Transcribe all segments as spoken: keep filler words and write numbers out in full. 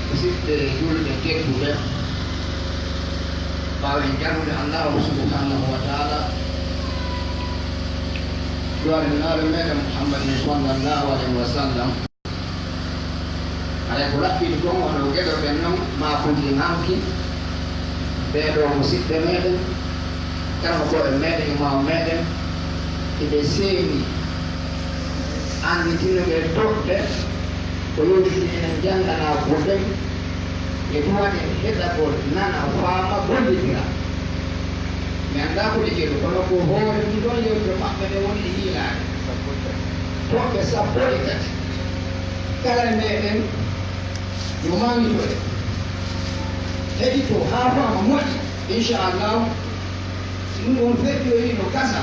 Musidɓe julɓe tedduɓe, ɓaawo en jarnude Allahu subhanahu wa taala, duwade nulaaɗo meɗen Muhammadin sallallahu alayhi wa sallam, haray ko laɓɓiɗi kon, wano geɗoɗen non, ma kulli hanki, ɓee ɗoo musidɓe meɗen, karamokooɓe meɗen, imaamu meɗen, hiɓe seeni annditinde ɗee toɓɓe ko yowiti enen janngana ɓurɗen e duwaɗen heɗagol, nana, faama, gollidira. Mi anndaa ko ɓe jeyi, kono ko hoore ɗum ɗon yewtere maɓɓe nde woni e yiilaade. Toɓɓe sappo e tati. Kala e meɗen yo mawnitoɗe, heɗito haa faama moƴƴi, inchallahu. Si ɗum ɗon feƴƴoyi no gasa,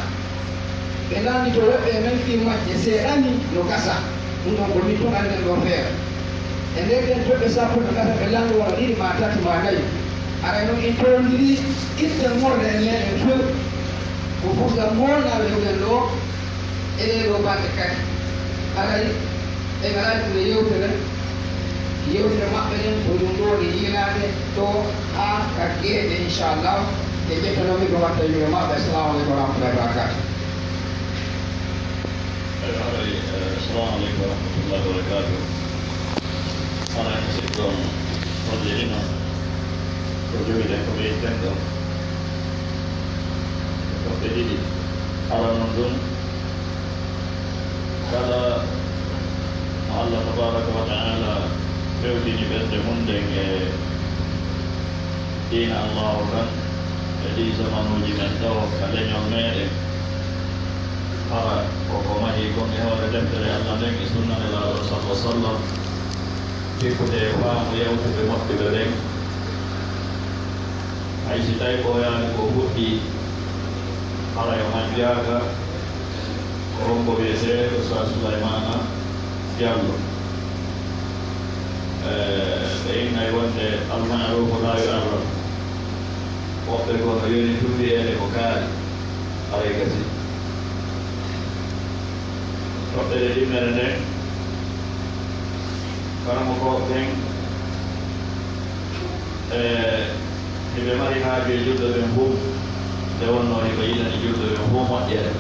ɓe lanndito woɓɓe e men fii majje seeɗa ni no gasa. Ɗum ɗon ko min tun annden ɗoo feere. E nder ɗen toɓɓe sappo no gasa ɓe lanndo wona ɗiɗi maa tati maa nayi. Aray non en towondiri itte moolde e meɗen few. Ko fursa moolnaaɓe heɓuɗen ɗoo e ɗee ɗoo balɗe kadi. Aray en alaa ɗum e yewtere. Yewtere maɓɓe nden ko ɗum ɗoo nde yiilaade ɗoo haa ka geeɗe, inchallah. En ƴettanoo mi ko watta yimɓe maɓɓe. Assalamu aleykum wa rahmatullahi wa barakatuh. Eyi, haray, eh, assalamu aleykum wa rahmatullahi wa barakatuh. Haray musidɗo on hollirino ko jogiɗen ko ɓeyden ɗoo. Ko ɓe ɗiɗi. Aranun ɗum, kala mo Allah tabaraka wa taala fewtini ɓernde mum nden e diina Allahu kan, e ɗii zamanuuji men ɗoo ka leñol meɗen, hara ko ko mahii kon e hoore deftere Allah nden e sunna Nelaaɗo sallallahu alaihi wasallam, jikkude e faamu yewtuɓe moƴƴuɓe ɓen. Hay si tawi ɓooyaani ko fuɗɗii, hara yo majjaaka, ko hombo wiyetee Oustaz Souleymane Diallo. Eh, ɓe innay wonde al-ma'rufu la yu'arraf. Woɓɓe ko no yoni tun wiyeede ko kaari, haray gasi. Toɓɓere ɗimmere nden, karamokooɓe ɓen, e, hiɓe mari haaju e julɓe ɓen fow, nde wonnoo hiɓe yiɗani julɓe ɓen fow moƴƴere.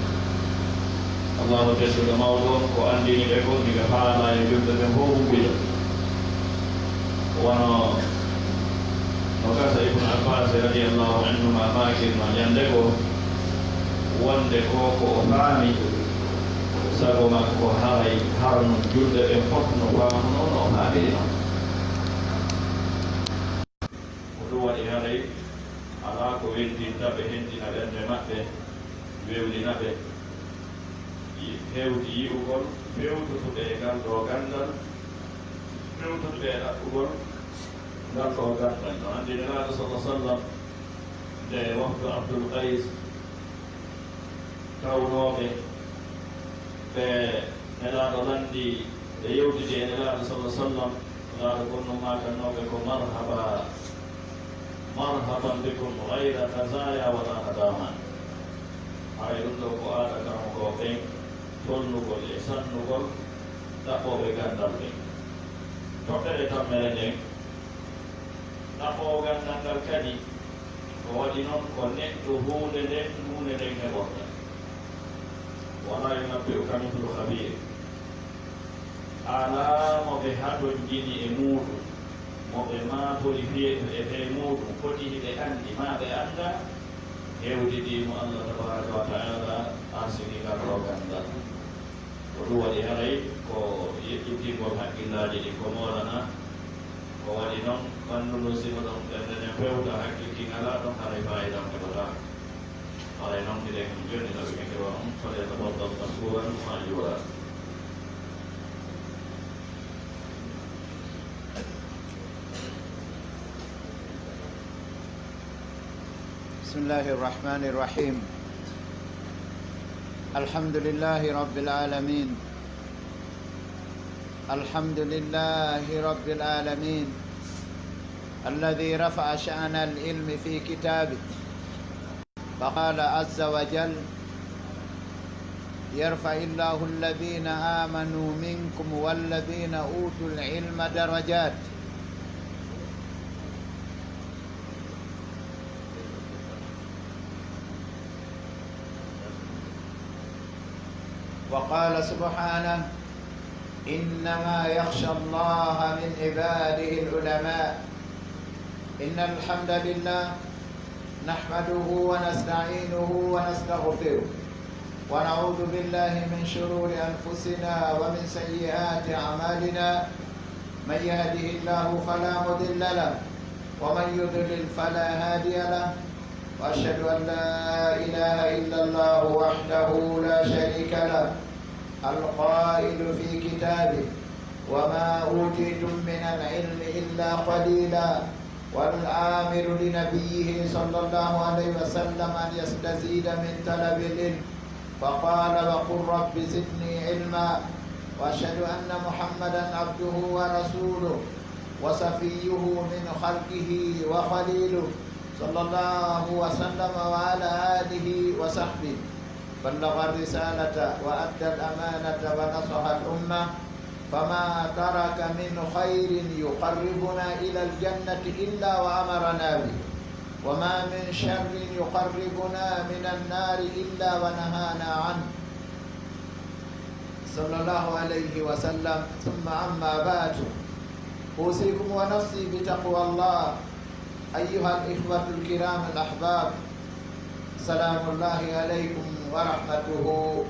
Allahu tedduɗo mawɗo on ko anndini ɓe kon, hiɓe faalaa yo julɓe ɓen fow humpito. Wano no gasa Ibnu Abbaas radiyallahu anhuma maakirno ñande goo, wonde ko ko o faami, sago makko haray hara non julɓe ɓen fof no faamnoo no o faamiri non. Ko ɗum waɗi haray alaa ko weltinta ɓe, hentina ɓernde maɓɓe, wewlina ɓe. Yi-, hewti yi'ugol fewtutuɓe e ngal ɗoo ganndal, fewtutuɓe e ɗaɓɓugol ngal ɗoo ganndal. No anndi Nelaaɗo sallallahu alaihi wasallam, nde wafdu Abdul Qays tawnooɓe ɓe Nelaaɗo lanndi, ɓe yewtidi e Nelaaɗo sallallahu alaihi wasallam, Nelaaɗo kon no maakannooɓe ko: "Marhaba, marhaban bikum, ghayra khazaya wala nadama." Haray ɗum ɗoo ko aada karamokooɓe ɓen, tolnugol e sannugol ɗaɓɓooɓe ganndal ɓen. Toɓɓere tammere nden, ɗaɓɓoowo ganndal ngal kadi, ko waɗi non ko neɗɗo huunde nden, huunde nden heɓorta. Wala yunabbi'uka mithlu khabir. Alaa mo ɓe hatonjini e muuɗum, mo ɓe maatori fiyee e fee muuɗum, foti hiɓe anndi, maa ɓe annda, hewtidii mo Allah tabaraka wa taala arsiki ngal ɗoo ganndal. Ko ɗum waɗi haray ko yeƴƴitingol hakkillaaji ɗin ko moolana. Ko waɗi non, ɓanndu ndun, si mo ɗon ɓernde nden fewta, hakkil kin alaa ɗon, haray faayiida on heɓataa. Haray non, miɗen jonnina ɓe mikro on, falyatafaddal mashkuran ma'juura. بسم الله الرحمن الرحيم. الحمد لله رب العالمين. الحمد لله رب العالمين الذي رفع شأن العلم في كتابه، فقال عز وجل: يرفع الله الذين آمنوا منكم والذين أوتوا العلم درجات. وقال سبحانه: إنما يخشى الله من عباده العلماء. إن الحمد لله نحمده ونستعينه ونستغفره، ونعوذ بالله من شرور أنفسنا ومن سيئات أعمالنا. من يهده الله فلا مضل له، ومن يضلل فلا هادي له. وأشهد أن لا إله إلا الله وحده لا شريك له، القائل في كتابه: وما أوتيتم من العلم إلا قليلا، والآمر لنبيه صلى الله عليه وسلم أن يستزيد من طلب العلم، فقال: وقل رب زدني علما. وأشهد أن محمدا عبده ورسوله، وصفيه من خلقه وخليله، صلى الله وسلم وعلى آله وصحبه، بلغ الرسالة وأدى الأمانة ونصح الأمة، فما ترك من خير يقربنا إلى الجنة إلا وأمرنا به، وما من شر يقربنا من النار إلا ونهانا عنه، صلى الله عليه وسلم. ثم أما بعد، أوصيكم ونفسي بتقوى الله. أيها الإخوة الكرام الأحباب، سلام الله عليكم ورحمته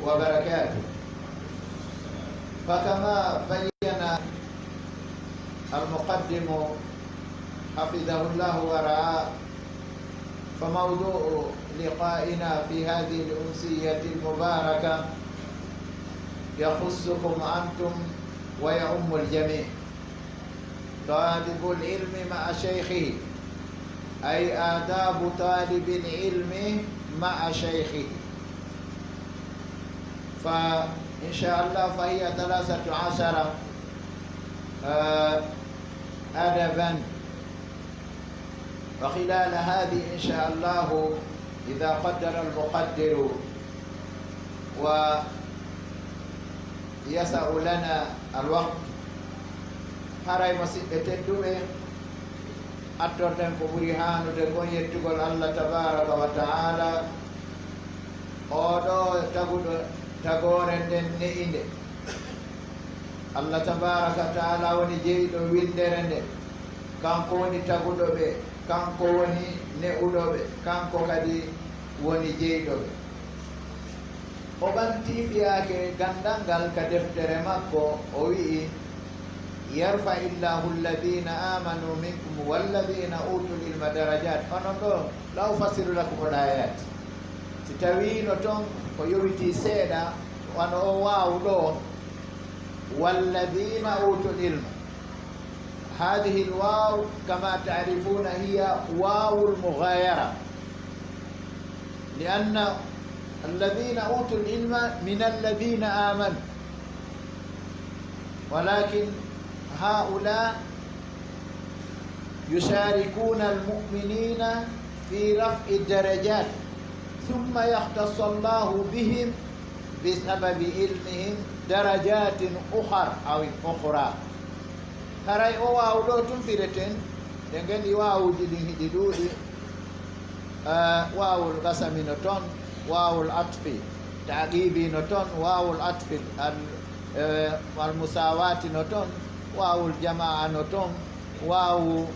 وبركاته. فكما بين المقدم حفظه الله ورعاه، فموضوع لقائنا في هذه الأمسية المباركة يخصكم أنتم ويعم الجميع. طالب العلم مع شيخه، أي آداب طالب العلم مع شيخه. فإن شاء الله فهي ثلاثة عشر، آه، أدبا. وخلال هذه إن شاء الله، إذا قدر المقدر ويسع لنا الوقت، haray, musiɓɓe tedduɓe, attorɗen ko ɓuri haanude kon yettugol Allah tabaraka wa ta'ala, oo ɗoo taguɗo tagoore nden ne'inde. Allah tabaraka wa ta'ala woni jeyɗo winndere nde. Kanko woni taguɗo ɓe, kanko woni ne'uɗo ɓe, kanko kadi woni jeyɗo ɓe. O ɓanti fiyaake ganndal ngal ka deftere makko, o wi'i: يرفع الله الذين آمنوا منكم والذين أوتوا العلم درجات. Onon ɗoo, لا أفسر لكم الآيات. Si tawiino ton ko yowitii seeɗa, wano o waawu ɗoo, والذين أوتوا العلم. هذه الواو كما تعرفون هي واو المغايرة، لأن الذين أوتوا العلم من الذين آمنوا، ولكن هؤلاء يشاركون المؤمنين في رفع الدرجات، ثم يختص الله بهم بسبب علمهم درجات أخر أو أخرى. Haray o waawu ɗoo tun fireten, ɗe ngeni waawuuji ɗin hiɗi ɗuuɗi. Eh, waawul qasami no ton, waawul atfi, ta'qibi no ton, waawul atfi al, eh, al musawati no ton, waawul jamaa no ton, waawu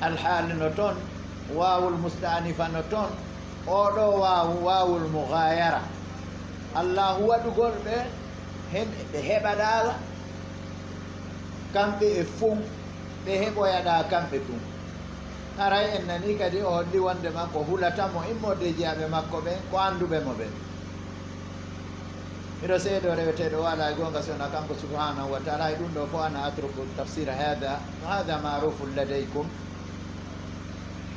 alhaali no ton, waawul musta'nifa no ton. Oo ɗoo waawu, waawul mughayara. Allahu waɗugol ɓe, hen ɓe heɓaɗaa kamɓe e fun, ɓe heɓoyaɗaa kamɓe tun. Haray en nanii kadi o holli wonndema ko hulata mo immorde e jiyaaɓe makko ɓen, ko annduɓe mo ɓen. Miɗo seedoo reweteeɗo o alaa e goonga si wonaa kanko subhanahu wa ta'ala. E ɗun ɗoo fow ana atruku tafsira hada, wa hada ma'rufun ladaykum.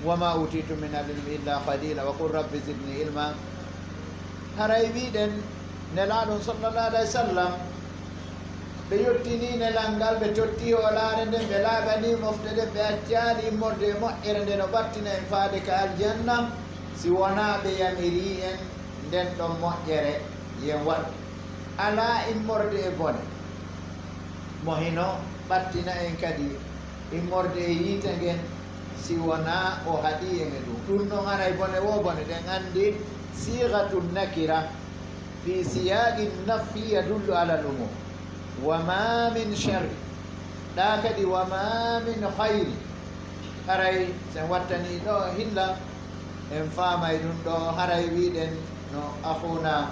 وما أوتيتم من العلم إلا قليلا وقل رب زدني علما. Haray wi'uɗen Nelaaɗo sallallahu alayhi wa sallam, ɓe yottinii nelal ngal, ɓe tottii hoolaare nden, ɓe laaɓanii mofte ɗen, ɓe accaali immorde e moƴƴere nden no ɓattina en faade ka aljanna, si wonaa ɓe yamirii en nden ɗon moƴƴere. yen waɗ alaa immorde e bone, mo hino ɓattina en kadi immorde e yiite ngen, si wonaa o haɗii en e ɗum. Ɗum noon haray bone woo bone, ɗen anndi siigatu nakira fi siyaaqi nafi yadullu alal umum. Wa ma min sharri, ɗaa kadi wa ma min khayri. Haray sen wattanii ɗo hilla, en faamay ɗum ɗo, haray wiɗen no akhuna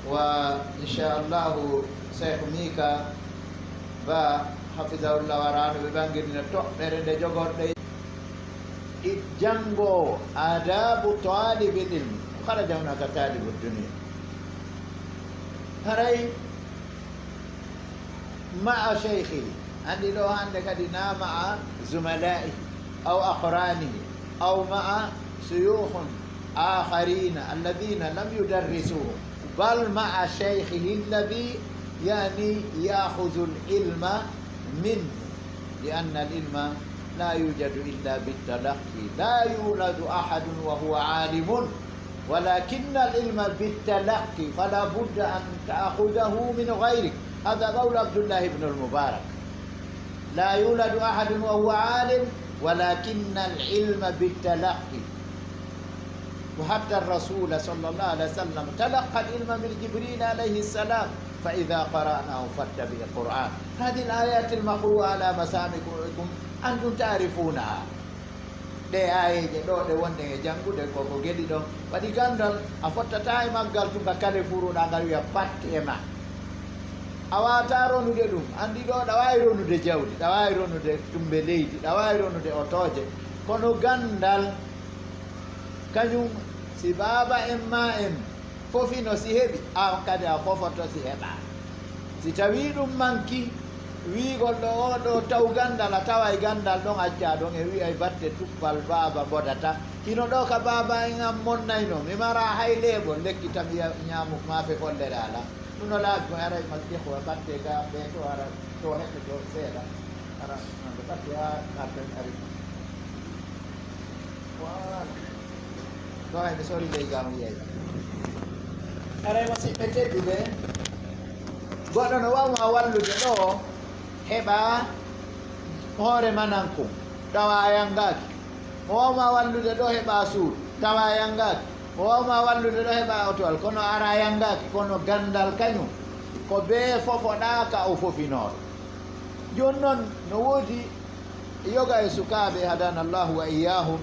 wa inchallahu Cheikh Mika Ba hafidahullah waraano ɓe ɓangirina toɓɓere nde jogorɗe. I janngoowo, adabu talibil ilmi, kharaja hunaka talibu dunia. Haray ma'a shaykhihi, anndi ɗo hannde kadi na ma'a zumala'ihi aw aqranihi aw ma'a shuyukhin akharina alladhina lam yudarrisuhu, bal ma'a shaykhihi alladhi, yani, ya'khudhu al-ilma minhu, li anna al-ilma la yujadu illa bit-talaqqi, la yuladu ahadun wa huwa alimun, walakinna al-ilma bit-talaqqi, fala budda an ta'khudhahu min ghayrik. Hadha qawlu Abdullah ibn al-Mubarak. La yuladu ahadun wa huwa alim, walakinna al-ilma bit-talaqqi. Wa hatta ar-rasul sallallahu alayhi wa sallam talaqqa al-ilma min Jibril alayhi salam, fa idha qara'nahu fattabi' al-Qur'an. Hadhihi al-ayat al-maqru'a ala masami'ikum, antum ta'rifunaha. Ɗee aayeeje ɗo ɗe wonɗen e janngude, ko ko geɗi ɗon. Waɗi ganndal, a fottataa e maggal tun ka kale furuɗaa ngal wiya pat e ma. A waawataa ronude ɗum. Anndi ɗo ɗa waawi ronude jawdi, ɗa waawi ronude tumbe leydi, ɗa waawi ronude otooje. Kono ganndal, kañum, si baaba en maa en fofino si heɓi, an kadi a fofoto si heɓaa. Si tawii ɗum manki, wiigol ɗo oo ɗo taw ganndal, a taway ganndal ɗon accaa ɗon, e wi'ay batte tuppal baaba mbodata. Hino ɗo ka baaba en an monnaynoo, mi maraa hay leeɓol, lekki tan mi ya-, ñaamu maafe follere alaa. Ɗum no laabi ko aray mal ihwa batte ga ɓe to ara to heɓɓe to seeɗa. Ara no ɓe ɓatti haa artan ari. Voilà. Ɗo hay mi sori ley gam yeey. Aray musiɓɓe tedduɓe, goɗɗo no wawma wallude ɗo heɓa hoore manankun, tawa a yangaaki. O wawma wallude ɗo heɓa suudu, tawa a yangaaki. O wawma wallude ɗo heɓa otowal, kono ara yangaaki, kono gandal kañum ko bee fofoɗaa ka o fofinooɗo. Jooni noon no woodi yoga e sukaaɓe, hadana Allahu wa iyyahum,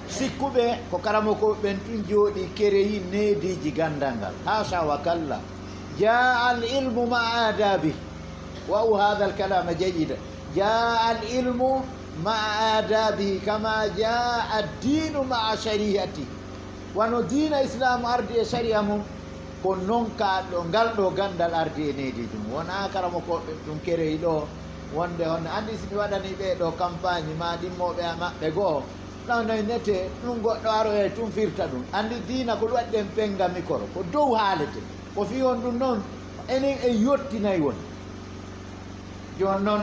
sikkuɓe ko karamokooɓe ɓen tun jooɗi kereyi neediiji gandal ngal. Haasha wa kalla. Jaa al ilmu ma aadabihi. Wa'u hadha al kalama jayyida. Jaa al ilmu ma aadabihi kama jaa ad diinu ma shari'atihi. Wano diina Islaamu ardi e sariya mum, ko non ka ɗo, ngal ɗo gandal ardi e neediiji mum. Wonaa karamokooɓe ɗum kereyi ɗo, wonde honno anndi si mi waɗanii ɓee ɗo campagne ma ɗimmooɓe maɓɓe goo, nawnoy nete, ɗum goɗɗo aroyay tun firta ɗum. Anndi diina ko ɗum waɗi ɗen penga mikoro, ko dow haalete. Ko fii honɗum non, enen en yottinay woni. Jooni non,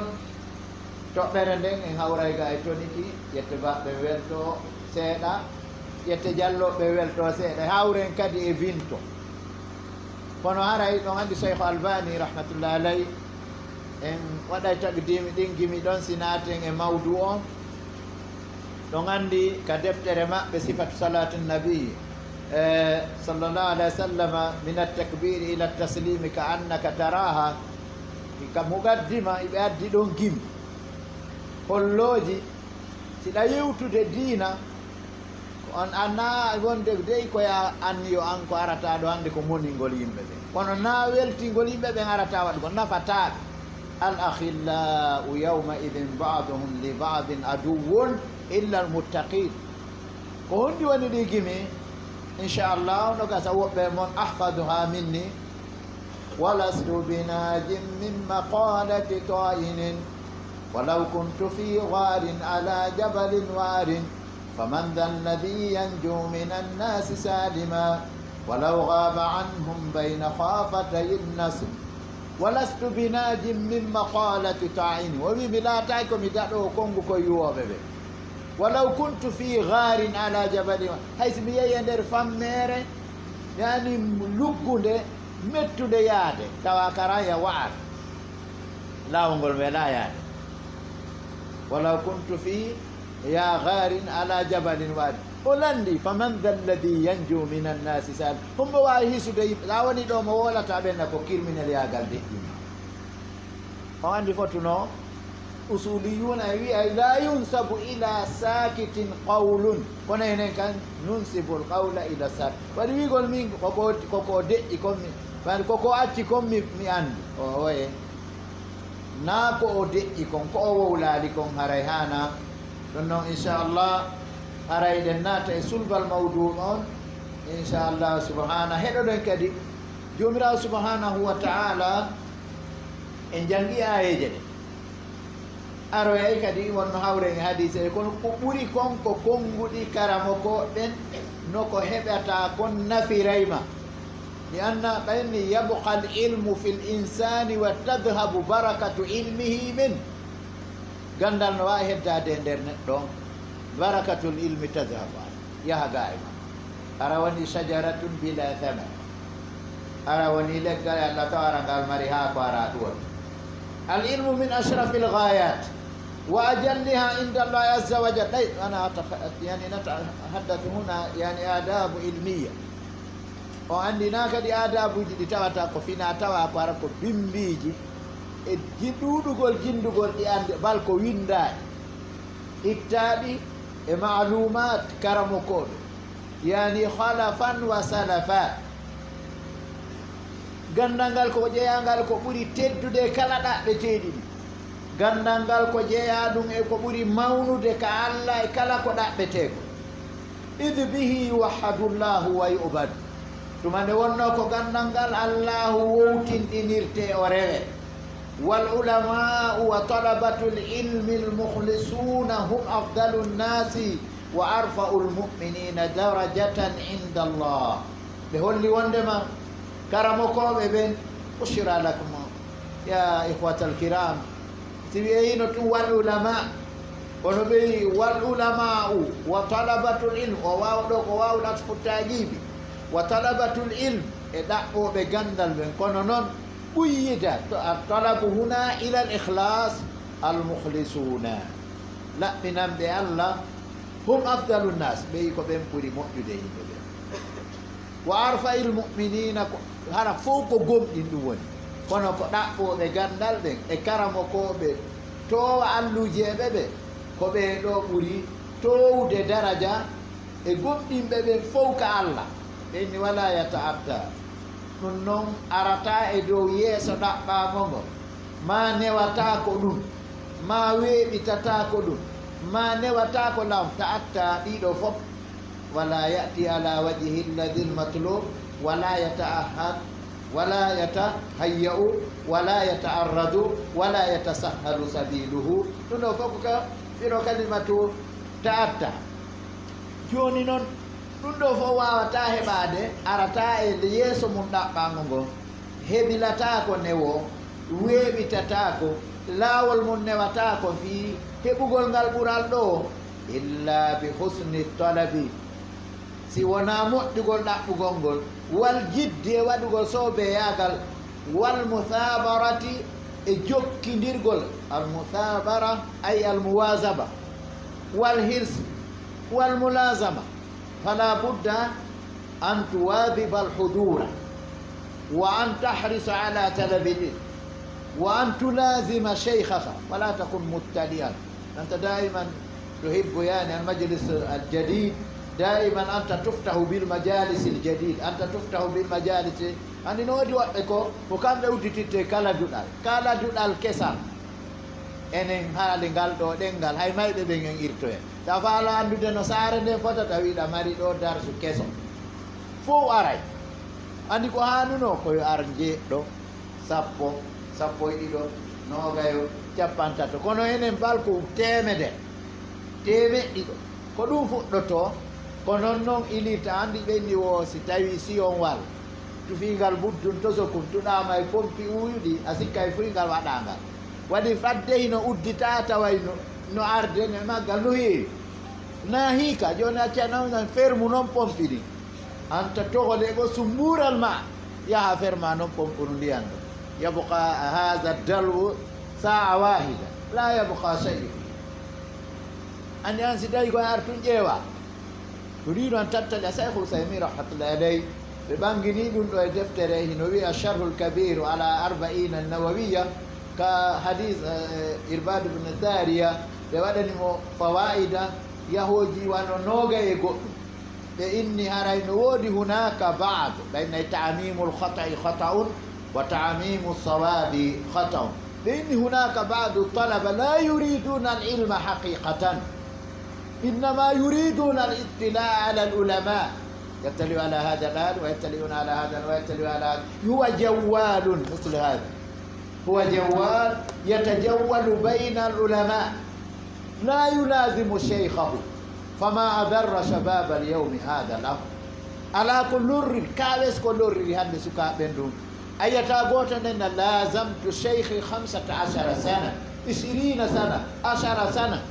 toɓɓere nden en hawray ga e toniki, ƴette baɓɓe welto seeɗa, ƴette jalloɓe welto seeɗa, hawren kadi e vinto. Kono haray ɗon anndi Cheikh Albani rahmatullahi alay, en waɗay taqdimi ɗin gimi ɗon si naaten e mawdu on. Ɗon anndi ka deftere maɓɓe Sifatu Salatu Nabi, eh, sallallahu alayhi wa sallama, min at-takbiri ila at-taslimi ka annaka taraha. Ka muqaddima, iɓe addi ɗon gimi. Hollooji, si ɗa yewtude diina, ko on annaa wonde dey ko ya anniyo an ko arata ɗo hannde ko moningol yimɓe ɓen. Kono naa weltingol yimɓe ɓen arata waɗugol, nafataa ɓe. Al akhillau yawma idin ba'duhum li ba'din aduwwun illa al muttaqin. Ko honɗi woni ɗi gimi? Inchallah, no gasa woɓɓe mon ahfaduha minni. ولست بناج من مقالة طائن، ولو كنت في غار على جبل وار، فمن ذا الذي ينجو من الناس سالما، ولو غاب عنهم بين خافتي النصر. ولست بناج من مقالة طائن. O wi mi laataaki ko mi daɗoowo konngu ko yuwooɓe ɓe. ولو كنت في غار على جبل، hay si mi yehi e nder fammeere, Yani luggunde, mettunde yaade, tawa kara ya wa'at. Laawol ngol weelaa yaade. Walaw kuntu fi ya gharin ala jabalin wa'at. O lanndi, faman dha alladhi yanju minan nasi sa'il. Hombo waawi hisude yimɓe? Sa woni ɗo mo wowlata ɓen na ko kirminel yaagal deƴƴi ma. On anndi fotuno usuliyuna e wi'a la yunsabu ila sakitin qawlun. Kono enen kan nunsibul qawla ila sak. Waɗi wi'gol min koko, koko deƴƴi kon mi, waɗi koko acci kon mi, mi anndi. O, oye. Na ko o deƴƴi kon, ko o wowlaali kon haray haana. Ɗum noon, inchallah, haray ɗen naata e sulbal mawdu on. Inchallah, subhana, heɗoɗen kadi. Joomiraawo subhanahu wa ta'ala, en janngi aayeeje ɗe. Aroyay kadi wonno hawren e hadiise ɗe, kono ko ɓuri kon ko konnguɗi karamokooɓe ɓen, no ko heɓata kon nafiray ma. Li anna ɓayni yabqa al ilmu fi l insani wa tadhabu barakatu ilmihi min. Ganndal no waawi heddaade e nder neɗɗo on, barakatul ilmi tadhabu, yaha gaa e ma. Hara woni shajaratun bila thamar. Hara woni leggal e Allah taw hara ngal mari haako hara ɗuwol. Al ilmu min ashrafil ghayat wa ajalliha inda Allah azza wa jalla. Ay, ana ata-, yani natahaddathu huna yani adabu ilmiya. O anndinaa kadi aadaabuuji ɗi tawata ko fina tawa ko hara ko bimmbiiji e ji-, ɗuuɗugol jinndugol ɗi anndi, bal ko winndaa e ittaaɗi e maaluumaat karamokooɓe, yani khalafan wa salafa. Ganndal ngal ko jeyaangal ko ɓuri teddude e kala ɗaɓɓeteeɗi ɗi. Ganndal ngal ko jeyaa ɗum e ko ɓuri mawnude ka Allah e kala ko ɗaɓɓetee ko. Id bihi yuwahhadu Llahu wa yu'badu. Tuma nde wonnoo ko ganndal ngal Allaahu wowtinɗinirtee o rewee. Wal ulama'u wa talabatul ilmi al mukhlisuna hum afdalu nnasi wa arfa'ul mu'minina darajatan inda Allah. Ɓe holli wonndema karamokooɓe ɓen, bushira lakum ya ikhwatal kiram, si wi'eyino tun wal ulama, kono ɓe wi wal ulama'u wa talabatul ilm, o waaw ɗo ko waawul atfu tajibi, wa talabatul ilm, e ɗaɓɓooɓe ganndal ɓen, kono noon ɓuyyida to a talabu huna ila al ikhlas, al mukhlisuna, laɓɓinanɓe Allah, hum afdalu nnas, ɓe wi ko ɓen ɓuri moƴƴude yimɓe ɓen. Wa arfa'il mu'minina, ko hara fof ko gomɗin ɗum woni, kono ko ɗaɓɓooɓe ganndal ɓen e karamokooɓe toowa alluujeeɓe ɓe, ko ɓee ɗo ɓuri toowde daraja e gomɗinɓe ɓen fof ka Allah. Ɓe inni wala yata'atta. Ɗum noon arata e dow yeeso ɗaɓɓaango ngo, ma newata ko ɗum, ma weeɓitata ko ɗum, ma newata ko law ta'atta ɗiɗo fof. Wala ya'ti ala wajhi alladhi al-matlub, wala yata'ahhad, wala yatahayya'u, wala yata'arradu, wala yatasahhalu sabiluhu. Ɗum ɗo fof ko ka firo kalimatu ta'atta. Jooni noon, ɗum ɗo fof waawata heɓaade, arata e yeeso mum ɗaɓɓaango ngo, hebilataako newo, weeɓitataako, laawol mum newataako fii heɓugol ngal ɓural ɗo, illa bi husni talabi, si wonaa moƴƴugol ɗaɓɓugol ngol, wal jiddi e waɗugol soobeyaagal, wal muthabarati e jokkindirgol, al muthabara ay al muwazaba, wal hirs, wal mulazama. Fala budda an tuwadhiba al hudura wa an tahrisa ala talabi al ilm wa an tulazima shaykhaka wala takun mubtadi'an. Anta daiman tuhibbu, yani, al majlis al jadid, daiman anta tuftahu bil majalis al jadid, anta tuftahu bil majalis. Anndi no woodi woɓɓe ko, ko kamɓe uddititte kala duɗal, kala duɗal kesal. Enen haali ngal ɗo ɗenngal, hay mayɓe ɓen en irtoya. Sa faala anndude no saare nden fota, tawi ɗa mari ɗo darsu keso. Fow aray. Anndi ko haanuno ko yo ar njeeɗɗo, sappo, sappo e ɗiɗo, noogayo, cappantato. Kono enen bal ko teemedere, teemeɗɗe ɗiɗo. Ko ɗum fuɗɗotoo, ko non non ilirta. Anndi ɓenni wo si tawi siyon wal tufiingal buddun tosokun tuɗaama e pompi uuyuɗi, a sikkay fuy ngal waɗaangal. Waɗi fadde hino udditaa taway no, no arde ne maggal no heewi. Na hiika, jooni accano nan fermu non pompi ɗin. أنت تغلق سنبور الماء، يا فرمان بومبون لياندو. يبقى هذا الدلو ساعة واحدة، لا يبقى شيء. Anndi aan si tawii ko e artun ƴeewa. Ko ɗiɗo an tattali a Saykhul Usaymin rahmatullahi alayh. Ɓe ɓanngini ɗum ɗo e deftere hino wiya Sharhul Kabir ala Arbaina Nawawiya, ka hadis, eh, Irbad ibn Sariya, ɓe waɗani mo fawaida yahooji wano noogay e goɗɗum. Ɓe inni haray no woodi hunaka ba'd, ɓe inni ta'mimul khata'i khata'un wa ta'mimu sawabi khata'un. Ɓe inni hunaka ba'du talaba la yuriduna al ilma haqiqatan, innama yuriduna al ittila ala al ulama. Yattali'u ala hadha al al wa yattali'una ala hadha al wa yattali'u ala hadha. Huwa jawwalun mislu hadha. هو جوال يتجول بين العلماء لا يلازم شيخه فما أضر شباب اليوم هذا الأمر. Alaa ko lorriri, kaawes ko lorriri hannde sukaaɓe ɓen ɗum. A yiyata gooto nen na laazamtu sheykhi khamsata ashara sana, ishirina sana, ashara sana.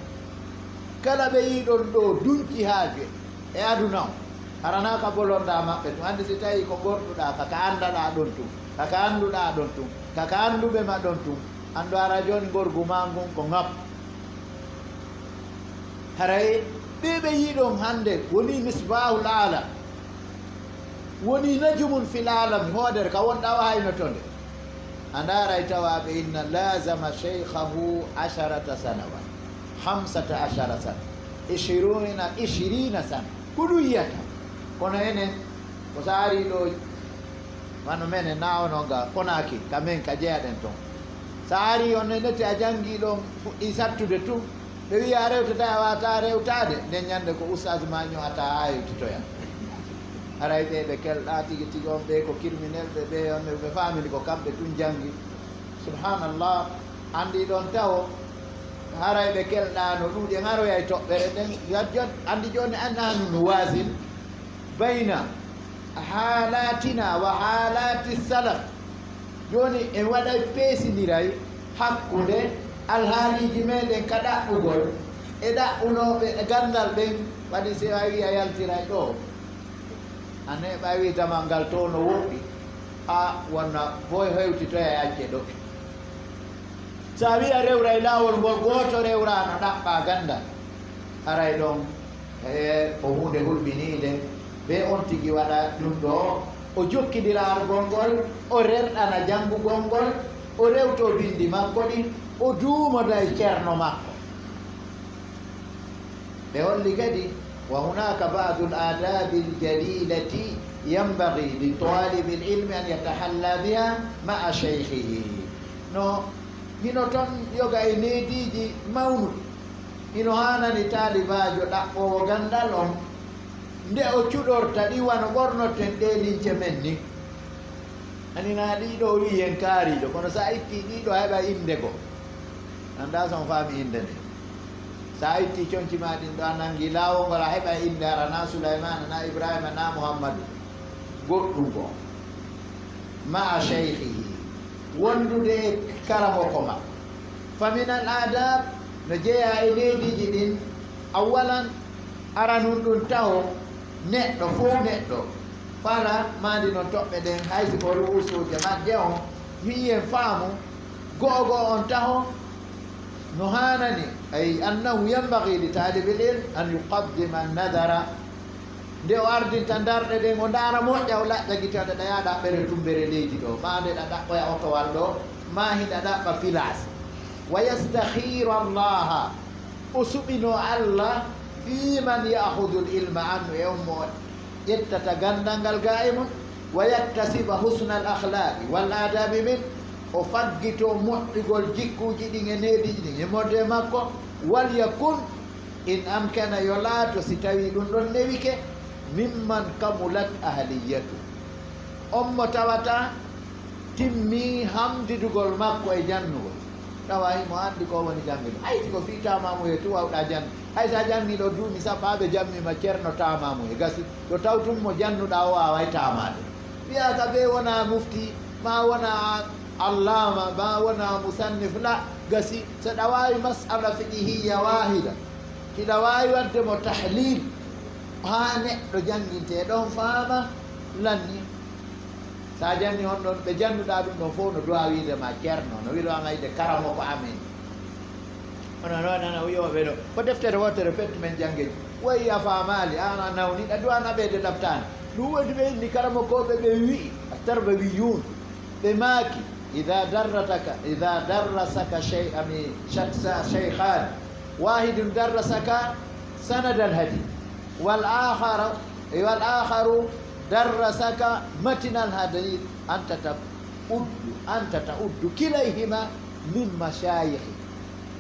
Kala ɓe yiɗon ɗo dunci haaje e aduna o. Harana ka bolonɗaa maɓɓe tun. Anndi si tawii ko gorɗuɗaa ka, ka anndaɗaa ɗon tun, ka ka annduɗaa ɗon tun, ka ka annduɓe ma ɗon tun, anndu hara jooni ngorgu maa ngun ko ŋap. Haray ɓe ɓe yiɗon hannde woni misbahul alam, woni najumun fil alam, hoodere ka wonɗaa o haynoto nde. A ndaaray tawa ɓe inna laazama sheykhahu asharata sanawat, khamsata ashara sana, ishirina, ishirina sana. Ko ɗum yiyata. Kono enen, ko so ari ɗo, wano menen na ono nga Konaki, ka men ka jeyaɗen ton. So ari on nenete a jangi ɗon fuɗɗi sattude tun, ɓe wiya a rewtata a wata rewtade, nden ñande ko ustaas ma ño'ata ha hewtitoya. Haray ɓe ɓe kelɗa tigi tigi on, ɓe ko criminel ɓe, ɓe on ɓe famini ko kamɓe tun jangi. Subhanallah, andi ɗon tawo, haray ɓe kelɗa no ɗuuɗi en aroyay toɓɓere nden. Yajjot, andi joni annanu no wasin. Bayna haalatina wa haalaati salaf. Jooni en waɗay peesindiray hakkunde alhaaliiji meɗen ka ɗaɓɓugol e ɗaɓɓunooɓe e ganndal ɓen. Waɗi si a wi'i a yaltiray ɗo, a neeɓay wi'i damal ngal to no woɗɗi, a wonna boy hewtitoya e acce ɗo. So a wi'i a rewray laawol ngol, gooto rewraano ɗaɓɓa ganndal, haray ɗon e ko huunde hulɓiniinde. Be on tigi waɗa ɗum ɗo, o jokkindira argol ngol, o rerɗana janngugol ngol, o rewto binndi makko ɗin, o duumoda e ceerno makko. Ɓe holli kadi, wa hunaka ba'dul adabil jalilati yanbaghi li talibil ilmi an yatahalla biha ma'a shaykhihi. No hino ton yoga e neediiji mawnuɗi. Hino haanani taalibaajo ɗaɓɓoowo ganndal on, nde o cuɗorta ɗi wano ɓornoten ɗee limce men ni. Ani na ɗiɗo o wi'i en kaariiɗo, kono so a itti ɗiɗo a heɓa innde goo. Anndaa so on faami innde nde. So a itti conci ma ɗin ɗo a nanngi laawol ngol a heɓa innde, hara na Sulaymaana, na Ibraahiima, na Muhammadu. Goɗɗum ko ma'a shaykhihi, wondude e karamoko makko. Faminal adab, no jeyaa e neediiji ɗin, awwalan, aranun ɗum taho neɗɗo, fow neɗɗo, fala maandi non toɓɓe ɗen, hay si ko ru'usuuje majje on, wi'i en faamu, go'o go'o on taho, no haanani, ay annahu yanbaghi li talibil ilm an yuqaddima an-nadhara. Nde o ardinta ndarɗe ɗen, o ndaara moƴƴa, o laƴƴa gite, o ɗaɗa yaha ɗaɓɓere tumbere leydi ɗo, maa nde ɗa ɗaɓɓoya otowal ɗo, maa hiɗa ɗaɓɓa pilaas. Wa yastakhira Allaha, o suɓino Allah, fi man ya'khudhu al-ilma anhu, e on mo ƴettata ganndal ngal gaa e mun, wa yaktasiba husna al-akhlaqi wal adabi min, o faggito moƴƴugol jikkuuji ɗin e neediiji ɗin e morde makko, wal yakun, in amkana, yo laato si tawii ɗum ɗon newike, mimman kamulat ahliyatu, on mo tawata timmi hamdidugol makko e jannugol. Tawa himo anndi ko woni janngude. Hayti ko fii taamamuye tu wawɗa jannde. Hay sa janngi ɗo duumi sappo haa ɓe jammi ma ceerno taamamuye, gasi. Ɗo tawtum mo jannuɗa o waaway taamaade. Wi'a ka ɓe wona mufti, ma wona allama, ma wona musannif, la, gasi. So ɗa waawi mas'ala fiqhiyya waahida, hiɗa waawi waɗde mo tahlil, Haa neɗɗo janngintee ɗon faama lanni. So a janni on ɗon, ɓe jannuɗaa ɗum ɗon fof no duwa wiide ma ceerno, no wilo an ayde karamoko amin. Ono noon ana wiyooɓe ɗo ko deftere wootere fettu men janngeji. Wayi a faamaali, an a nawniɗa duwa naɓeede ɗaɓtaani. Ɗum waɗi ɓe inni karamokooɓe ɓe wi'i, attarbawiyun, ɓe maaki, ida darrataka ida darrasaka chey ami shaykhan, wahidun darrasaka sanad al hadith, wal akhara wal akharu darrasaka matin al hadith, anta ta uddu anta ta uddu kilayhima min mashayikhi.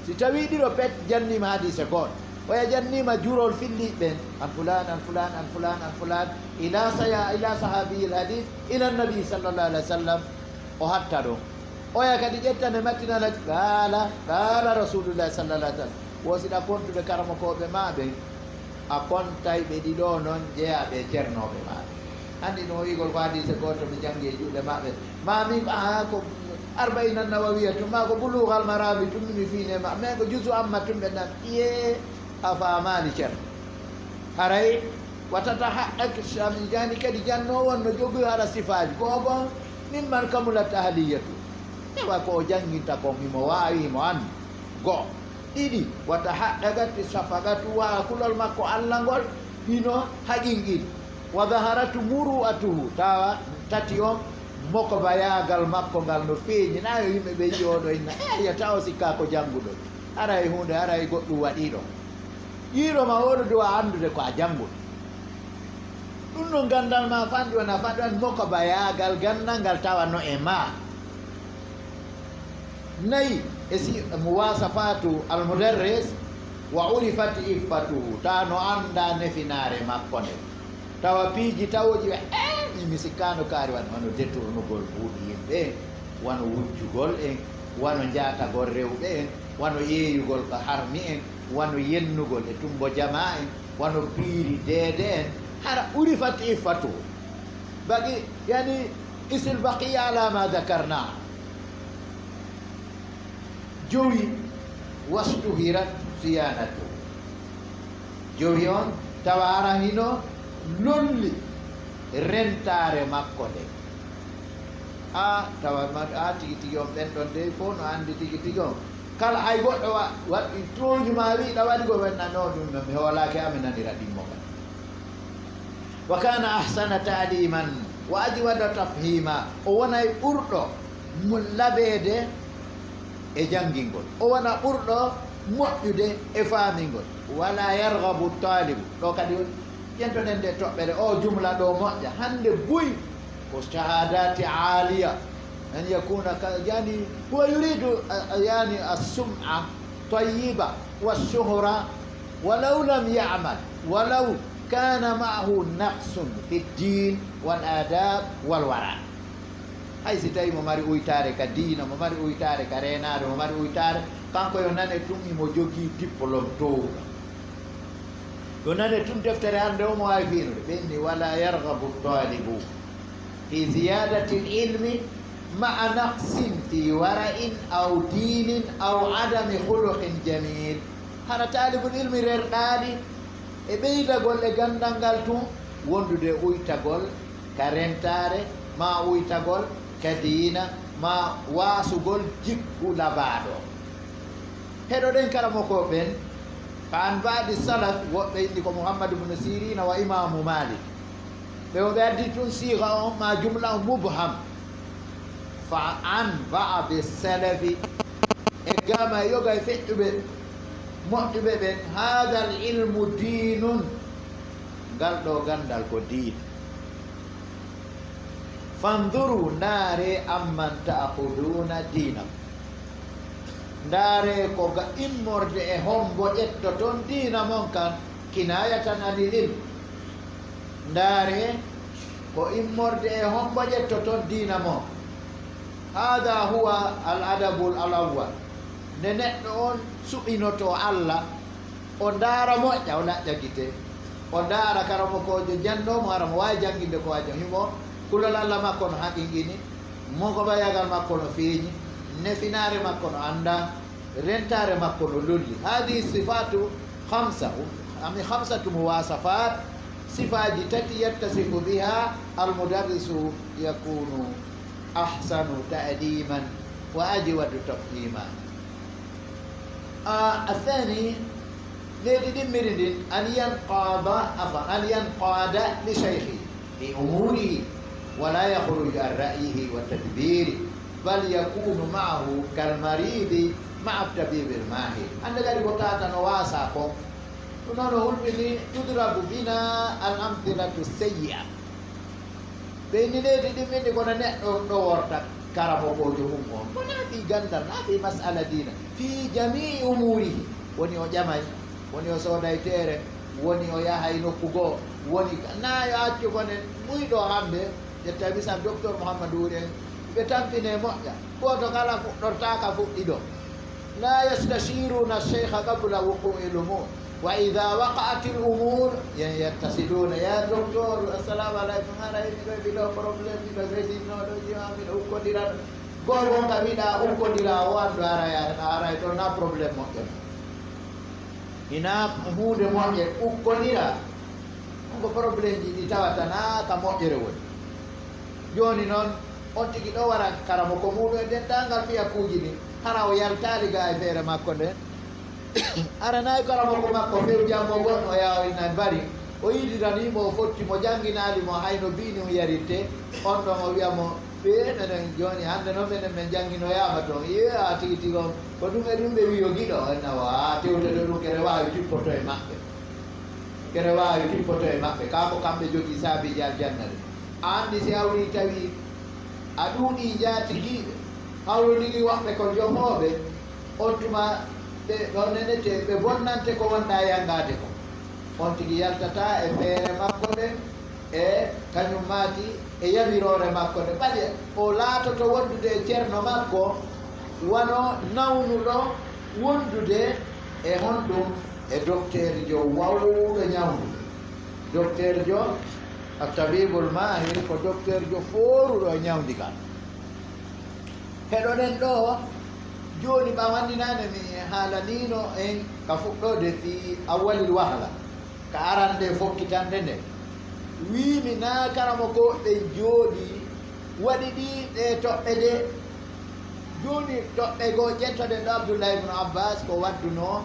Si tawi ɗiɗo pet jannima hadise gooto, oya jannima jurol filliɓe ɓen, an fulan an fulan an fulan an fulan, ila saya ila sahabiyil hadis ila nabi sallallahu alaihi wasallam, o hatta ɗon. Oya kadi ƴettane mattinala, qala qala rasulullah sallallahu alaihi wasallam. Wosiɗa kontude karamokooɓe ma ɓen, a kontay ɓe ɗiɗo non jeyaɓe e cernooɓe ma ɓen. Anndi no o wi'gol ko hadise gooto mi janngi e juuɗe maɓɓe. Ma min ko aha ko Arbaina Nawawiya tun ma ko Bulughal Marami tun mi fiine ma, mais ko juzu amma tun ɓe nan iye. A faamaali ceerno. Haray watata haɗɗa Sami Jani kadi janno won no jogi hara sifaaji gogo. Min man kamulat ahliyatu, tawa ko o jannginta kon himo waawi, himo anndi. Go ɗiɗi, wata haɗɗa gatti safagatu wa kulol makko Allah ngol hino haqiqin. Wa daharatu muru'atuhu, tawa tati on, mokobayaagal makko ngal no feeñi. Na yo yimɓe ɓe yi'i oɗo inna, e, ya tawa sikka ko jannguɗo. Haray huunde, haray goɗɗum waɗi ɗo. Yiiɗo ma oɗo duwa anndude ko a jannguɗo. Ɗum ɗon ganndal ma fanɗi wona fanɗi woni mokobayaagal ganndal ngal tawa no e ma. Nayi, e si muwasafatu almudarris wa urifat iffatuhu, ta no annda nefinaare makko nde. Tawa piiji tawooji ɓe, e, mi, mi sikkaano kaari wano, wano detournugol mbuuɗi yimɓe en, wano wujjugol en, wano njaatagol rewɓe en, wano yeeyugol ko harmi en, wano yennugol e tummbo jamaa en, wano biiri deede en, hara urifat iffatuhu. Baqi, yani, isil baqiya ala ma dakarna. Jowi, wastuhirat siyanatu. Jowi on, tawa hara hino lolli rentaare makko nde. A, tawa ma, a, tigi tigi on ɓen ɗon dey fof no anndi tigi tigi on. Kala hay goɗɗo wa-, waɗi tooñi ma wiɗa waɗi ko wennanoo ɗum, no mi hoolaaki, a mi nanira ɗimmo kan. Wa kana ahsana ta'liman wa ajwada tafhima, o wonay ɓurɗo mo labeede e janngingol, o wona ɓurɗo moƴƴude e faamingol. Wala yarghabu talibu, ɗo kadi woni ƴentoɗen nde toɓɓere, o jumla ɗo moƴƴa, hannde buy ko shahadati aliya, an yakuna ka, yani, huwa yuridu, a, a, yani, as-sum'a tayyiba wa shuhra, walaw lam ya'mal, walaw kana ma'ahu naqsun fi ddin wal adab wal wara. Hay si tawi mo mari uytaare ka diina, mo mari uytaare ka reenaade, mo mari uytaare, kanko yo nane tun imo jogii diplôme toowuɗo. Yo nane tun deftere hannde omo waawi fiinude. Ɓe inni, wala yarghabu talibu fi ziyadati l-ilmi ma'a naqsin fi wara'in aw dinin aw adami khuluqin jamil. Hara taalibul ilmi rerɗaali e ɓeydagol e ganndal ngal tun, wondude uytagol ka rentaare, ma uytagol ka diina, ma waasugol jikku labaaɗo. Heɗoɗen karamokooɓe ɓen, fa an ba'di salaf, woɓɓe inni ko Muhammad ibn Sirina wa Imaamu Malik. Ɓe o ɓe addi tun siiga on ma jumla on mubham. Fa an ba'di salafi, e gama e yoga e feƴƴuɓe moƴƴuɓe ɓen, hadha al ilmu dinun, ngal ɗo ganndal ko diina. Fanduru, ndaare, amman ta'khuduna dinakum. Ndaare ko ga immorde e hombo ƴettoton diina mon kan, kinayatan anil ilm. Ndaare ko immorde e hombo ƴettoton diina mon. Hada huwa al adabul al awwal. Nde neɗɗo on suɓinoto Allah, o ndaara moƴƴa, o laƴƴa gite, o ndaara karamokoojo janno mo, hara mo waawi jannginde ko wajo himo, kulol Allah makko no haqiqini, mogobayagal makko no feeñi, nefinaare makko no annda, rentaare makko no lolli. Hadihi sifatu khamsa, ami khamsatu muwasafat Sifaaji tati yattasifu biha almudarrisu yakunu ahsanu ta'liman wa ajwadu tafhima. A, athani, leydi ɗimmiri ndin, an yanqada, afa, an yanqada li shaykhi fi umurihi, wala yakhruju an ra'yihi wa tadbiri, bal yakunu ma'ahu kal maridi ma'a tabibil mahir. Hannde kadi ko tata no wasa ko. Ɗum noon o hulɓini, tudrabu bina al amthilatu sayyi'a. Ɓe inni leydi ɗimmindi kono neɗɗo ɗo worta karamokoojo mum on. Ko naa fii ganndal, naa fii masala diina. Fii jamii umuurihi. Woni o ƴamay, woni o sooday teere, woni o yahay nokku goo, woni ka-, naa yo accu kono en muyɗo hannde, ƴetta misal docteur Mouhamadou Wuri en, ɓe tampine moƴƴa. Gooto kala fuɗɗortaaka fuɗɗiɗo. La yastashiruna sheikha qabla wuqu'i lumur. Wa idha waqa'atil umur, yen yattasiluna. Ya docteur, assalamu alaikum. Haray miɗo e ɓiɗo problème, miɗo wedinnooɗo, jiwa miɗo ukkodira. Gogo nga wiɗa ukkodira o andu haray, haray ɗo na problème moƴƴo. Ina huunde moƴƴe ukkodira. On ko problème ji ɗi tawata na ka moƴƴere woni. Jooni noon, on tigi ɗo wara karamo ko muuɗum e dendaangal fiyakuuji ɗin. Hara o yaltaali ga e feere makko nde. Aranay karamo ko makko few janngo goɗɗo o yaawina mbari. O yidirani mo, o fotti mo, jannginaali mo, hayno biini o yaritte. On ɗon o wiya mo, ɓe menen jooni hannde noon menen men jannginoyaama toon. Iyo, a tigi tigi on, ko ɗum e ɗum ɓe wiyo giɗo. En nawa, a tewtoto ɗum, kere waawi tippoto e maɓɓe. Kere waawi tippoto e maɓɓe. Kaa ko kamɓe jogii saabiiji aljanna ɗin. A anndi si a wii tawi a ɗuuɗii njaatigiiɓe, hawrondiri woɓɓe ko jofooɓe, on tuma ɓe ɗon nenete, ɓe bonnante ko wonɗaa yanngaade ko. On tigi yaltata e feere makko nden, e kañum maati e yamiroore makko nde. Ɓade o laatoto wondude e ceerno makko, wano nawnuɗo wondude e honɗum? E dokteerjo wawɗo ñawndu. Dokteerjo, attabibul mahir, ko dokteerjo fooruɗo e ñawndi kan. Heɗoɗen ɗo jooni, ɓawandinaane mi haalaniino en ka fuɗɗoode fii awwalil wahala, ka arande fokkitande nde. Wiimi naa karamokooɓe jooɗi waɗi ɗi ɗe toɓɓe de. Jooni toɓɓe goo ƴettoɗen ɗo Abdullahi ibnu Abbas ko waddunoo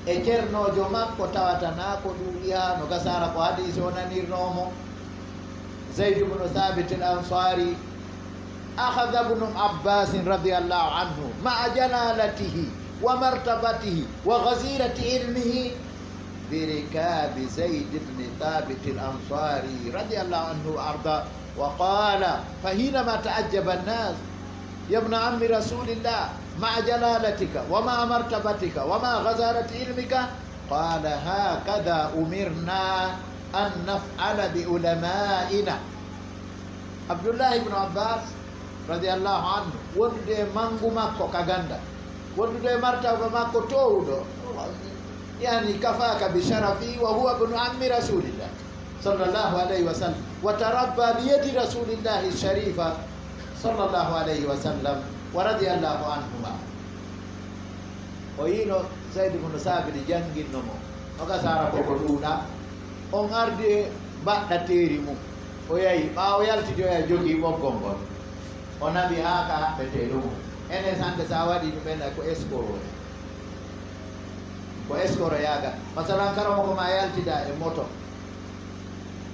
e ceernoojo makko tawata naa ko ɗuuɗi haa no gasaara ko hadiisi o nanirnoo mo. Zayd ibnu Thabit al-Ansari, أخذ ابن عباس رضي الله عنه مع جلالته ومرتبته وغزيرة علمه بركاب زيد بن ثابت الأنصاري رضي الله عنه وأرضاه، وقال: فحينما تعجب الناس: يا ابن عم رسول الله، مع جلالتك ومع مرتبتك ومع غزارة علمك، قال: هكذا أمرنا أن نفعل بعلمائنا. Abdullahi ibnu Abbas, radiyallahu anhu, wondude e manngu makko ka ganndal, wondude e martaba makko toowuɗo, yani, kafaaka bi sharafi wa huwa ibnu ammi rasulillah, sallallahu alayhi wa sallam, wa tarabba bi yadi rasulillahi sharifa, sallallahu alayhi wa sallam, wa radiyallahu anhuma. O yiino Zayd ibn Saabit jannginno mo. O gasaara ko ko ɗuuɗa. On ardi e mbaɗɗa teeri mum. O yahi, ɓaawo yaltidi o yahi jogii ɓoggol ngol. O naɓi haa ka haɓɓetee ɗum. Enen hannde, so a waɗii ɗum en, ko escroc. Ko escroc yaaga. Masalan, karamoko ma yaltida e moto.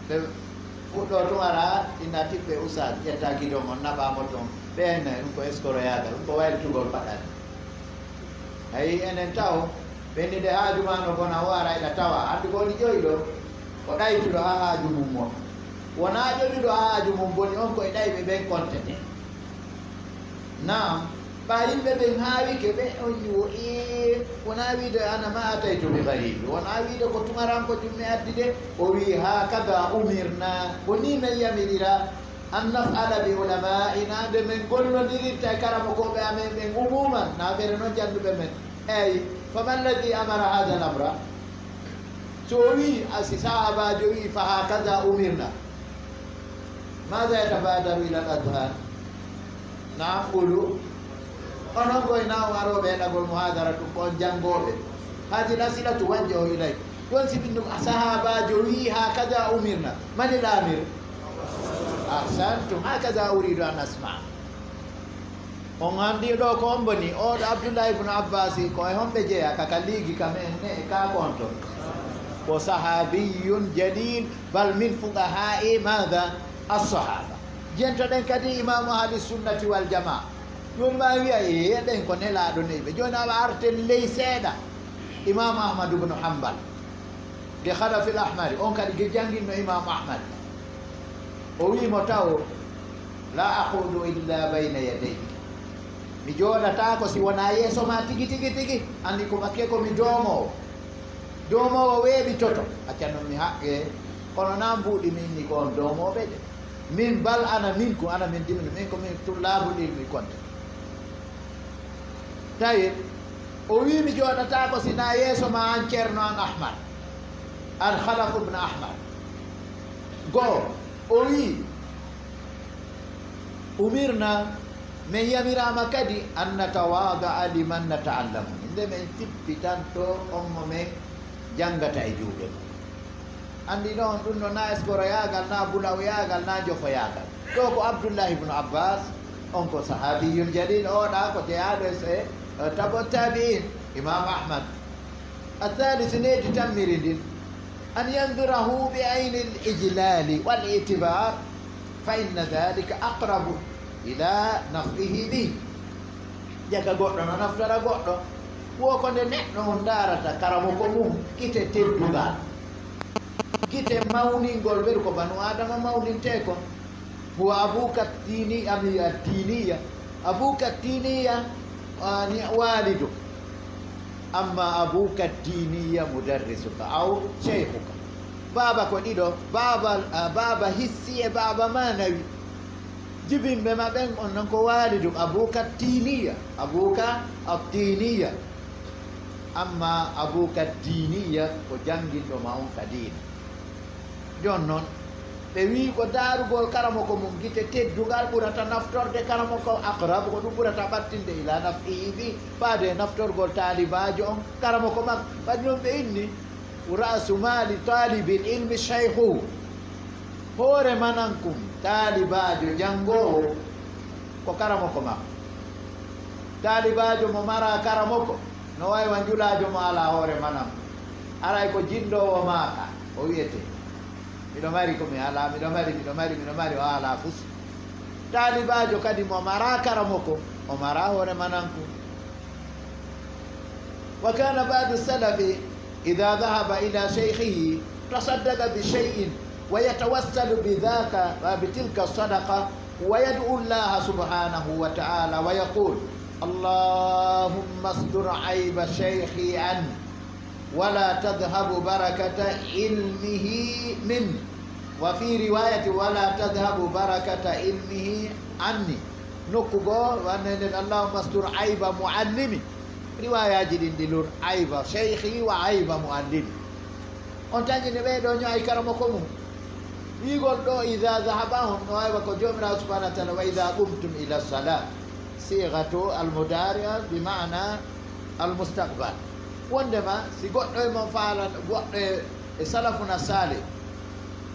Ɓe fuɗɗo tun ara, ina tiɓɓe ustaas, ƴetta gidon on, naɓa moto on. Ɓe en, ɗum ko escroc yaaga. Ɗum ko waylitugol paɗal. Ayi, enen taw, ɓenni de haaju ma no bona, o ara ina tawa. Anndi ko woni ƴoyɗo, ko ɗaytuɗo haa haaju mum moƴƴa. Wonaa ƴoƴuɗo haa haaju mum boni, on ko e ɗayɓe ɓen kontete. Naam, ɓa yimɓe ɓen haawike ɓe, on ñiwo, ee, wonaa wiide ana ma ataytu bi gharib. Wonaa wiide ko tumaranko jummi addi de, o wii, hakada umirna, ko ni men yamirira. An naf'ala bi ulama'ina, nde min gollondirirta e karamokooɓe amen ɓen umuman, na affaire noon jannduɓe men. Eey, fama alladhi amara hadha al amra? So o wii, a si sahaabaajo wii, fa hakaza umirna, maza yatabadaru ila al adhan? Naam, qulu. Onon koye naam arooɓe heɗagol muhadara tun, ko on janngooɓe. Hadhihi al asilatu wajjahu ilaykum. Jooni si min ɗum sahaabaajo wii, "Hakaza umirna." Manil amir? Ahsantum. Hakaza uridu an asma. On anndi ɗo ko on boni? O ɗo Abdullah ibn Abbas, ko e homɓe jeya ka, ka liigi kam en ne e ka ko on ton? Ko sahaabiyun jalil, bal min fuqahaa'i maada? As-sahaaba. Jentoɗen kadi imaamu ahli sunnati wal jamaa. Jooni ma wiya, "Ee, ɗen ko nelaaɗo newi ɓe." Jooni awa arten ley seeɗa. Imaamu Ahmad ibn Hanbal. Ge Khalafil Ahmari, on kadi ge jannginno Imaamu Ahmad. O wi'i mo tawo, "La aqudu illa bayna yadayk." Mi jooɗataako si wonaa yeeso ma tigi, tigi, tigi. Anndi ko bakke ko mi doomoowo. Doomoowo weeɓi toto. Acca non mi haqqe, kono naa mbuuɗi mi inni ko on doomooɓe de. Min bal ana minku, ana min dimino, min ko min tullaabu ilmi konte. Tawi o wii, "Mi jooɗataako si naa yeeso ma an Ceerno an Ahmad, an Khalaf ibn Ahmad." Goo, o wii, "Umirna, min yamiraama kadi an natawaada'a liman nata'allamu, nde min tippitanto on mo min janngata e juuɗe mum." Anndi noon, ɗum no na eskoroyaagal, na bulawoyaagal, na jofoyaagal. Ɗo ko Abdullahi ibnu Abbas, on ko sahaabiyun jalil, oɗa ko jeyaaɗo e, e tabo tabi'in, Imam Ahmad. Athalith, needi tammiri ndin, an yandurahu bi ayni al ijlali wal itibar, fa inna dhalika aqrabu ila naf'ihi bi. Jaka goɗɗo no naftora goɗɗo, wo ko nde neɗɗo on ndaarata karamoko mum gite teddungal, gite mawningol, ɓeru ko banu Adama mawninte kon. Huwa abuka dini, ami addiniya, abuka diniya, ani walidu. Amma abuka diniya mudarrisuka aw sheikhuka. Baaba ko ɗiɗo, baaba, ah, baaba hissi e baaba manawi. Jibinɓe ma ɓen, on non ko walidu, abuka diniya, abuka addiniya. Amma abuka diniya ko jannginɗo ma on ka diina. Jon non, ɓe wii ko daarugol karamoko mum gite teddungal ɓurata naftorde karamoko, aqrab, ko ɗum ɓurata ɓattinde ila naf'ihi bi, faade e naftorgol taalibaajo on karamoko makko. Waɗi non ɓe inni, "Ra'su mali talibil ilmi shaykhuhu." Hoore manankun taalibaajo janngoowo ko karamoko makko. Taalibaajo mo mara karamoko no wayi wa njulaajo mo alaa hoore mananku. Aray ko jinndoowo maaka, o wi'ete, "Miɗo mari ko mi alaa, miɗo mari, miɗo mari, miɗo mari," o alaa fus. Taalibaajo kadi mo mara karamoko, o mara hoore mananku. وكان بعض السلف إذا ذهب إلى شيخه تصدق بشيء ويتوسل بذاك، بتلك الصدقة، ويدعو الله سبحانه وتعالى ويقول: "اللهم استر عيب شيخي عني، ولا تذهب بركة علمه مني." وفي رواية: "ولا تذهب بركة علمه عني." Nokku goo, wanne nden: "Allahumma astur ayba muallimi." Riwaayaaji ɗin ɗi lur: "Ayba shaykhi wa ayba muallimi." On tan ine ɓee ɗoo ño'ay karamoko mum. Wiigol ɗoo, "Iza zahaba" on, no waawi ko Joomiraaɗo subhaanahu wa ta'aala, "Wa iza qumtum ila salat." Sighatu al-mudari'a bi ma'na al-mustaqbal. Wondema, si goɗɗo e mon faala, goɗɗo e, e salafuna saalih,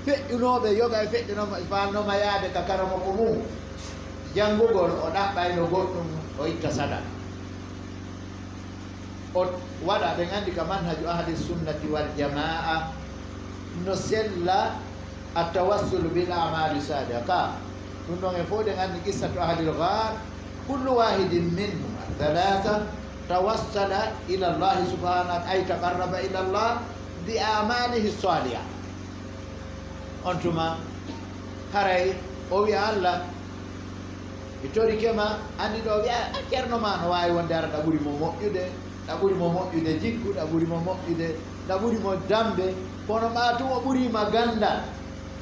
feƴƴunooɓe, yoga e feƴƴunoo-, faalnooma yaade ka karamoko mum, janngugol, o ɗaɓɓayno goɗɗum, o itta sadaka. O waɗa, ɓen anndi ka manhaju ahli sunnati wal jamaa, no sella at-tawassul bil a'mali saliha. Ka, ɗum ɗon en fof ɗen anndi qissatu ahlil ghar. Kullu wahidin minhum thalatha tawassala ila Allahi subhanahu, ay taqarraba ila Allah bi a'malihi saliha. On tuma, haray o wi'a Allah, "Mi torike ma," anndi ɗo wi'a, "A, Ceerno ma no waawi wonde ara ɗa ɓuri mo moƴƴude, ɗa ɓuri mo moƴƴude jikku, ɗa ɓuri mo moƴƴude, ɗa ɓuri mo dambe, kono maa tun o ɓuri ma ganndal."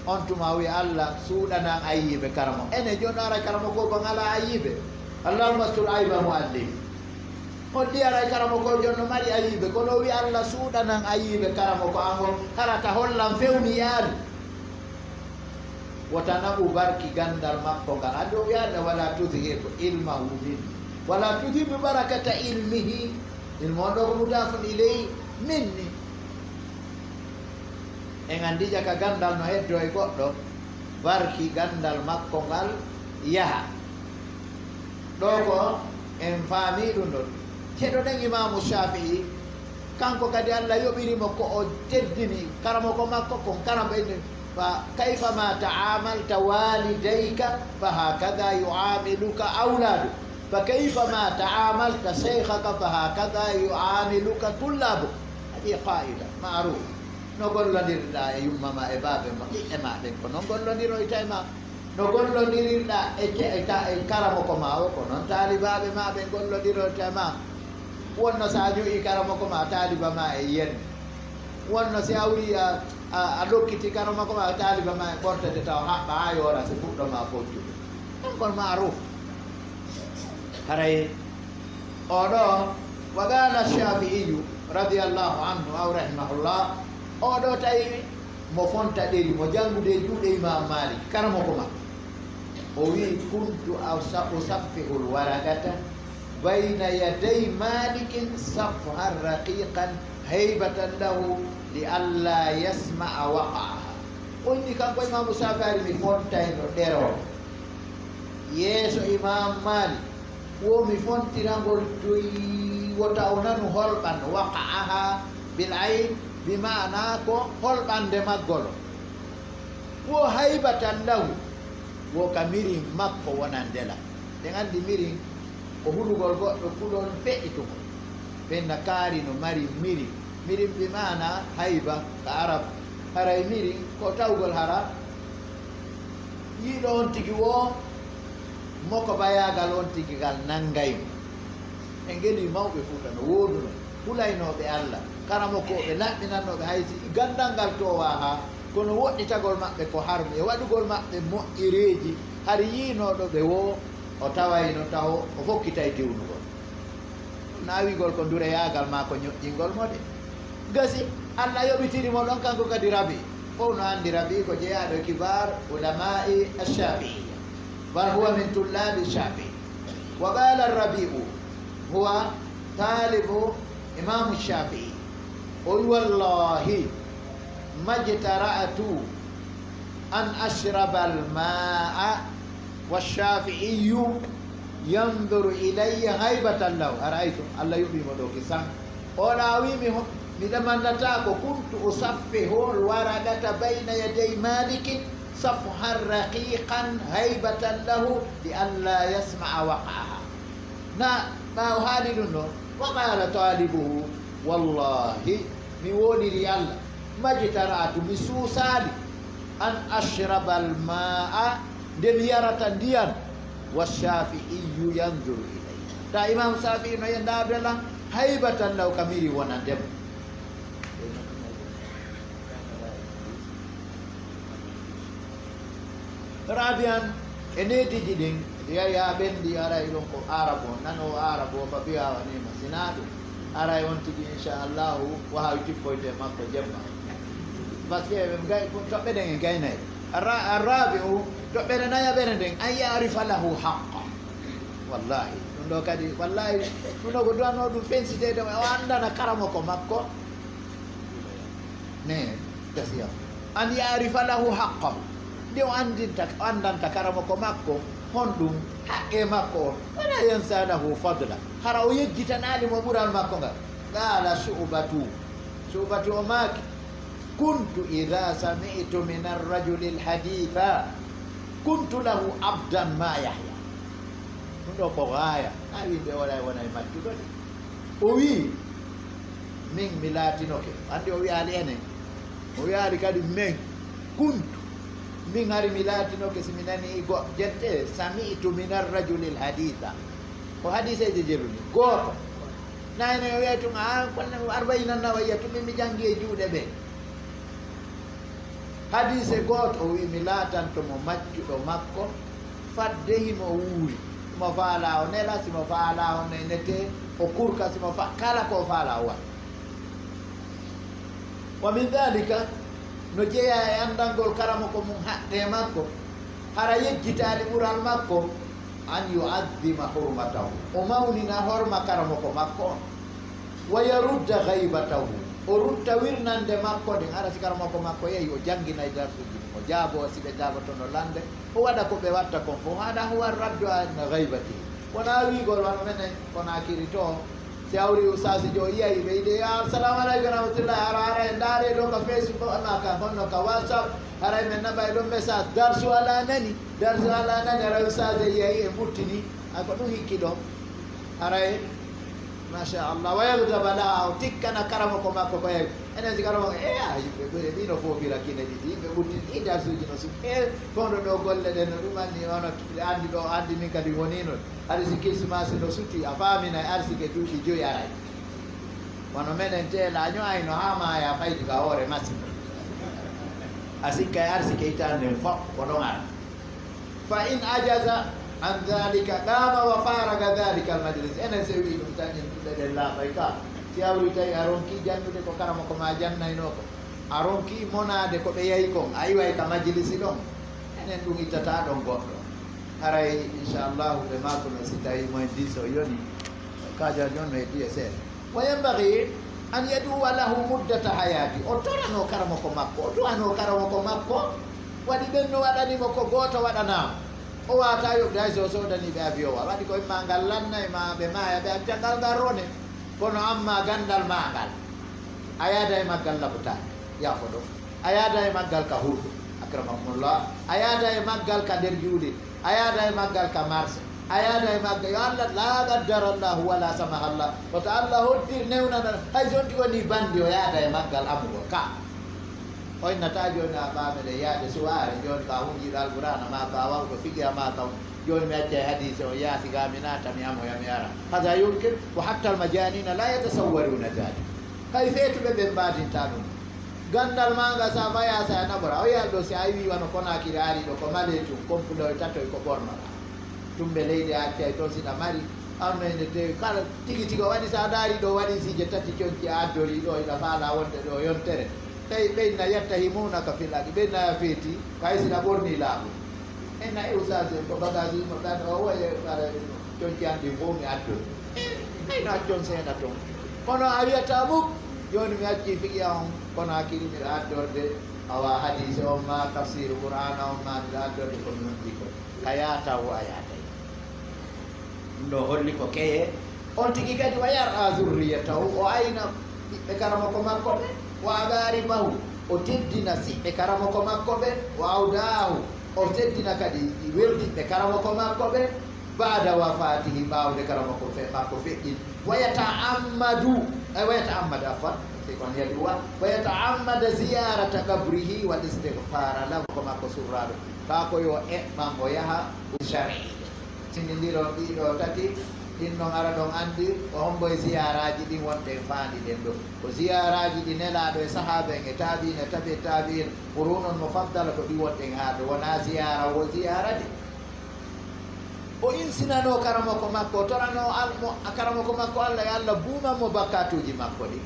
On tuma o wi'a, "Allah, suuɗanan ayiibe karamo." Ene jooni ara karamo ko ban alaa ayiibe. "Allahumma astur ayba muallim." Holli aray karamoko on no mari ayiibe, kono o wi'i, "Allah, suuɗanan ayiibe karamoko an on, hara ka hollan fewni yaali." Wota naɓu barki ganndal makko ngal. Anndi o wi'i Allah, "Wala tudhhib ilmahu minni. Wala tudhhib barakata ilmihi." Ilmu on ɗo ko mudafun ilayhi, minni. En anndi jaka ganndal no heddoo e goɗɗo, barki ganndal makko ngal yaha. Ɗoo ko en faamii ɗum ɗon. Ceɗoɗen Imaamu Shaafi'i, kanko kadi Allah yoɓiri mo ko o teddini karamoko makko kon, karamo inni, "Fa kayfa ma ta'amalta walidayka fa hakadha yu'amiluka awladu, fa kayfa ma ta'amalta shaykhaka fa hakadha yu'amiluka tullabu." Hadi qaida ma'ruf. No gollondirɗaa e yumma ma e baabe ma, ɓiɓɓe ma ɓen, ko non gollondiroyta e ma. No gollondirirɗaa e ce-, e ta-, e karamoko ma o, ko non taalibaaɓe ma ɓen gollondiroyta e ma. Wonno so a ñu'i karamoko ma, taaliba ma e yen. Wonno si a wuri a, a, a lokkiti karamoko ma, taaliba ma e ɓortete taw haɓɓa haa yoora si fuɗɗo ma fojjude. Ɗum kon ma'ruf. Haray oɗo, wa qala Shafi'iyu radiyallahu anhu aw rahimahullah, oɗo tawi mo fonta ɗeri, mo janngude e juuɗe Imam Malik, karamoko ma. O wi, "Kuntu usa-, usaffihu al-waraqata bayna yaday Malikin safhan raqiqan haybatan lahu li alla yasma'a waqa'aha." O inni kanko Imamu Shafi'i, mi fontayno ɗerewol yeeso Imam Malik, wo mi fontirangol toy wota o nanu holɓan, waqa'aha bil ayn, bi ma'ana ko holɓande maggol. Wo haybatan lahu, wo ka mirin makko wonande lan. En anndi mirin ko hulugol goɗɗo kulol feƴƴitungol. Ɓen na kaari no mari mirin. Mirin bi ma'ana hayba ka Arab. Haray mirin ko tawgol hara yiiɗo on tigi wo mo ko bayaagal on tigi gal nanngay mo. En ngelii mawɓe Fuuta no wooduno, hulaynooɓe Alla, karamokooɓe, laɓɓinannooɓe, hay si ganndal ngal toowaa haa, kono woɗɗitagol maɓɓe ko harmi e waɗugol maɓɓe moƴƴereeji, hari yiinooɗo ɓe woo, o tawayno taho o fokkitay diwnugol. Naawigol ko ndureyaagal maa ko ñoƴƴingol mo de. Gasi, Alla yoɓitiri mo ɗon kanko kadi Rabi. Fow no anndi Rabi ko jeyaaɗo e kibaar ulama'i ash-Shafi'iyya. Bal huwa min tullabi Shafi'i. Wa qala Rabi'u huwa talibu Imamu Shafi'i. O wi, "Wallahi majtara'tu an ashraba al-ma'a wa Shafi'iyyu yanzuru ilayya haybatan lahu." A ra'aytum, Alla yoɓii mo ɗo kisan. O ɗa wi mi ho-, mi ɗamannataako, "Kuntu usaffihu al-waraqata bayna yaday Malikin safhan raqiqan haybatan lahu li alla yasma'a waqa'aha." Na ɓaawo haali ɗum ɗo, wa qala talibuhu, "Wallahi, mi wooniri Alla, majtara'tu, mi suusaali, an ashraba al-ma'a, nde mi yarata ndiyan, wa Shafi'iyyu yanzuru ilayya. Ta Imam Shafi'i no yenndaade lan, haybatan law ka miri wonande mo." Rabi'an, e neediiji ɗin, yahi haa ɓenndi, aray ɗon ko Aarabu on, nanoowo Aarabu o, fa biha wa ni'ma, sinaa ɗum, aray on tigi, inchallahu, wahawi tippoyde e makko jemma. Parce que ɓe gay-, toɓɓe ɗen e gaynay. Arra-, arrabi'u, toɓɓere nayaɓere nden, an ya'rifa lahu haqqa. Wallahi, ɗum ɗo kadi, wallahi, ɗum ɗo ko duwanno ɗum fensitede, o anndana karamoko makko. Ne, gasiya. An ya'rifa lahu haqqahu. Nde o anndinta, o anndanta karamoko makko, honɗum haqqe makko on. Wala yansa lahu fadla. Hara o yejjitanaali mo ɓural makko ngal. Qala Shu'batu. Shu'batu o maaki, "Kuntu idha sami'tu min ar-rajuli al-haditha, kuntu lahu abdan ma yahya." Ɗum ɗo ko gaaya. Na yimɓe wala wona e maccuɗo de. O wii, "Min mi laatinoke." Anndi o wiyaali enen. O wiyaali kadi, "Men, kuntu." Min hari mi laatinoke, si mi nani go-, jette, "Sami'tu min ar-rajuli al-haditha." Ko hadiseeje jeluni. Gooto. Na enen o wiya tun, "Ah, kono Arba'iina Nawawiyya tun min mi janngi e juuɗe ɓe." Hadiise gooto, o wi'i, mi laatanto mo maccuɗo makko fadde himo wuuri. Himo faalaa o nela, si mo faalaa o ne-, nete, o kurka, si mo fa-, kala ko o faalaa o waɗa. Wa min dhalika, no jeyaa e anndangol karamoko mum haqqe makko, hara yejjitaali ɓural makko, an yu'azzima hurmatahu, o mawnina horma karamoko makko on, wa yarudda ghaybatahu, O rutta wirnande makko nden, hara si karamoko makko yehi, o jannginay darsuuji ɗin, o jaaboo si ɓe jaabotono lannde, o waɗa ko ɓe watta kon fof. Hada huwa raddu an ghaybati. Wonaa wiigol wano menen Konaakiri to, si a hawri ustaasiijo o yi'ay ɓe yiɗi, "Assalamu aleykum wa rahmatullahi, hara, hara en ndaaree ɗoo ka Facebook, ma ka honno ka WhatsApp, haray men naɓay ɗon message, darsu alaa nani, darsu alaa nani, haray ustaas e yi'ay en ɓuttini." A ko ɗum hikki ɗon. Haray, machallah, wa yaghdaba laha, o tikkana karamoko makko ko heewi. Enen si karamoko, e, a, yimɓe ɓuri, ɗi no foofira kine ɗiɗi, yimɓe ɓutti, ɗi darsuuji no suki. E, fewndo ɗo golle ɗen no ɗum anni, ono anndi ɗo, anndi min kadi woni non. Hari si Kirsimasi no suti, a faaminay arsike duuɓi joyi aray. Wano menen teelaaño ayno haa maaya faydi ka hoore masi. A sikkay arsike hitaande nden fof ko ɗon ara. Fa in ajaza an dhalika qama wa faraga dhalika al majlis. Enen si wii ɗum tan, yimɓe ɗen laaɓay ka. Si hawri tawi a ronki jannude ko karamoko ma jannaynoo ko, a ronki monaade ko ɓe yahi kon, a iway ka majlisi ɗon, enen ɗum ittataa ɗon goɗɗo. Haray, inchallahu, ɓe maakuno si tawi moyen dix o yoni, kaaja jon no heddi e seeɗa. Wa yanbaghi an yaduwa lahu muddata hayati. O torano karamoko makko, o du'ano karamoko makko. Waɗi ɓen no waɗani mo ko gooto waɗanaa mo. O waata yoɓde hay so o soodani ɓe avion wa. Waɗi ko imma ngal lanna, e ma ɓe maaya, ɓe acca ngal ngal rone. Kono amma ganndal ma ngal, a yaada e maggal labutaade, yaafo ɗo. A yaada e maggal ka huuɗo, akramakumullah. A yaada e maggal ka nder juuɗe. A yaada e maggal ka marché. A yaada e maggal, yo Allah, la qaddara Allahu wala samaha Allah. Wota Allah hoddir newnana, hay so on tigi woni bandi, o yaada e maggal amugol ka. O innata jooni a faamede yaade suwaare, jooni ka hunjiiɗo Alqur'aana ma, ka wawɗo fiqiha ma, ka jooni mi accay hadiise on yaasi ga, mi naata, mi amoya, mi ara. Hada yumkin, wa hatta almajanina la yatasawwaruna dhalik. Kay feetuɓe ɓen mbaadinta ɗum. Ganndal ma ngal, sa faya, sa naɓora. O yaha ɗo, si a iwi wano Konaakiri ari ɗo, ko maleetum, kompuloy tatoy, ko ɓornoɗa. Tumbe leydi a accay toon, siɗa mari, anno ene tewi. Kala tigi tigi o waɗi, sa daari ɗo, waɗi siije tati conci a addori ɗo, hiɗa faala wonde ɗo yontere. Tawi ɓeyna yattahimunaka fil ardi, ɓeyna a feeti, ko hay siɗa ɓorni laaɓu. En na e usage ko bagage mo ɗan o waye, kala conci an ɗin fof mi addori. Ɓeyna accon seeɗa toon. Kono a wiyata muk, jooni mi acci fiqiha on, Konaakiri miɗo addorde, awa hadiise on ma, tafsiru Qur'aana on ma, miɗo addorde ko mi wonti ko. Ka yaata wo a yaatay. Ɗum ɗo holli ko keye. On tigi kadi wa yar'a zurriyatahu, o ayna ɓiɓɓe karamoko makko ɓen, wa aqaribahu, o teddina siɓɓe karamoko makko ɓen, wa awdaahu, o teddina kadi weldiɓɓe karamoko makko ɓen, ba'da wafatihi, ɓaawo nde karamoko fe-, makko feƴƴi. Wa yata'ammadu, ay, wa yata'ammadu, afwan, c'est qu'on y a droit. Wa yata'ammada ziyarata qabrihi wal istighfara lahu, ko makko surraaɗo. Kaa ko yo eɓɓan o yaha shar'i. Tindindiron ɗiɗo tati, ɗin non ara ɗon anndi ko hombo e ziyaaraaji ɗin wonɗen faandi ɗen ɗo. Ko ziyaaraaji ɗi Nelaaɗo e sahaaba en e taabiin e tabi taabiin, quruunun mufaddala ko ɗi wonɗen haa ɗo. Wonaa ziyaara wo ziyaara de. O insinanoo karamoko makko, o toranoo al-, mo, karamoko makko Allah, yo Allah buuman mo bakkaatuuji makko ɗin.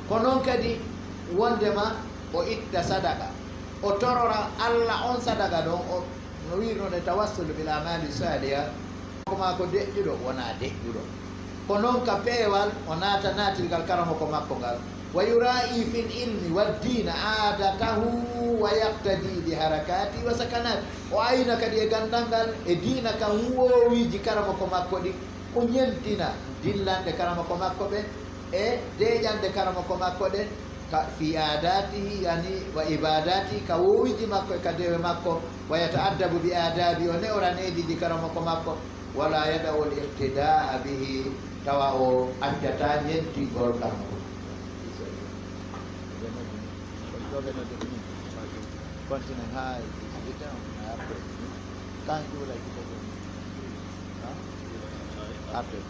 Ko non kadi wondema o itta sadaka, o torora Allah on sadaka ɗon, o, no wi'irnoo e tawassul bil amali saliha. Ko maa ko deƴƴuɗo, wonaa deƴƴuɗo. Ko non ka peewal o naata naatirgal karamoko makko ngal. Wa yura'i fil ilmi wad dina adatahu wa yaqtadi bi harakati wa sakanat. O ayna kadi e ganndal ngal e diina kan woowiiji karamoko makko ɗin. O ñentina dillanɗe karamoko makko ɓen e deeƴanɗe karamoko makko ɗen. Ka, fi adatihi, yani, wa ibadati, ka wowiji makko e ka dewe makko, wa yata'addabu bi adabi, o ne'ora neediji karamoko makko, wala yada'u al-iqtida'a bihi, tawa o accata ñentingol karamoko. Continue ha, après. Kan jula kita. Après.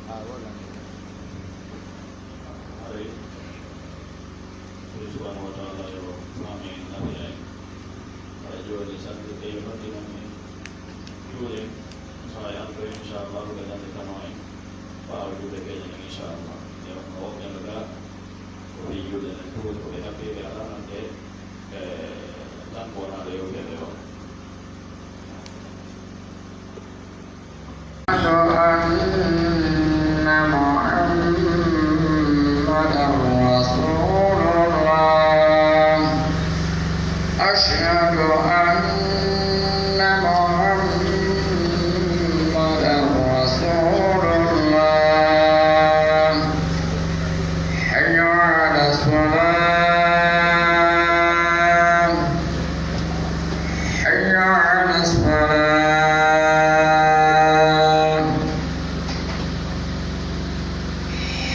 Ah, voilà. Haray, Allah subhanahu wa ta'ala yo faami en, nafi en. Haray jooni, santirde yo noddinan en, juuren, so a yalto, inchallah, ɓe ganditano en ɓaawo juuɗe keeje ɗen, inchallah. E on no woɓɓe no ga, ko fii juuɗe ɗen tun, ko ɓe haɓɓiiɓe alaa nande, e, tan ko wonaa ɗo yewtere o. أشهد أن محمدا رسول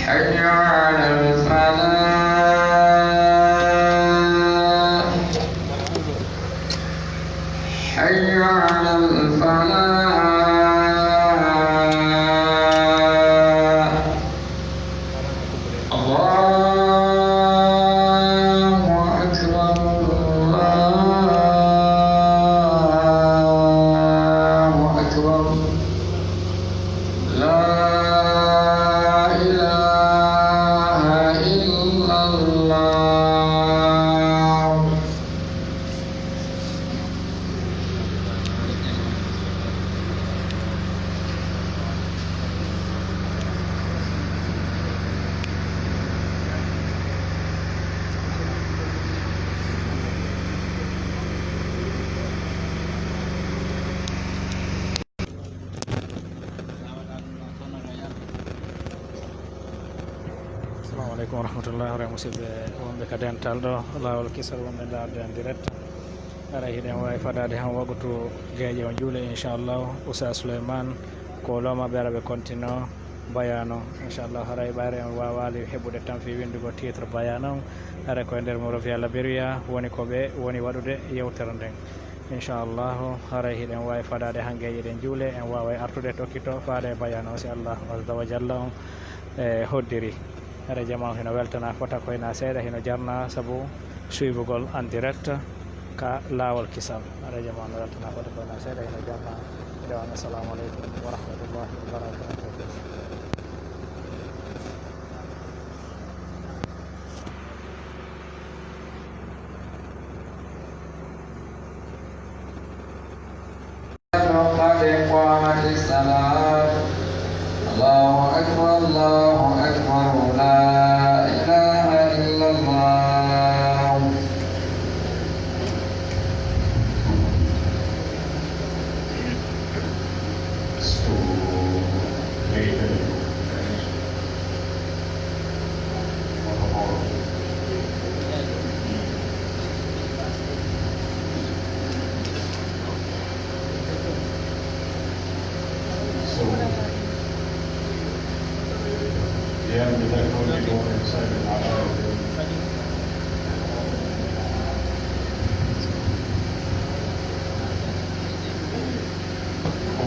حي على الفلاح. حي على الفلاح. الله أكبر، الله أكبر. لا إله إلا الله. Assalamu aleykum wa rahmatullah. Hoore musidɓe wonɓe ka dental ɗo, laawol kisal wonɓe ndaarde en direct. Haray hiɗen waawi fadaade han waqtu geeƴe on juule, inchallahu. Oustaz Souleymane, ko looma ɓe ara ɓe continue bayaan on. Inchallahu, haray ɓayre en waawaali heɓude tan fii winndugol titre bayaan on. Haray ko e nder Monrovia Liberia woni ko ɓe woni waɗude yewtere nden. Inchallahu, haray hiɗen waawi fadaade han geeƴe ɗen juule, en waaway artude tokkito faade e bayaan on si Allahu azza wa jalla on e hoddiri. Hare jama on hino weltana fota ko hina seeɗa, hino jarna sabu suivugol en direct ka laawol kisal. Hare jama on weltana fota ko hina seeɗa, hino jarna. Nde on, assalamu aleykum wa rahmatullahi wa barakatuh. قد قامت الصلاة. الله أكبر، الله أكبر، لا إله إلا الله.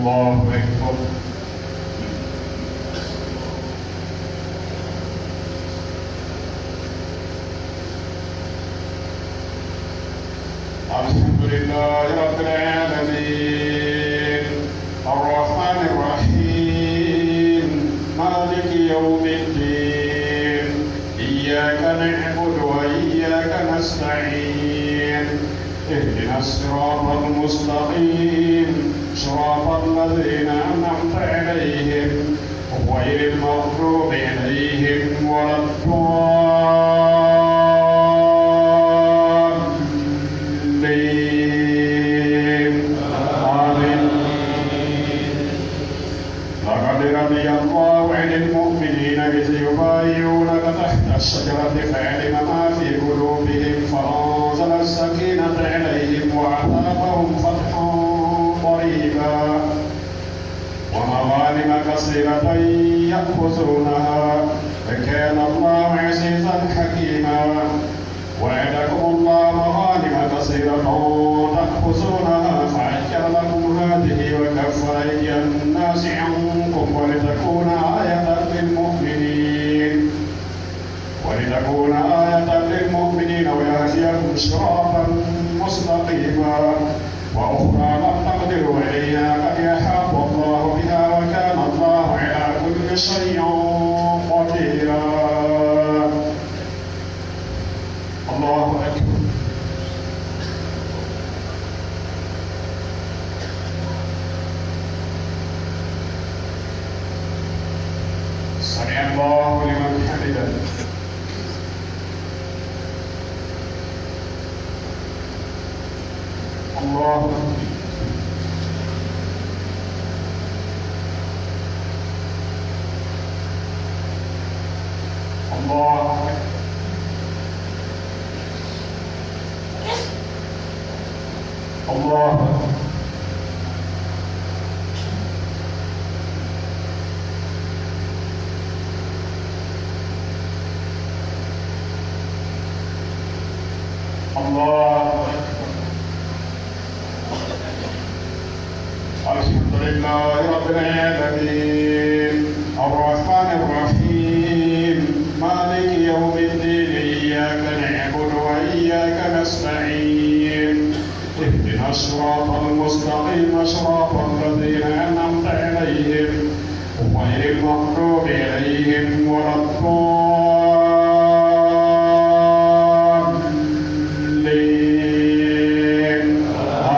الله أكبر. الحمد لله رب العالمين. الرحمن الرحيم. مالك يوم الدين. إياك نعبد وإياك نستعين. اهدنا الصراط المستقيم. صراط الذين أنعمت عليهم غير المغضوب عليهم ولا الضالين. آمين. لقد رضي الله عن المؤمنين إذ يبايعونك تحت الشجرة فعلم ما في قلوبهم فأنزل السكينة عليهم وأثابهم فتحا قريبا. ومغانم كثيرة يأخذونها وكان الله عزيزا حكيما. وعدكم الله مغانم كثيرة تأخذونها فعجل لكم هذه وكف أيدي الناس عنكم ولتكون آية للمؤمنين. ولتكون آية للمؤمنين ويهديكم صراطا مستقيما. وأخرى لم تقدروا عليها قد أحاط الله بها وكان الله على كل شيء قديرا. الله أكبر. سمع الله لمن حمده. الله أكبر. الله أكبر. الله أكبر. الله أكبر. الحمد لله رب العالمين. الرحمن الرحيم. مالك يوم الدين. إياك نعبد وإياك نستعين. اهدنا الصراط المستقيم. صراط الذين أنعمت عليهم غير المغضوب عليهم ولا الضالين.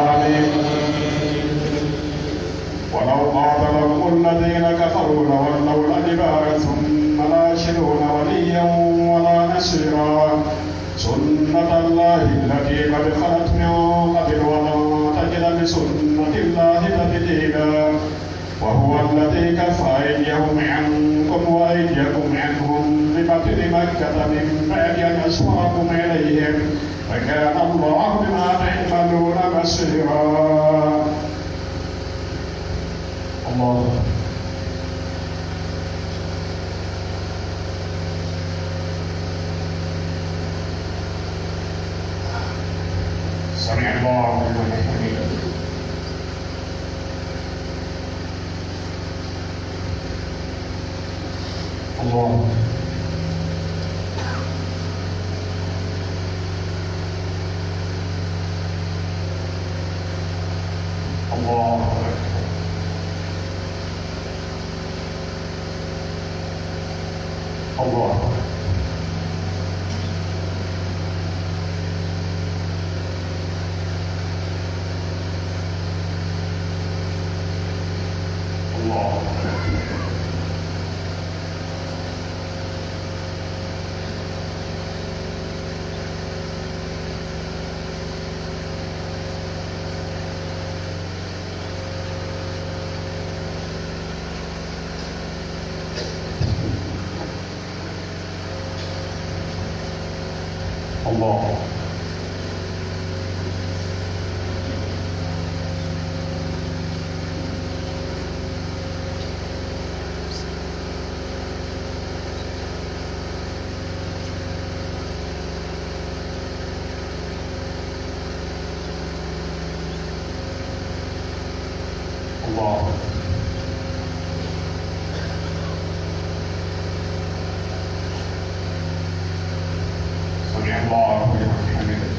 آمين. ولو قاتلكم الذين كفروا لولوا الأدبار ثم لا يجدون وليا ولا نصيرا. سنة الله التي قد خلت من قبل ولن تجد لسنة الله تبديلا. وهو الذي كف أيديهم عنكم وأيديكم عنهم ببطن مكة من بعد أن أظفركم عليهم وكان الله بما تعملون بصيرا. الله. سمع الله لمن حمده. الله. الله أكبر. الله أكبر. الله أكبر. الله. الله. سمع الله لمن حمده.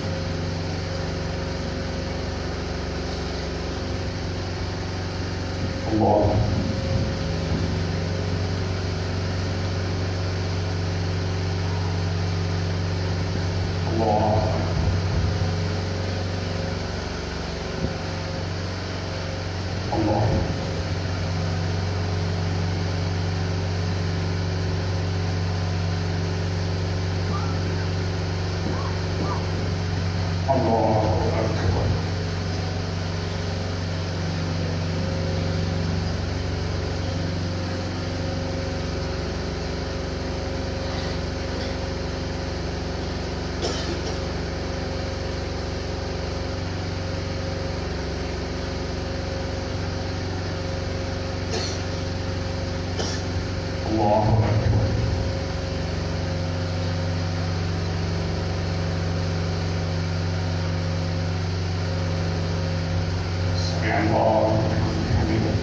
الله. الله. الله. الله أكبر. الله أكبر. سمع الله لمن حمده.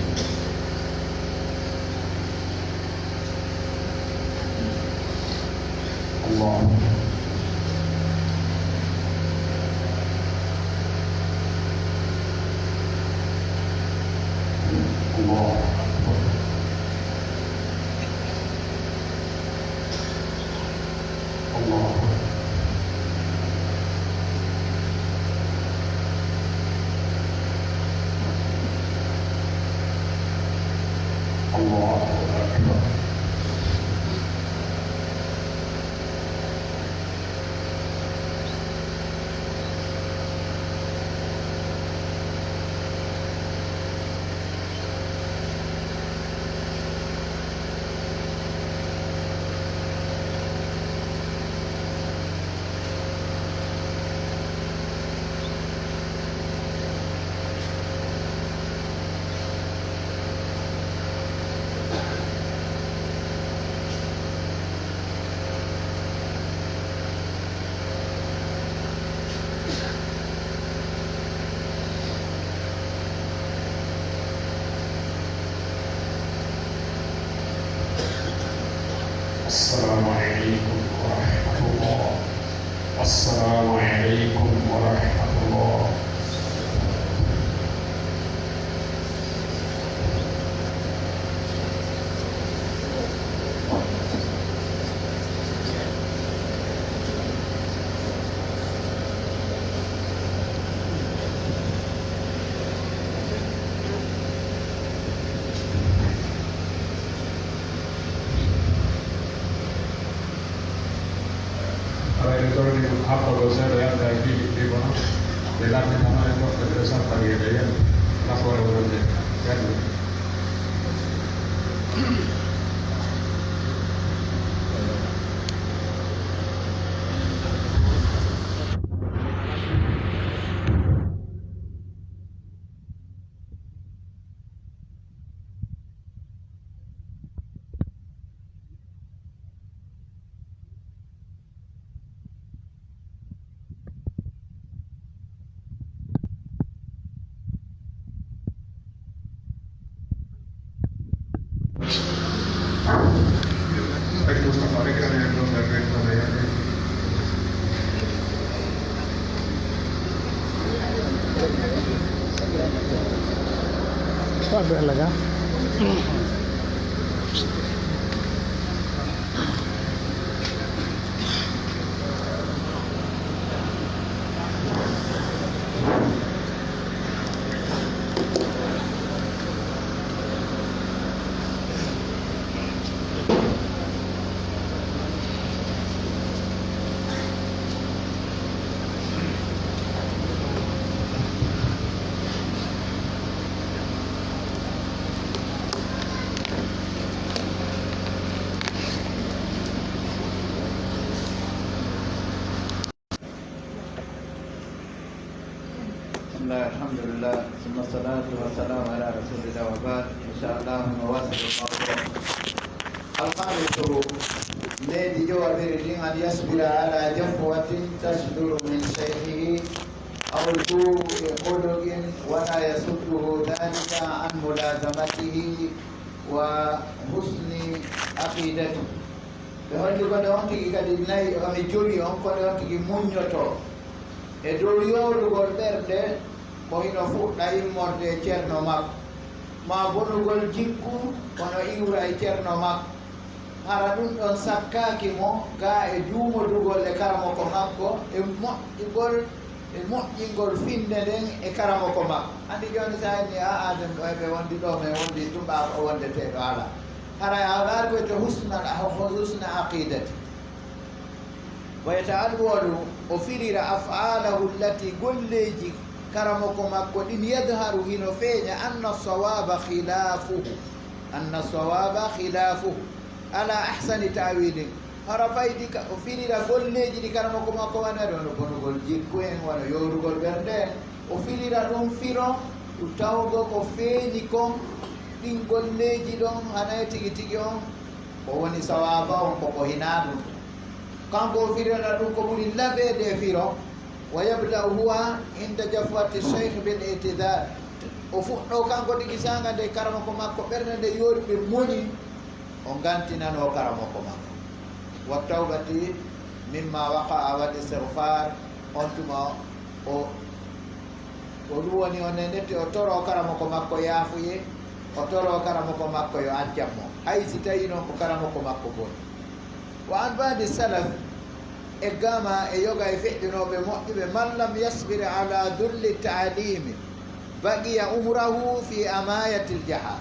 الله. الله أكبر. الله أكبر. الله أكبر. السلام عليكم ورحمة الله. السلام عليكم ورحمة الله. Aɗa ene torni haɓɓagol seeɗa yalta e piiji ɗi kono ɓe laɓɓinama e goɗɗo ɓe sarta wiyeede yen nafoore wonande galle. Sabe laga. بسم الله، الحمد لله، ثم الصلاة والسلام على رسول الله وبعد. إن شاء الله نواصل الموضوع. الخامس، leydi jowabiri ɗin, أن يصبر على جفوة تصدر من شيخه أو سوء خلق ولا يصده ذلك عن ملازمته وحسن عقيدته. Ɓe holli ko nde on tigi kadi nayi, omo joli on, ko nde on tigi muññoto e dow yoorugol ɓernde, ko hino fuɗɗa immorde e ceerno makko, maa bonugol jikku, kono iwra e ceerno makko. Hara ɗum ɗon sakkaaki mo gaa e duumodugol e karamoko makko, e moƴƴugol, e moƴƴingol finnde nden e karamoko makko. Anndi jooni, so a inni, "Aa, aden ɗo eɓe wondi ɗo, men wondi tumbaako o wondeteeɗo alaa." Haray a waɗaali ko wiyetee husnal, husna aqidati. Wa yata'awwalu, o firira af'aalahu allati, golleeji karamoko makko ɗin, yadharu, hino feeña, anna sawaba khilafuhu, anna sawaba khilafuhu, ala ahsani ta'wilin. Hara faydi ka, o firira golleeji ɗi karamoko makko waɗani, wano bonugol jikku en, wano yoorugol ɓernde en. O firira ɗum firo, ɗum tawgo ko feeñi kon, ɗin golleeji ɗon, hanay tigi tigi on, ko woni sawaaba on, ko ko hinaa ɗum. Kanko o firira ɗum ko ɓuri laɓeede e firo. Wa yabda'u huwa inda jafwati shaykh bil i'tidar. O fuɗɗo kanko tigi saanga nde karamoko makko ɓernde nde yoori ɓe moni, o ngantinanoo karamoko makko. Wa tawbati mimma waqa'a wal istighfar, on tuma o, o ɗum woni o nenetti, o toroo karamoko makko yaafuye, o toroo karamoko makko yo accan mo, hay si tawii non ko karamoko makko boni. Wa an ba'di salaf, eggaama e yoga e feƴƴunooɓe moƴƴuɓe, man lam yasbir ala dulli ta'limi baqiya umrahu fi amayatil jahal.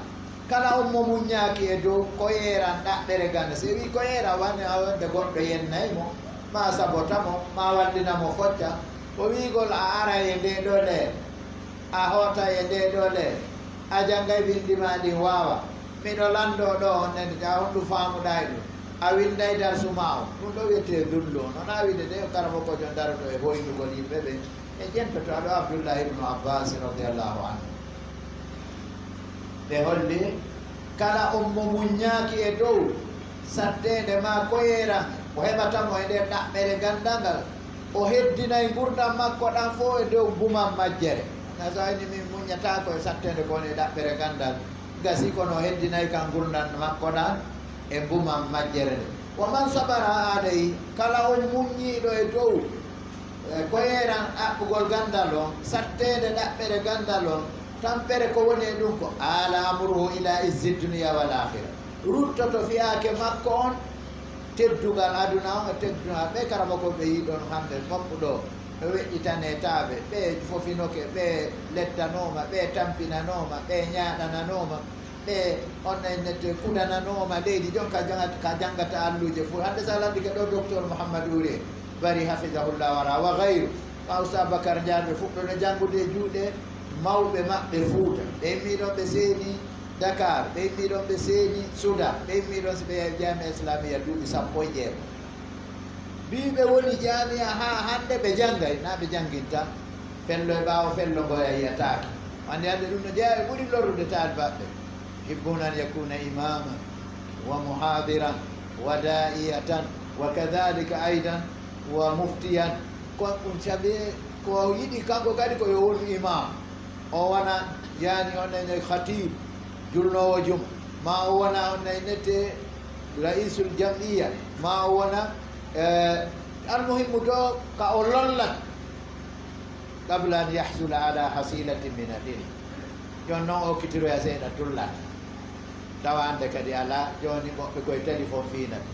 Kala on mo muññaaki e dow koyeeran ɗaɓɓere ganda, si wii koyeeran wani a wonde goɗɗo yennay mo, ma sabota mo, ma wallina mo focca, ko wiigol a ara e nde ɗo leer, a hoota e nde ɗo leer, a janngay binndi ma ɗin waawa, miɗo lanndoo ɗo on nani, ta on ɗum faamuɗaa e ɗum, a winnday darsu ma on, ɗum ɗo wiyetee dullu on. On a wiide de, karamoko jon daroto e hoynugol yimɓe ɓe, e jentoto aɗo Abdullahi ibnu Abbas radiyallahu anhu. Ɓe holli, kala on mo muññaaki e dow satteende maa koyeeran, o heɓata mo e nder ɗaɓɓere ganndal ngal, o heddinay ngurndan makko ɗan fof e dow buman majjere. Na so ayni min muññataako e satteende ko woni e ɗaɓɓere ganndal, gasi kono o heddinay kan ngurndan makko ɗan, e mbumam majjere nde. Wa man sabara alayhi, kala on muññiiɗo e dow, e ko yeeran ɗaɓɓugol ganndal on, satteende ɗaɓɓere ganndal on, tampere ko woni e ɗum ko, ala amruhu ila izzi dunya wal akhira. Ruttoto fiyaake makko on, teddungal aduna on e teddungal ɓe karamokooɓe yiɗon hannde foppu ɗo, ɓe weƴƴitanee taaɓe, ɓe fofinoke, ɓe lettanooma, ɓe tampinanooma, ɓe ñaaɗananooma, ɓe on en nette kudananooma leydi jon ka janga-, ka janngata alluuje fof. Hannde so a lanndike ɗo docteur Mouhammad Ouré Bari hafidahullah wara wa gayru, ma Oustaz Bakar Ndiaye, ɓe fuɗɗono janngude e juuɗe mawɓe maɓɓe Fuuta. Ɓe immii ɗon ɓe seeni Dakar, ɓe immii ɗon ɓe seeni Soudan, ɓe immii ɗon si ɓe yahi Jamia Islamia duuɓi sappo e jeego. Mbii ɓe woni Jamia haa hannde ɓe janngay, na ɓe jannginta. Fello e ɓaawo fello ngoya yiyataake. Anndi hannde ɗum no jeyaa e ɓuri lorrude taalibaaɓe. Yuhibbuna an yakuna imaman wa muhadiran wa da'iyatan wa kadhalika aidan wa muftiyan. Ko ɗum sabi ko yiɗi kanko kadi ko yo wonu imam. O wona, yani, on ene khatib, julnoowo juma, ma o wona on ene te raisul jam'iyya, ma o wona, eh, almuhimmu do ka o lollat qabla an yahsula ala hasilatin min al ilm. Jon noon o okkitiroya seeɗa dullata. Tawa hannde kadi alaa, jooni woɓɓe koye téléphone fiinata.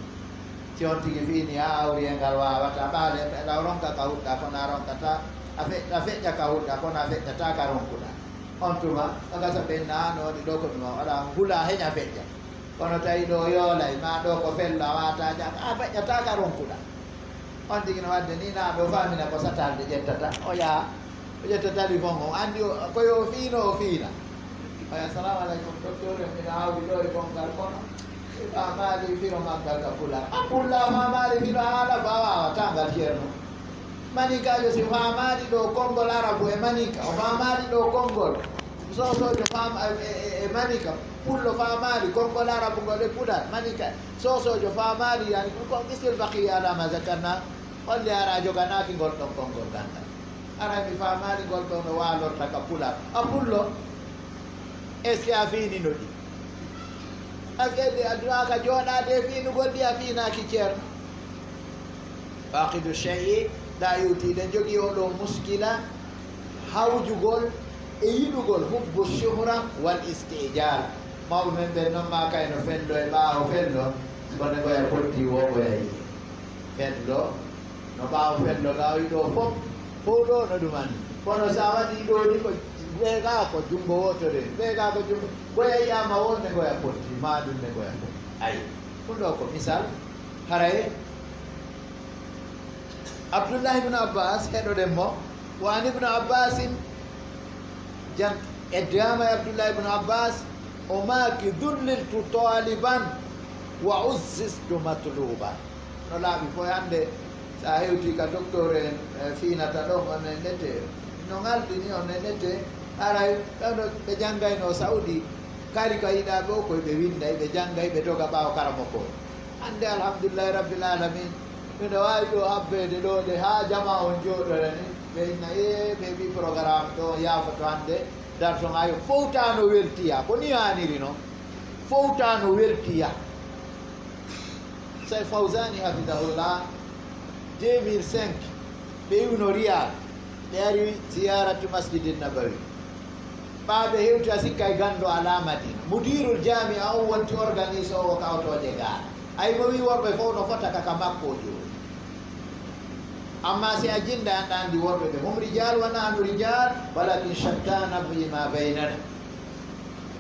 Si on tigi fiini haa hawri e ngal waawataa, ɓaale, ɓe law ronka ka huɗɗa, kono a ronkata, a fe-, a feƴƴa ka huɗɗa, kono a feƴƴataa ka ronkuɗa. On tuma, o gasa ɓenna, haa no waɗi ɗo ko ɗum o waɗa, ngula heña feƴƴa. Kono tawi ɗo yoolay, ma ɗo ko fello, a waata jam, a feƴƴataa ka ronkuɗa. On tigi no waɗde ni, na ɗo faamina ko satalde ƴettata, o yaha. O ƴetta téléphone on, anndi o, ko yo fiino, o fiina. Oya, "Assalamu aleykum, docteur, en mbiɗa hawri ɗo e kongal, kono mi faamaali firo maggal ka pular." A pulla faamaali firo haala ba waawataa ngal ceerno. Maninkaajo si faamaali ɗo konngol arabu e maninka, o faamaali ɗo konngol soosoojo faama-, e, e, e, e maninka, pullo faamaali konngol arabu ngol e pular, maninka, soosoojo faamaali, yani, ko misil baqiya ala ma zakarna, holli hara a joganaaki ngol ɗon konngol ganndal. Haray mi faamaali ngol ɗo no waalorta ka pular. A pullo, est-ce que a fiinino ɗi? Est-ce que ɗi a duwaaka jooɗaade e fiinugol ɗi, a fiinaaki ceerno? Faaqidu shay'i laa yu'ti, ɗen jogii oo ɗoo muskila, hawjugol e yiɗugol, hubbu shuhra wal isti'jal. Mawɓe men ɓen non maa kay no fello e ɓaawo fello, kono ngoya potti wo ngoya yi'e. Fello, no ɓaawo fello ga o yiɗo fof, fof ɗo no ɗum anndi. Kono so a waɗi ɗo ni ko weegaa ko junngo wooto de, weegaa ko junngo, ngoya yiyaama wonde ngoya potti, maa ɗum ne ngoya potti. Ayi, ɗum ɗo ko misal, haray Abdullah ibn Abbas, heɗoɗen mo, wa an ibn Abbasin, jan eddaama e Abdullah ibn Abbas, o maaki, "Dhulliltu taliban wa uzzistu matluban." No laaɓi fof hannde, so a hewtii ka docteur en, eh, fiinata ɗon, on en nete, no ngalɗini, on en nete, haray ɓe no ɓe janngayno Saudi, kari ka yiɗaaɓe o koye ɓe winnday, ɓe janngay, ɓe doga ɓaawo karamoko o. Hannde, alhamdulillahi rabbil alamin, miɗo waawi ɗo habbeede ɗo de haa jama on jooɗorani. Ɓe inna, "Ee, ɓe mbii programme ɗo yaafoto hannde, darto ngayo." Fowta no weltiya, ko ni haaniri non. Fowta no weltiya. Sey Fawzani hafidahullah, deux mille cinq, ɓe iwno Riyad, ɓe ari ziyaratu Masjidin Nabawi. Ɓaaɓe hewti a sikka e ganndo alaa Madina. Mudirul Jamia on wonti organisoowo kawtooje gaala. Ay mo wi worɓe fof no fota ka, ka makko o jooni. Amma si a jinnda, an ɗa anndi worɓe ɓe hum rijal wa nahnu rijal, walakin shattana fima baynana.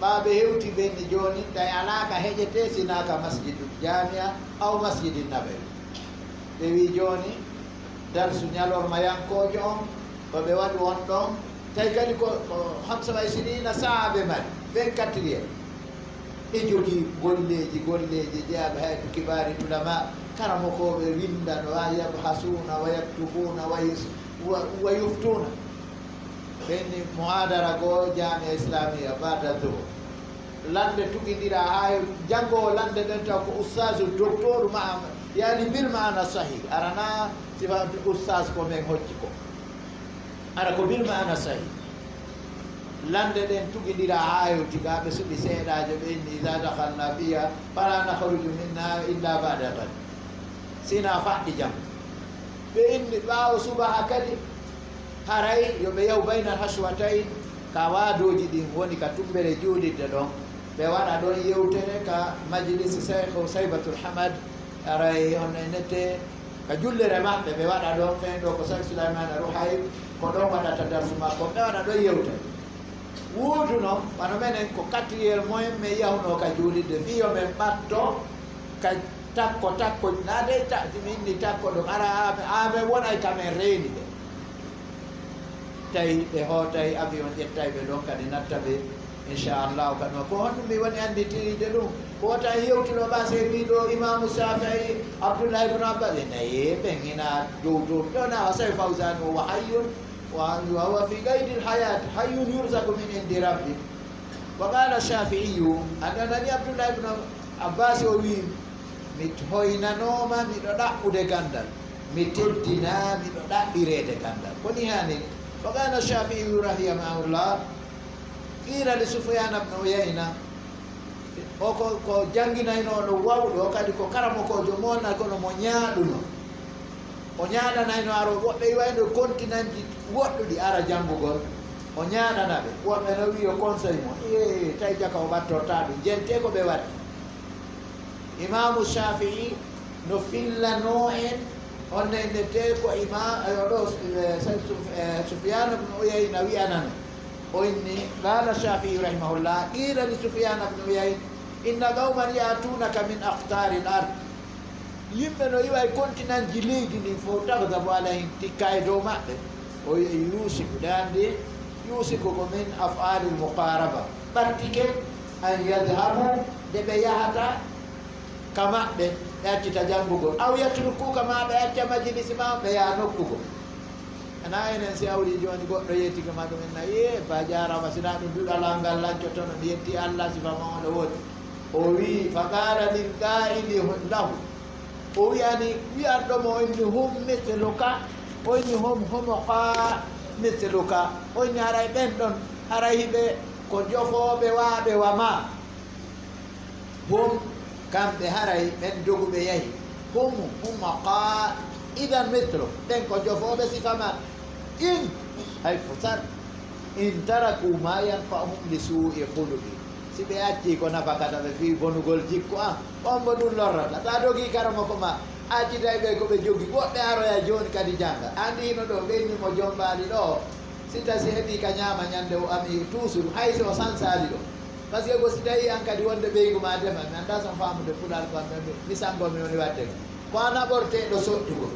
Ɓaaɓe hewti ɓen ni jooni, tawi alaa ka heƴetee sinaa ka Masjidul Jamia aw Masjidin Nabawi. Ɓe wi jooni, darsu ñalorma yankoojo on, ko ɓe waɗu on ɗon, tawi kadi ko, ko hamsa wa ishrina saa'a ɓe mari, vingt-quatre heures. Ɓe jogii golleeji, golleeji jeyaaɓe hayatu kibaari ulama, karamokooɓe winndano, wa yabhasuuna, wa yaktubuuna, wa yus-, wa, wa yuftuuna. Ɓen ni muhaadara goo Jamia Islamia, baada dhuhur. Lannde tugindira haa janngo o lannde ɗen taw ko ustaasu, doktooru ma, yani bil maana sahih. Arana sifa ustaas ko men hocci ko. Ara ko bil maana sahih. Lande ɗen tugindira haa hewti, gaa ɓe suɓi seeɗaajo, ɓe inni: "Iza dakhalna fiha fala nakhruju minha illa ba'da ghad." Sina faɗɗi jam. Ɓe inni ɓaawo subaha kadi, haray yo ɓe yahu baynal haswatayn, ka waadooji ɗin woni ka tumbere juulirde ɗon. Ɓe waɗa ɗon yewtere ka majlis Cheikh Saybatul Hamad, haray on enete ka jullere maɓɓe, ɓe waɗa ɗon, fen ɗo ko Cheikh Souleymane Rouhail, ko ɗon waɗata darsu makko, ɓe waɗa ɗon yewtere. Wuuduno, wano menen ko quatrième moyen men yahunoo ka juulirde, fii yo men ɓatto ka takko, takko, naa dey ta-, si mi inni takko ɗon, ara amen, amen wonay ka men reeni ɓe. Tawi ɓe hootay avion, ƴettay ɓe ɗon kadi natta ɓe, inchallahu, kadi ko honɗum mi woni annditiriide ɗum? Ko wota en yewtuno ɓa se wiiɗo Imaamu Shaafi'i, Abdullah ibn Abbas, e nayi ɓen hina dow dow, ɗo na Sey Fawzan o wa hayyun, wa, wa huwa fi qaydil hayat, hayyun yurzaku min indi rabbi. Wa qala Shafi'iyu, a nanani Abdullah ibn Abbas o wi, mi hoynanooma miɗo ɗaɓɓude ganndal, mi teddina miɗo ɗaɓɓireede ganndal. Ko ni haani. Wa qala Shafi'iyu rahimahullah, qila li Sufyan ibn Uyayna, o ko, ko jannginayno ɗo wawɗo, kadi ko karamokoojo mo wonna, kono mo ñaaɗuno. O ñaaɗanayno aro woɓɓe iwayno continentji woɗɗuɗi ara janngugol. O ñaaɗana ɓe. Woɓɓe no wi'i yo conseil mo. Ee, tawi jaka o ɓattortaa ɗum. Jente ko ɓe waɗi. Imaamu Shaafi'i no fillanoo en, on ne innetee ko ima-, e oɗo, e, Suf-, e, Sufyaan ibn Uyayna wi'anano. O inni, qaala Shaafi'i rahimahullah, qiila li Sufyaan ibn Uyayna, inna qawman ya'tuunaka min aqtaaril ard. Yimɓe no iwa e continentji leydi ndin fof, taghdabu alayhim, tikka e dow maɓɓe. O wi'i, yuusiku, nde anndi, yuusiku ko min af'aalil muqaaraba. Ɓattike an yadhabu, nde ɓe yahata ka maɓɓe, ɓe accita janngugol. Aw yatrukuka, ma ɓe acca majlisi ma, ɓe yaha nokkugol. Ana enen si awri jooni goɗɗo yettike ma ɗum en na, "Yee, ba jaaraama, si na ɗum duɗal an ngal lancotono, mi yetti Allah, sifa ma on no woodi." O wi'i, fa qaala lil qaa'ili lahu. O wi'ani, wi'anɗo mo, o inni, "Hum mithluka." O inni, "Hum, hum qa mithluka." O inni, "Haray ɓen ɗon, haray hiɓe ko jofooɓe waaɓe wa ma." Hum, kamɓe haray ɓen doguɓe yahi. Hum, hum qa, idan mithlu. Ɓen ko jofooɓe sifa ma. In, hay fusar. In taraku ma yanfa'uhum li suu'i khuluqi. Si ɓe accii ko nafakata ɓe fii bonugol jikku an, on mbo ɗum lorrata. Ta dogii karamoko ma, accitay ɓe ko ɓe jogi. Woɓɓe aroya jooni kadi jannga. Anndi hino ɗo, ɓe inni mo jombaali ɗo. Si tawi si heɓii ka ñaama ñande o ami toujours, hay si o sansaali ɗo. Parce que ko si tawi an kadi wonde ɓeygu ma defa, mi annda son faamude pulaar ko an mi, mi sanngo mi woni waɗde. Ko a naɓorteeɗo soƴƴugol.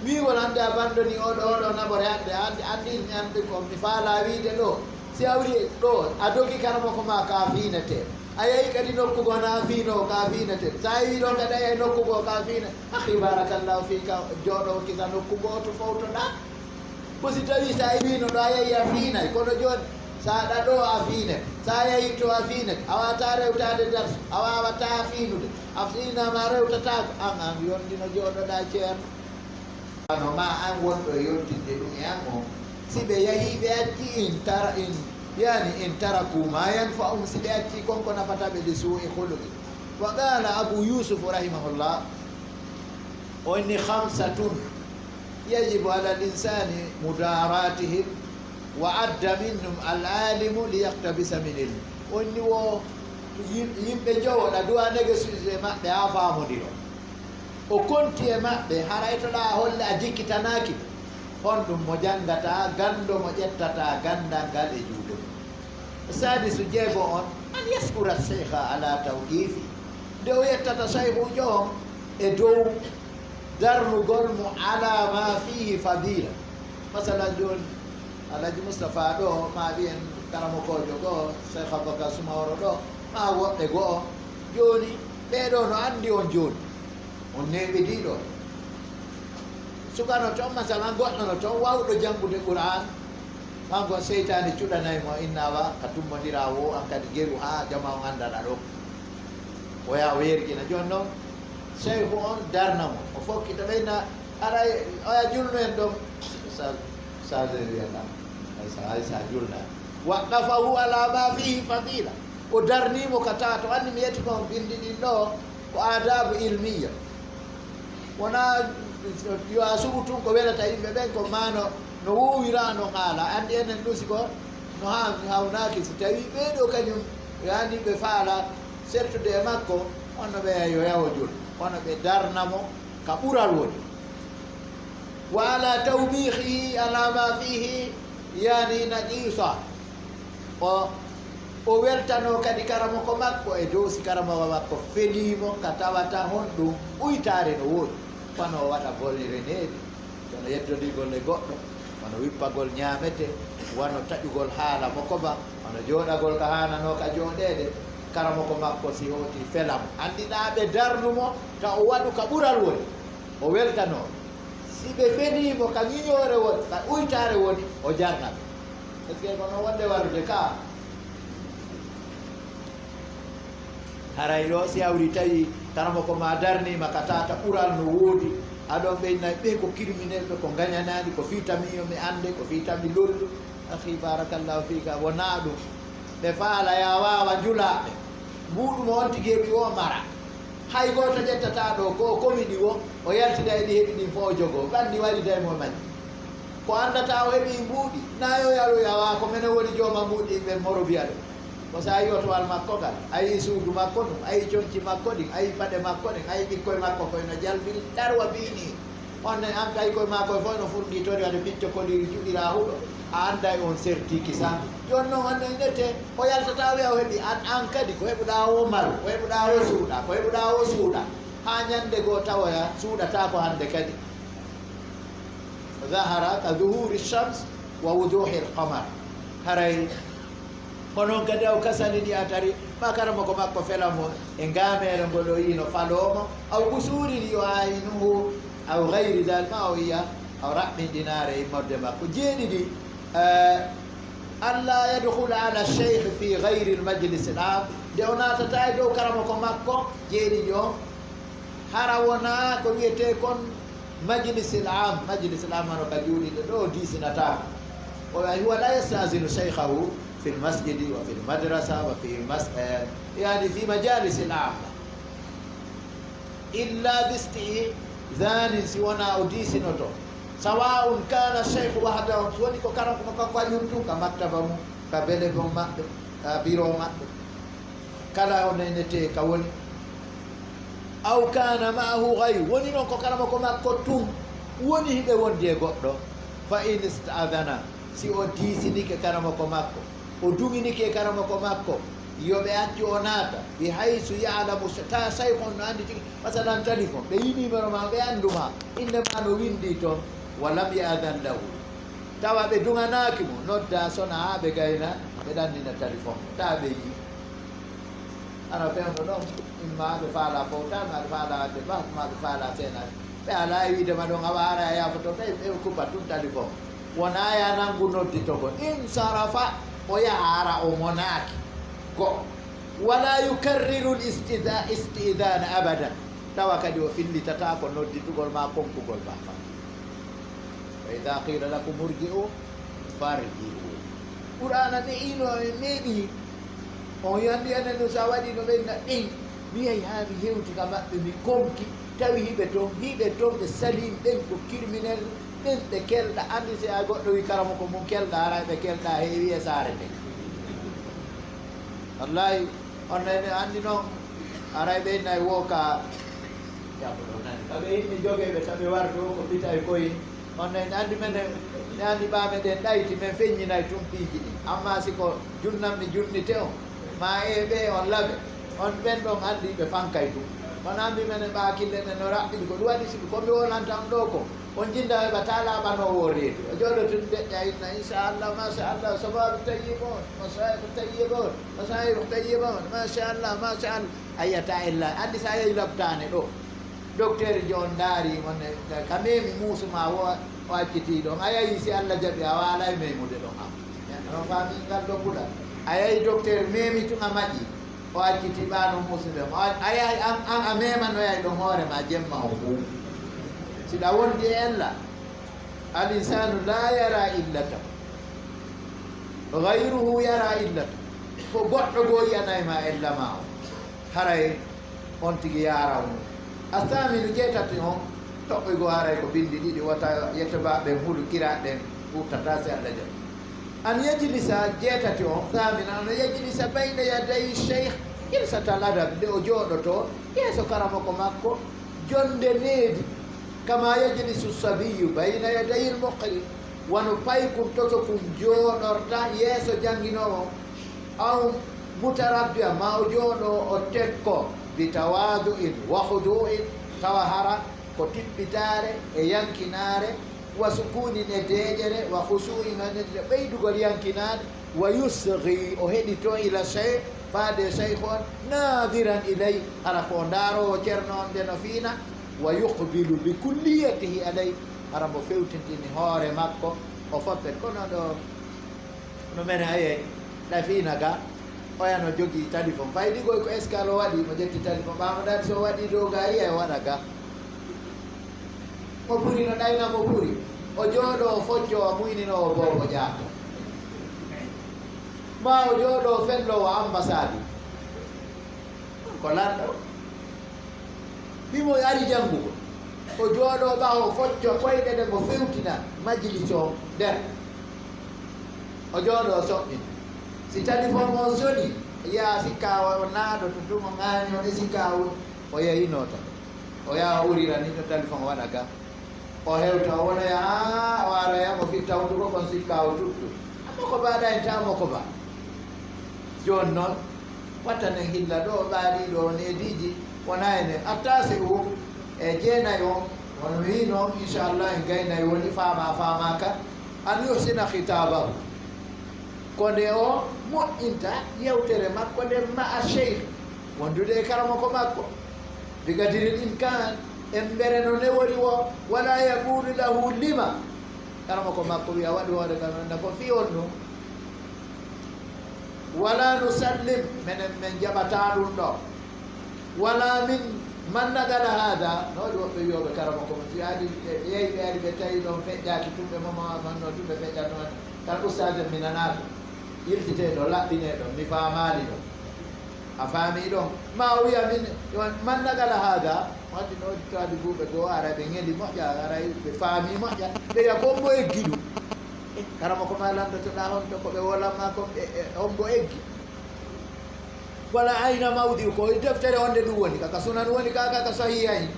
Wiigol hannde a banndoni oɗo, oɗo naɓore hannde, anndi, anndi, anndi ko mi faala wiide ɗo. Si a wii ɗo, a dogi karamoko ma ka fiinete. A yahi kadi nokku goo na fiino ka fiinete. Sa iwi ɗon kadi a yahi nokku goo ka fiine. Akhi, barakallahu fika, jooɗo kisa nokku gooto fowtoɗaa. Ko si tawi sa iwino ɗo a yahi a fiinay, kono jooni sa ɗa ɗo a fiine, sa yahi to a fiine, a wata rewtade darsu, a wawata fiinude, a fiinama rewtatako, an, an yondino jooɗoɗa ceerno. Ano ma an wonɗo e yontirde ɗum e an on, si ɓe yahi ɓe acci in tara, in, yani in taraku ma yanfa'um, si ɓe acci kon ko nafata ɓe, li suu'i khuluqi. Wa qala Abu Yusuf rahimahullah, o inni, khamsatun yajibu ala al-insani mudaratihim, wa adda minhum al-alimu liyaqtabisa min ilmi. Onni wo yim-, yimɓe njowo ɗa duwa négocier maɓɓe haa faamodiro. O konti e maɓɓe, haray to ɗa holle a jikkitanaaki. Honɗum mo janngata, ganndo mo ƴettata ganndal ngal e juuɗe mum. Sadisu jeego on, an yaskura sheikha ala tawqifi. Nde o yettata sayhuujo on e dow darnugol mo ala ma fihi fadila. Masalan jooni, Alhaji Mustapha ɗo, ma wiyen karamokoojo goo, Cheikh Aboubacar Soumaworo ɗo, ma woɓɓe goo. Jooni, ɓee ɗo no anndi on jooni. On neeɓidiiɗo. Suka no toon, masalan, goɗɗo no toon, waawɗo janngude Qur'aan, kanko seytaane cuɗanay mo, inna wa, ka tummbondiraa wo, an kadi geru, haa jama on annda ɗa ɗo. O yaha o yergina. Jooni noon, seyhu on darna mo. O fokkita ɓeyna, haray, oya julnu en ɗon. Sa, sa, sa, ay sa, ay sa julna. Waqqafahu ala ma fihi fadila. O darnimo ka tato. Anndi mi yeti kon bindi ɗin ɗo ko adabu ilmiya. Wona yo a suɓu tun ko welata yimɓe ɓen, ko mano no wowira no haala. Anndi enen ɗum siko no ha mi hawnaki, si tawi ɓeɗo kañum yani ɓe faala sertude e makko, onno ɓe yo yawo jol, kono ɓe darnamo ka ɓural woni. Wa ala tawbihi ala ma fihi yani naqisa. O o weltano kadi karamoko makko e dow si karamoko makko felimo ka tawata honɗum ɓuytaare no woodi, kono o waɗa golle reneeɓe, kono yeddodigol e goɗɗo, kono wippagol ñaamete, wano taƴugol haala mo koba, kono jooɗagol ka haanano ka jooɗeede. Karamoko makko si hooti felamo, anndinaaɓe darnumo, ta o waɗu ka ɓural woni, o weltano. Si ɓe fenimo ka ñiñoore woni, ka uytaare woni, o jarna ɓe. Est-ce que kono wonde warude ka? Haray ɗo si hawri tawi karamo ko ma darnima ka tata ɓural no woodi, aɗon ɓeyna ɓe ko criminel ɓe, ko gañanaɗi, ko fii tamiyo mi annde, ko fii tami lollu. Akhi, barakallahu fika, wona ɗum. Ɓe faala ya waawa njulaaɓe. Mbuuɗu mo on tigi heɓi o mara. Hay gooto ƴettata ɗo ko o komiɗi wo, o yaltida e ɗi heɓi ɗin fof o jogo. Ɓanndi waɗi day mo mani. Ko anndata o heɓi mbuuɗi, na yo yalu yawa ko mene woni jooma mbuuɗi ɓe moro biya ɗum. Ko sa yi otowal makko ngal, a yi suudu makko ɗum, a yi conci makko ɗin, a yi paɗe makko ɗin, a yi ɓikkoy makko koy no jalbiri darwa bini. On ne an kay koye maa koye fof no furɗi tori wade picco koliri juɗira huɗo, a annday on serti kisa. Jon noon on ne ndete o yaltata wiya o heɓi an, an kadi ko heɓuɗa o maru, ko heɓuɗa o suuɗa, ko heɓuɗa o suuɗa, haa ñande goo tawoya suuɗata ko hannde kadi. Zahara ka zuhuri shams wa wuduhi al qamar. Haray ko noon kadi aw kasani ɗi a tari ma karamo ko makko fela mo e ngameere ngol o yino faloomo, aw ɓusuuri ɗi o aynuhu, aw gayri dal ma o yiya aw raɓɓinɗinaare immorde makko. Jeeɗiɗi, eh, alla yadkhula ala cheikh fi gayri al majlis al am. Nde o naatata e dow karamo ko makko jeeɗiɗi on, hara wona ko wiyetee kon majlisil am. Majlisil am hano ka juuɗiɗo ɗo diisinata. O ay huwa la yastazinu shaykhahu fil masjidi wa fil madrasa wa fi mas- eh, yani fi majalisil am illa bistizanin, si wona o diisinoto. Sawaun kana shaykhu wahdahu, so woni ko kala kono kanko hañum tun ka maktaba mum, ka bele mum maɓɓe, ka biro maɓɓe, kala o nenete ka woni. Aw kana maahu gayru, woni noon ko karamoko makko tun woni hiɓe wondi e goɗɗo. Fa in istadana, si o diisinike karamoko makko, o duŋinike karamoko makko yo ɓe accu o naata, bi haysu yalamu, ta sayko on no anndi tigi, masalan téléphone ɓe yi numéro ma, ɓe anndu ma, innde ma no winndi toon, wa lam yadan lahu, tawa ɓe duŋanaaki mo, nodda sona haa ɓe gayna, ɓe ɗannina téléphone, tawa ɓe yi. Ana fewndo ɗon, imma ɓe faala fowtal, ma ɓe faala wadde bahtu, ma ɓe faala seenaade. Ɓe alaa e wiide ma ɗon, awa ara a yaafoto ɓe, ɓe kupa tun téléphone. Wona ya nanngu nodditogol. Insarafa, o yaha ara o monaaki. Go'o. Wala yukarriru al-istida-, istidana abadan. Tawa kadi o fillitata ko nodditugol ma konkugol ma fa. Wa idha qila lakum urji'u farji'u. Qur'ana ɓe ino e meɗi. On yandi enen ɗum sa waɗi no ɓen na ɗin. Mi yahi haa mi hewti ka maɓɓe, mi konki, tawi hiɓe ton, hiɓe ton ɓe salim, ɓen ko criminel, ɓen ɓe kelɗa. Anndi si a goɗɗo wi karamo ko mum kelɗa, ara ɓe kelɗa heewi e saare nden. Wallahi, on nene anndi noon, aray ɓe nay wo ka, yambo ɗo nani. Ka ɓe yimɓe jogeeɓe, taɓe warde o ko pita e koye. On ne anndi men, ne anndi ɓaameɗen ɗayti, men feññinay tun piiji ɗin. Amma si ko junnan mi junnite on, ma e ɓe on laɓe, on ɓen ɗon anndi ɓe fankay tun. Kono anndi men e ɓaakille nen no raɓɓiɗi ko ɗum waɗi si ko mi wolanta on ɗo ko, on jinnda heɓa ta laaɓanoowo o reedu. O jooɗo tun deƴƴa inna, inchallah, machallah, sababu tayyib on, masayik tayyib on, masayik tayyib on, machallah, machallah. A yiyata illa, anndi sa yehi loptaane ɗo. Docteur jo on ndaari mo ne, ka memi muusu ma wo, o acciti ɗon. A yahi si Allah jaɓi a waala e memude ɗon am. On faami ngal ɗo puɗa. A yahi docteur memi tun a maƴi. O acciti ɓaano muusu ɓe. O a-, a yahi an, an a memanoyay ɗon hoore ma jemma o fuu. Si ɗa wondi e Allah, al insanu la yara illatahu. Gayruhu yara illata, ko goɗɗo goo yi'anay ma ella ma o, haray on tigi yaaraw mo. A saaminu jeetati on, toɓɓoy goo haray ko binndi ɗiɗi, wata yettoɓe ɓen hulu kira ɗen ɓurtata si Alla jaɓi. An yajlisa jeetati on, saamina, an yajlisa bayna yaday cheikh jilsatal adab, nde o jooɗoto yeeso karamoko makko, jonnde needi, kama yajlisu sabiyu bayna yadayil muqri, wano paykun tosokun jooɗorta yeeso jannginoowo, aw mutarabbiya, ma o jooɗo o tekko, bi tawadu'in wa khudu'in, tawa hara ko tippitaare e yankinaare, wa sukunin e deeƴere, wa khushu'in e ɓeydugol yankinaare, wa yusghi, o heɗito, ila shay, faade shaykh on, nadiran ilay, hara ko ndaaroowo ceerno on nde no fiina, wa yuqbilu bi kulliyatihi alay, hara mo fewtintini hoore makko, o foppet. Kono ɗo no mene ayey, ɗa fiina ga, oya no jogii téléphone. Faydi goy ko escale o waɗi, mo ƴetti téléphone, ɓaamo daadi so waɗi dow ga, yiya o waɗa ga. Mo ɓuri no ɗayna mo ɓuri. O jooɗo o focco o muynino o boobo ƴaato. Ma o jooɗo o fello o ambassade. Ko lanɗo. Himo ari janngugol. O jooɗo ɓawo focco koyɗe ɗe mo fewtina majlis o nder. O jooɗo o soɓɓina. Si téléphone on soni, yaa sikka o naaɗo to ɗum o ŋaaño e sikka o, o yeyino to. O yaha o urira ni to téléphone waɗa ga. O hewta o wonoya haa o aroya mo fitta hunduko kon sikka o tuttu. Amma ko mbaɗa en tamo ko ba. Jooni noon, wattanen hilla ɗo ɓaariɗo o neediiji wona ene attase o e jeenay on, won wi noon, inchallah, en gaynay woni faama faamaka, an yuhsina khitabahu. Ko nde o moƴƴinta yewtere makko nden ma'a cheikh, wondude e karamoko makko, bi qadril imkan, embere no newori wo, wala yaqulu lahu lima. Karamoko makko wiya waɗi hoore kam, nda ko fii on ɗum. Wala nusallim, menen men jaɓata ɗum ɗo. Wala min man naqala hada, no waɗi woɓɓe wiyoɓe karamoko mo, si adi ɓe yehi ɓe ari ɓe tawi ɗon feƴƴaki tumɓe mo, ma manno tumɓe feƴƴatno, kan ustade mi nanaɗo, yiltiteɗo, laɓɓineɗo, mi faamaali ɗo. A faami ɗon? Ma o wiya min, man naqala hada, wadde no taadi buuɓe goo, ara ɓe ngeli moƴƴa, ara ɓe faami moƴƴa, ɓe wiya ko mbo eggi ɗum. Eh, karamoko ma landotoɗa honto ko ɓe wolanma kon, ɓe, e, on mbo eggi. Wala ayna mawdi ko e deftere on nde ɗum woni, kaka sunan woni, kaka, kaka sahihayn.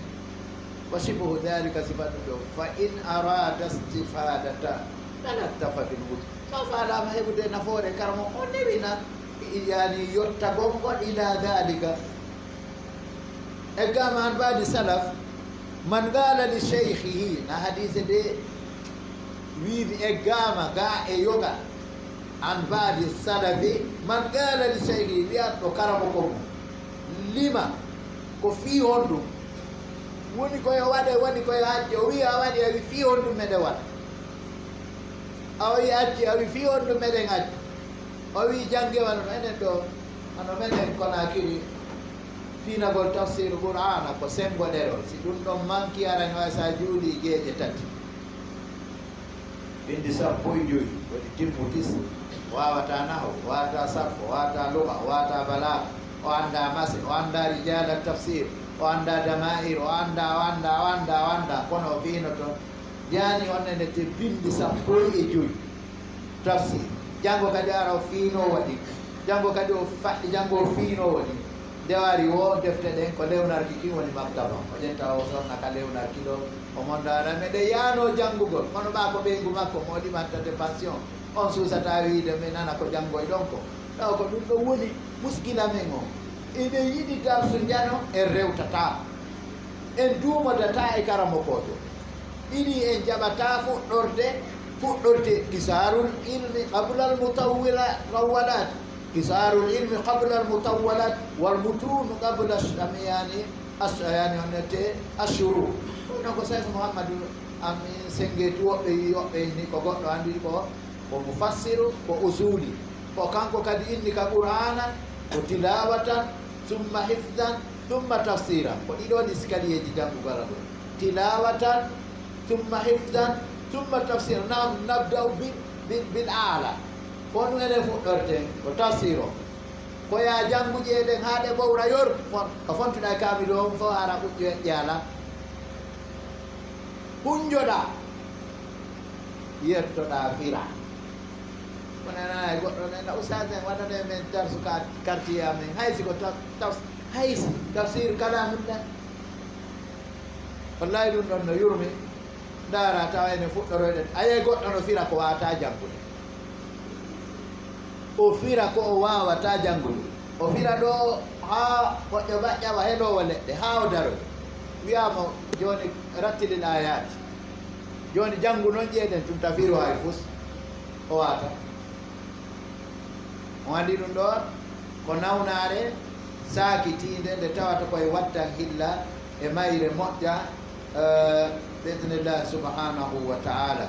Wa shibhu dhalika, sifatu ɗo. Fa in arada istifadata, talattafa bil wujud. So faalama heɓude nafoore karamo, o newina, yani, yottagol ngol ila dhalika. Eggama an badi salaf, man qala li shaykhihi, na hadise de wiimi eggama ga e yoga. An badi salafi, man qala li shaykhihi, wiyatɗo karamoko mum. Lima, ko fii honɗum? Woni ko yo waɗe, woni ko yo acce. O wi a waɗi, a wi fii honɗum meɗen waɗa? A wi acci, a wi fii honɗum meɗen acci? O wi jangewal no enen ɗo, hano meɗen Konakiri, fiinagol tafsir Qur'ana ko sengo ɗerol. Si ɗum ɗon manki, aran hay sa juuli geeƴe tati. Bindi sappo e joy, woni timmutis, o waawata nahaw, o waawata sarfo, o waawata luga, o waawata balaga, o annda mase, o annda rijala tafsir, o annda dama'ir, o annda, o annda, o annda, o annda, kono o fiino toon. Yani on ene te bindi sappo e joy. Tafsir. Janngo kadi ara o fiino waɗi. Janngo kadi o faɗɗi, janngo o fiino waɗi. Nde o ari o defte ɗen ko lewnarki kin woni maktaba. O ƴetta o sonna ka lewnarki ɗo. O monda ara meɗen yaano janngugol. Kono ɓa ko ɓeyngu makko mo ɗimanta de passion. On suusata wiide mi nana ko janngoy ɗon ko. Taw ko ɗum ɗon woni muskila men o. Eɗen yiɗi darsu njano en rewtata. En duumodata e karamokoojo. Ɗiɗi en jaɓata fuɗɗorde, fuɗɗorde kisarul ilmi qabla al mutawwila-, tawwalat. Kisarul ilmi qabla al mutawwalat wal mutunu qabla ash-, am, yani, ash-, yani, on ete ashuru. Ɗum noon ko Cheikh Mouhamadou Amin Sengeti woɓɓe wi woɓɓe ni ko goɗɗo anndi ko, ko mufassiru, ko usuli. Ko kanko kadi inni ka Qur'ana, ko tilawatan, summa hifzan, summa tafsira. Ko ɗiɗo ni sikaliyeeji janngugol ɗo. Tilawatan, summa hifzan, summa tafsira. Nam nabda'u bil, bil, bil a'la. Ko ɗum enen fuɗɗorten, ko tafsir o. Ko yaa jannguji eɗen haa ɗe ɓowra yor, fon-, ko fontuɗa e kaamil o, on fof hara ɓuƴƴo e ƴeala. Hunjoɗa, yettoɗa fira. Ko nana e goɗɗo nena, "Ustaz en, waɗane men darsu ka quartier amen." Hay si ko taf-, taf-, hay si tafsir kalamulla. Wallahi ɗum ɗon no yurmi. Ndaara tawa ene fuɗɗoroyɗen. A yiyay goɗɗo no fira ko waawata janngude. O fira ko o waawata janngude. O fira ɗo haa moƴƴo ɓaƴƴawa heɗoowo leɗɗe, haa o daroy. Wiyaama jooni rattilil ayaati. Jooni janngu noon ƴeeɗen tun tafiru hay fus. O waata. On anndi ɗum ɗo ko nawnaare saakitiinde nde tawata koye wattan hilla e mayre moƴƴa, eh, bi idnillahi subhanahu wa ta'ala.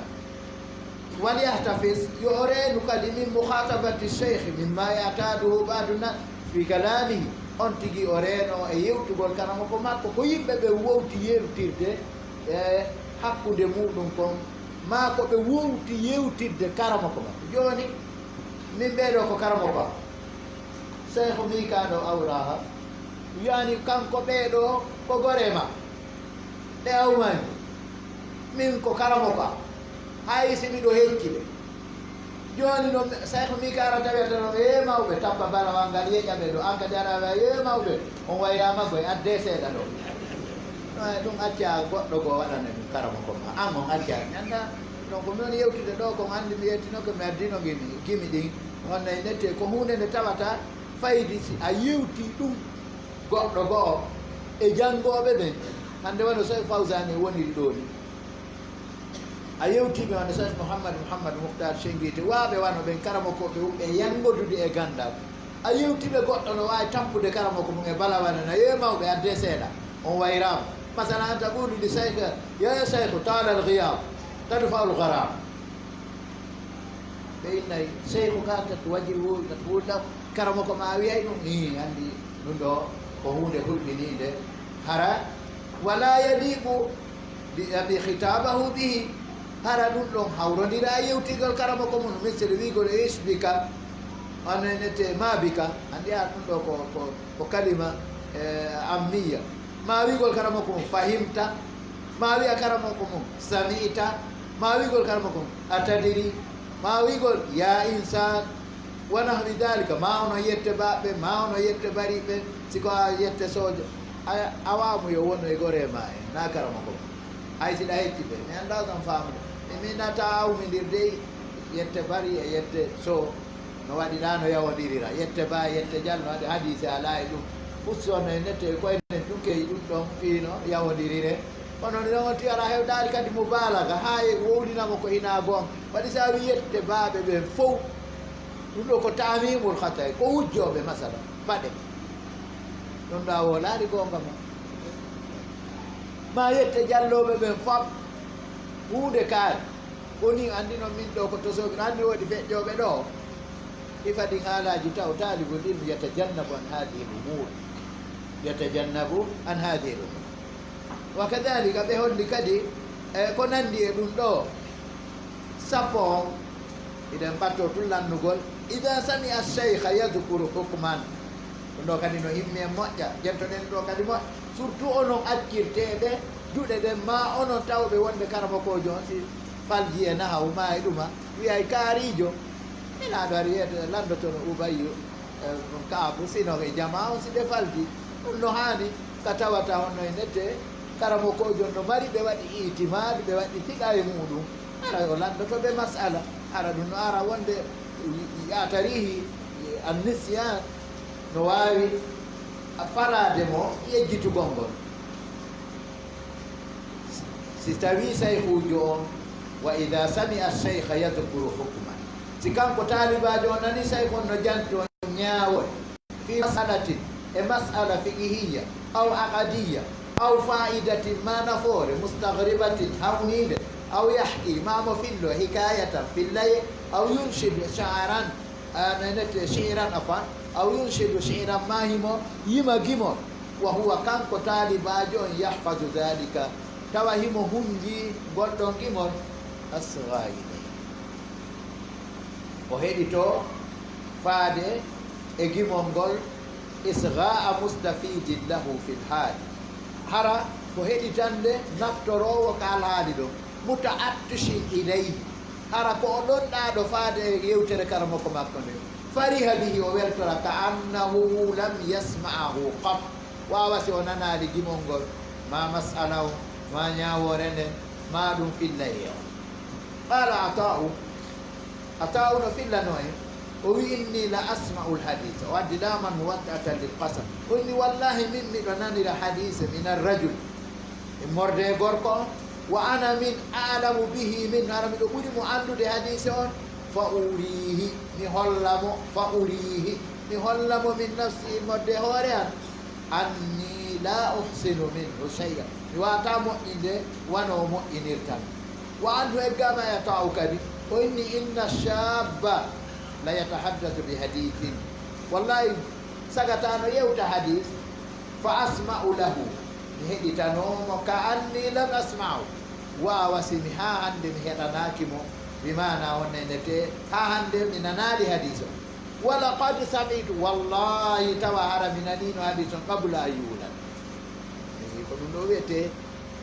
Wal yahtafis, yo o reenu kadi min mukhatabati sheikh mimma ya'taduhu ba'du nas fi kalamihi. On tigi o reeno e yewtugol karamoko makko ko yimɓe ɓe wowti yewtirde e hakkunde muɗum kon, maa ko ɓe wowti yewtirde karamoko makko. Jooni, min ɓee ɗo ko karamoko am. Seykh Mika ɗo Awraha, yani kanko ɓee ɗo ko gore ma. Ɓe awmani. Min ko karamoko am. Hay si miɗo hecci ɓe. Jooni noon, Seykh Mika ara tawiyata ɗo, "Ee mawɓe, tappa balawal ngal, yeƴa ɓe ɗo." An kadi ara wiya, "Ee mawɓe, on wayraama koy, addee seeɗa ɗo." Eh, ɗum acca goɗɗo goo waɗana ɗum karamoko ma. An on acca, ñanda. Donc, mi woni yewtude ɗo, ko on anndi mi yettinoke, mi addino gimi, gimi ɗin. On nayi nette, ko huunde nde tawata faydi si a yewti ɗum goɗɗo go'o e janngooɓe ɓen. Hannde wano Seykh Fawzani woniri ɗo ni. A yewtii ɓe wano Seykh Mouhammad, Mouhammad Mukhtar Shenngiti, waaɓe wano ɓen karamokooɓe wumɓe e yanngodude e ganndal. A yewtii ɓe goɗɗo no waawi tappude karamoko mum e balawana na, "Yee mawɓe, addee seeɗa, on wayraama." Masala, an taquulu li Seykh, "Yaa Seykh, taala al ghiyab, tadfa'u al gharam." Ɓe innay, "Seykh ka tat waji wul, tat wul ɗam." Karamoko ma wiyay ɗum, "Ii, anndi ɗum ɗo ko huunde hulɓiniinde." Hara wala yaliqu bi, bi khitabahu bihi. Hara ɗum ɗon hawrondira e yewtigol karamoko mum, misali wiigol, "Ish bika." Ano enete, "Ma bika." Anndi a ɗum ɗo ko, ko, ko kalima, eh, ammiya. Ma wiigol karamoko mum, "Fahimta." Ma wiya karamoko mum, "Sami'ta." Ma wiigol karamoko mum, "Atadiri." Ma wiigol, "Ya insan." Wa nahwi dhalika, ma ono yette baɓɓe, ma ono yette bariɓe, si ko a yette sojo. A, a waamu yo wonu e gore ma en, na karamoko. Hay si ɗa hecci ɓe, mi annda kam faamude. Mi, mi nata awmindir dey yette bari e yette so. No waɗi ɗa no yawondirira. Yette ba, yette jal, no waɗi hadise ala e ɗum. Fusso no e nette e koye nen ɗum key ɗum ɗon fii no yawondirire. Kono ni ɗon on tiyara hewdaali kadi mo baalaga, haa e wowlinamo ko hina goonga. Waɗi si a wi yette baaɓe ɓen fow. Ɗum ɗo ko taamimul khatay, ko wujjooɓe masala, paɗe. Ɗum ɗo a wolaali goonga ma. Ma yette jallooɓe ɓen fop, huunde kaari. Woni anndi noon min ɗo ko tosooɓe, no anndi woodi feƴƴooɓe ɗo. Ifa ɗin haalaaji taw taalibul ilmi yatajannabu an haadihi l-umuur. Yatajannabu an haadihi l-umuur. Wa kadhalika ɓe holli kadi, e ko nanndi e ɗum ɗo, sappo on, hiɗen ɓatto tun lannugol, "Idha sami'a shaykha yadhkuru hukman." Ɗum ɗo kadi no himmi en moƴƴa, jettoɗen ɗo kadi moƴƴa. Surtout onon accirteeɓe duɗe ɗen, ma onon tawɓe wonde karamokoojo on si falji e nahawu ma e ɗuma, wiyay kaariijo. Nelaaɗo ari yeede lanndotono Ubayyu, eh, Ka'abu, sino e jamaa on si ɓe faldi. Ɗum no haani ka tawata honno e nette, karamokoojo no mari ɓe waɗi itimaadu, ɓe waɗi fiqa e muɗum. Hara o lanndoto ɓe masala. Hara ɗum no ara wonde yaatarihi annisyan no waawi falaade mo yejjitugol ngol. Si tawii sayhuujo on, wa idha sami'a shaykha yadhkuru hukman, si kanko taalibaajo on nani sayhu on no janto ñaawol fi mas'alatin, e mas'ala fiqhiyya, aw aqdiyya, aw fa'idatin, ma nafoore, mustaghribatin, hawniinde, aw yahki, ma mo fillo, hikayatan, fillaye, aw yunshidu sha'ran, a, nenete, shi'ran, afwan, aw yunshidu shi'ran, ma himo yima gimol, wa huwa, kanko taalibaajo on, yahfazu dhalika, tawa himo hunji ngol ɗon gimol, asgha ilayhi. O heɗito faade e gimol ngol, isgha'a mustafidin lahu fil haali. Hara ko heɗitande naftoroowo ka alhaali ɗon, muta'attishin ilayhi. Hara ko o ɗonɗaaɗo faade e yewtere karamoko makko nden. Fariha bihi, o weltora, ka annahu lam yasma'ahu qat. Waawa si o nanaali gimol ngol, ma mas'ala o, ma ñaawoore nden, ma ɗum filla e o. Qala Ata'u, Ata'u no fillano en, o wi, inni la asma'u l-hadisa, o addi laman muwadda'atan lil qasam. O inni, wallahi, min miɗo nanira hadise min ar-rajul, immorde e gorko on, wa ana min a'lamu bihi min, hara miɗo ɓuri mo anndude hadise on, fa urihi, mi holla mo, fa urihi, mi holla mo min nafsi, immorde e hoore an, anni la uhsinu minhu shay'a, mi waata moƴƴinde wano o moƴƴinirta mi. Wa anhu, eggaama e Ata'u kadi, o inni, inna shabba la yatahaddathu bi hadithin, wallahi, sagata no yewta hadis, fa asma'u lahu, mi heɗitanoo mo, ka anni lam asma'u, waawa si mi haa hannde mi heɗanaaki mo, bi maana on nenete, haa hannde mi nanaali hadis o. Wa laqad sami'tu, wallahi, tawa hara mi naniino hadis on, qabla an yulad. Ko ɗum ɗo wiyetee,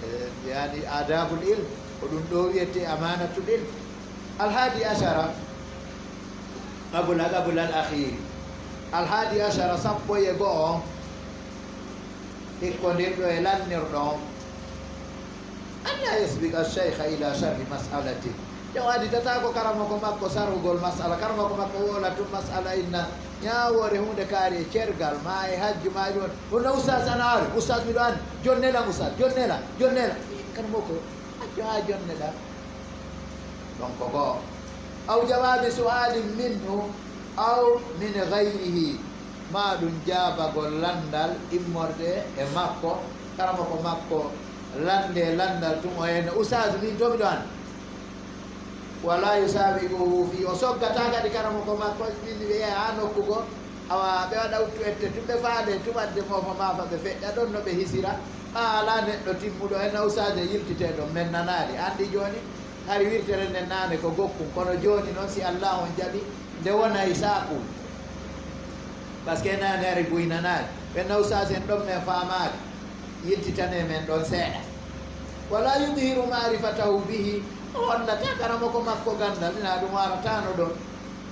eh, yani adabul ilm, ko ɗum ɗo wiyetee amanatul ilm. Al hadi ashara, qabla, qabla al akhiri. Al hadi ashara, sappo e go'o on, hikkondirɗo e lannirɗo on. Alla yasbiqa shaykha ila sharhi mas'alatin. Yo aditata ko karamoko makko sarhugol mas'ala. Karamoko makko woola tun mas'ala inna ñaawoore huunde kaari e cergal, ma e hajju, ma e ɗum. Ɗum no ustaas ana ari. Ustaas, miɗo anndi. Jonne lan ustaas. Jonne lan. Jonne lan. Karamoko, accu haa jonne lan. Donc ko goo. Aw jawaabi su'aalin minhu aw min ghayrihi. Ma ɗum jaabagol lanndal immorde e makko, karamoko makko lannde lanndal tun o ene, ustaas, min to miɗo anndi. Wala yusabiquhu fi, o soggata kadi karamoko makko, min wi'e haa nokku goo, awa ɓe waɗa uttu ette tun, ɓe faale tun, wadde moofa maafa ɓe feƴƴa ɗon no ɓe hisira, ɓaa alaa neɗɗo timmuɗo, ene ustaas e yiltitee ɗon, men nanaali, anndi jooni, hari wirtere nden naane ko gokkun, kono jooni non si Allaahu on jaɓi, nde wonay saakun. Parce que naane hari buy nanaali, ɓen ustaas en ɗon men faamaali, yiltitanee men ɗon seeɗa. Wala yudhiru ma'rifatahu bihi, o hollata karamoko makko ganndal, ina ɗum warataano ɗon.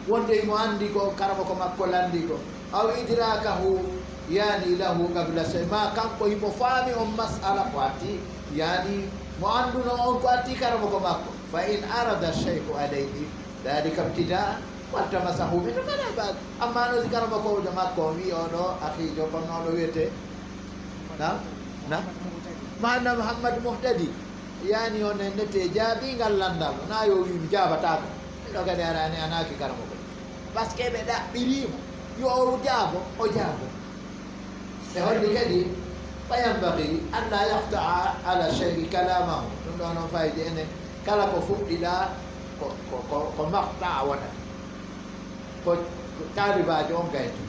Wonde himo anndi ko karamoko makko lanndi ko. Aw idrakahu, yani lahu qabla shay, ma kanko himo faami on mas'ala ko atti, yani mo annduno on ko atti karamoko makko. Fa in arada shaykhu alayhi dhalika ibtida'an, waltamasahu minhu fala ba'as. Amma no si karamoko makko on wi'i, oɗo akhijo, kono oɗo wiyete, na? Na? Maana Muhammad Muhtadi. Yani on en nete jaabi ngal lanndal, na yo wi mi jaabataako. Miɗo kadi ara ani anaaki karamoko. Parce que ɓe ɗaɓɓiriimo. Yo o jaabo, o jaabo. Ɓe holli kadi, fa yanbaghi an la yaqta'a ala shaykhi kalamahu. Ɗum ɗo noon fayde enen, kala ko fuɗɗiɗaa, ko, ko, ko, ko maqta'a wonata. Ko, ko taalibaajo on gayti.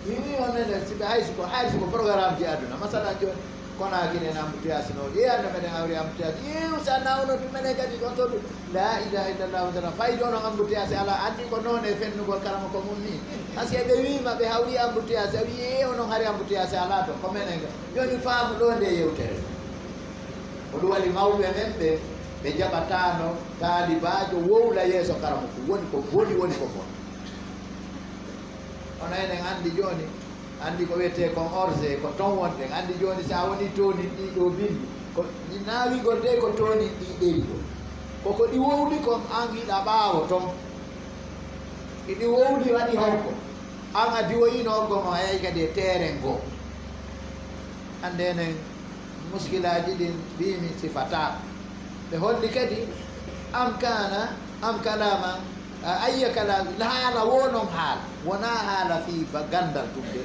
Mi wi on enen, si ɓe hay si ko, hay si ko programme ji aduna. Masalan jooni, Konaakiri en embouteillage no, yeeyanno meɗen hawri embouteillage. Yeewu sa nawno ɗum menen kadi ɗon to ɗum. La ilaha illallah, wadana fayde onon embouteillage alaa, anndi ko noone fennugol karamoko mum ni. Parce que ɓe wiima ɓe hawri embouteillage, a wi, "Ee, onon hari embouteillage alaa to, ko menen ga." Jooni faamu ɗo nde yewtere. Ko ɗum waɗi mawɓe men ɓe, ɓe jaɓataano taalibaajo wowla yeeso karamoko. Woni ko boni, woni ko bon. Kono enen anndi jooni, anndi ko wiyetee kon orge, ko ton wonɗen. Anndi jooni, si a woni toonin ɗii ɗoo binndi, ko ɗi naawigol de ko toonin ɗii ɗeri ɗoo. Ko ko ɗi wowli kon, an hiɗa ɓaawo ton. Hiɗi wowli waɗi hoggo. An a diwoyiino hoggo mo, a yahi kadi e teeren goo. Hannde enen muskilaaji ɗin mbiimi sifataako. Ɓe holli kadi, am kana, am kalaman, a, ayya kalam, haala wo non haala, wonaa haala fii ba ganndal ɗum de.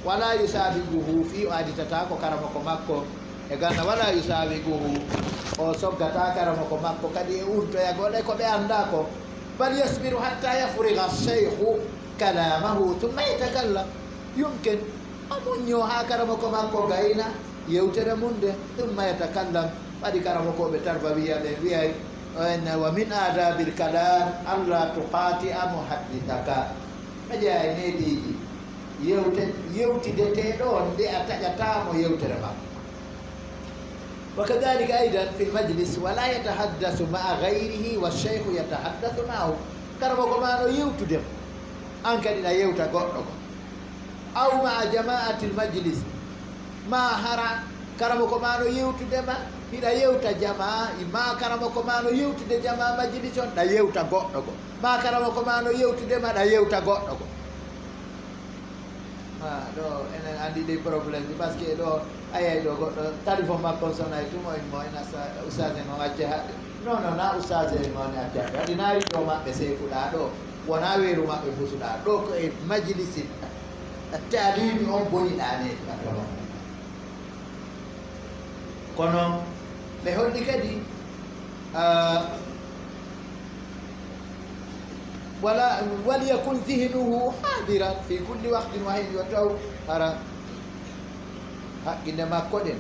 Wala yusabiquhu, fii o aditata ko karamoko makko e ganndal, wala yusabiquhu, o soggata karamoko makko kadi e untoyagol e ko ɓe anndaa ko. Bal yasbiru hatta yafriga shaykhu kalamahu thumma yatakallam. Yumkin, o muññoo haa karamoko makko gayna yewtere mum nde, thumma yatakallam, waɗi karamokooɓe tarbawiya ɓe wiyay, Wa min adabil kalam alla tuqati'a muhaddithaka. A jeyaa e neediiji yewte, yewtideteeɗo on nde a taƴataamo yewtere makko. Wa kadhalika aydan fil majlis, wala yatahaddasu ma'a ghayrihi wa shaykhu yatahaddasu ma'ahu. Karamoko ma no yewtude ma, an kadi ɗa yewta goɗɗo ko. Aw ma'a jama'atil majlis, ma hara karamoko ma no yewtude ma, hiɗa yewta jamaa, ma karamoko ma no yewtude jamaa majlis on, ɗa yewta goɗɗo ko. Ma karamoko ma no yewtude ma, ɗa yewta goɗɗo ko. Ah, ɗo enen andi ɗi problème ji, parce que ɗo a yiyay ɗo goɗɗo téléphone makko sonay tuma, o immo ena sa-, ustaas en on acce haɗde. Non, non, na ustaas en on acce haɗde. Haɗi naari ɗo maɓɓe sekuɗa ɗo, wona weeru maɓɓe fusuɗa ɗo, ko e majlisi taalimi on boniɗa ne. Kono ɓe holli kadi, ah, wala, waliyakun zihnuhu hadiran fi kulli waqtin wa hin, yo taw hara haqqille makko ɗen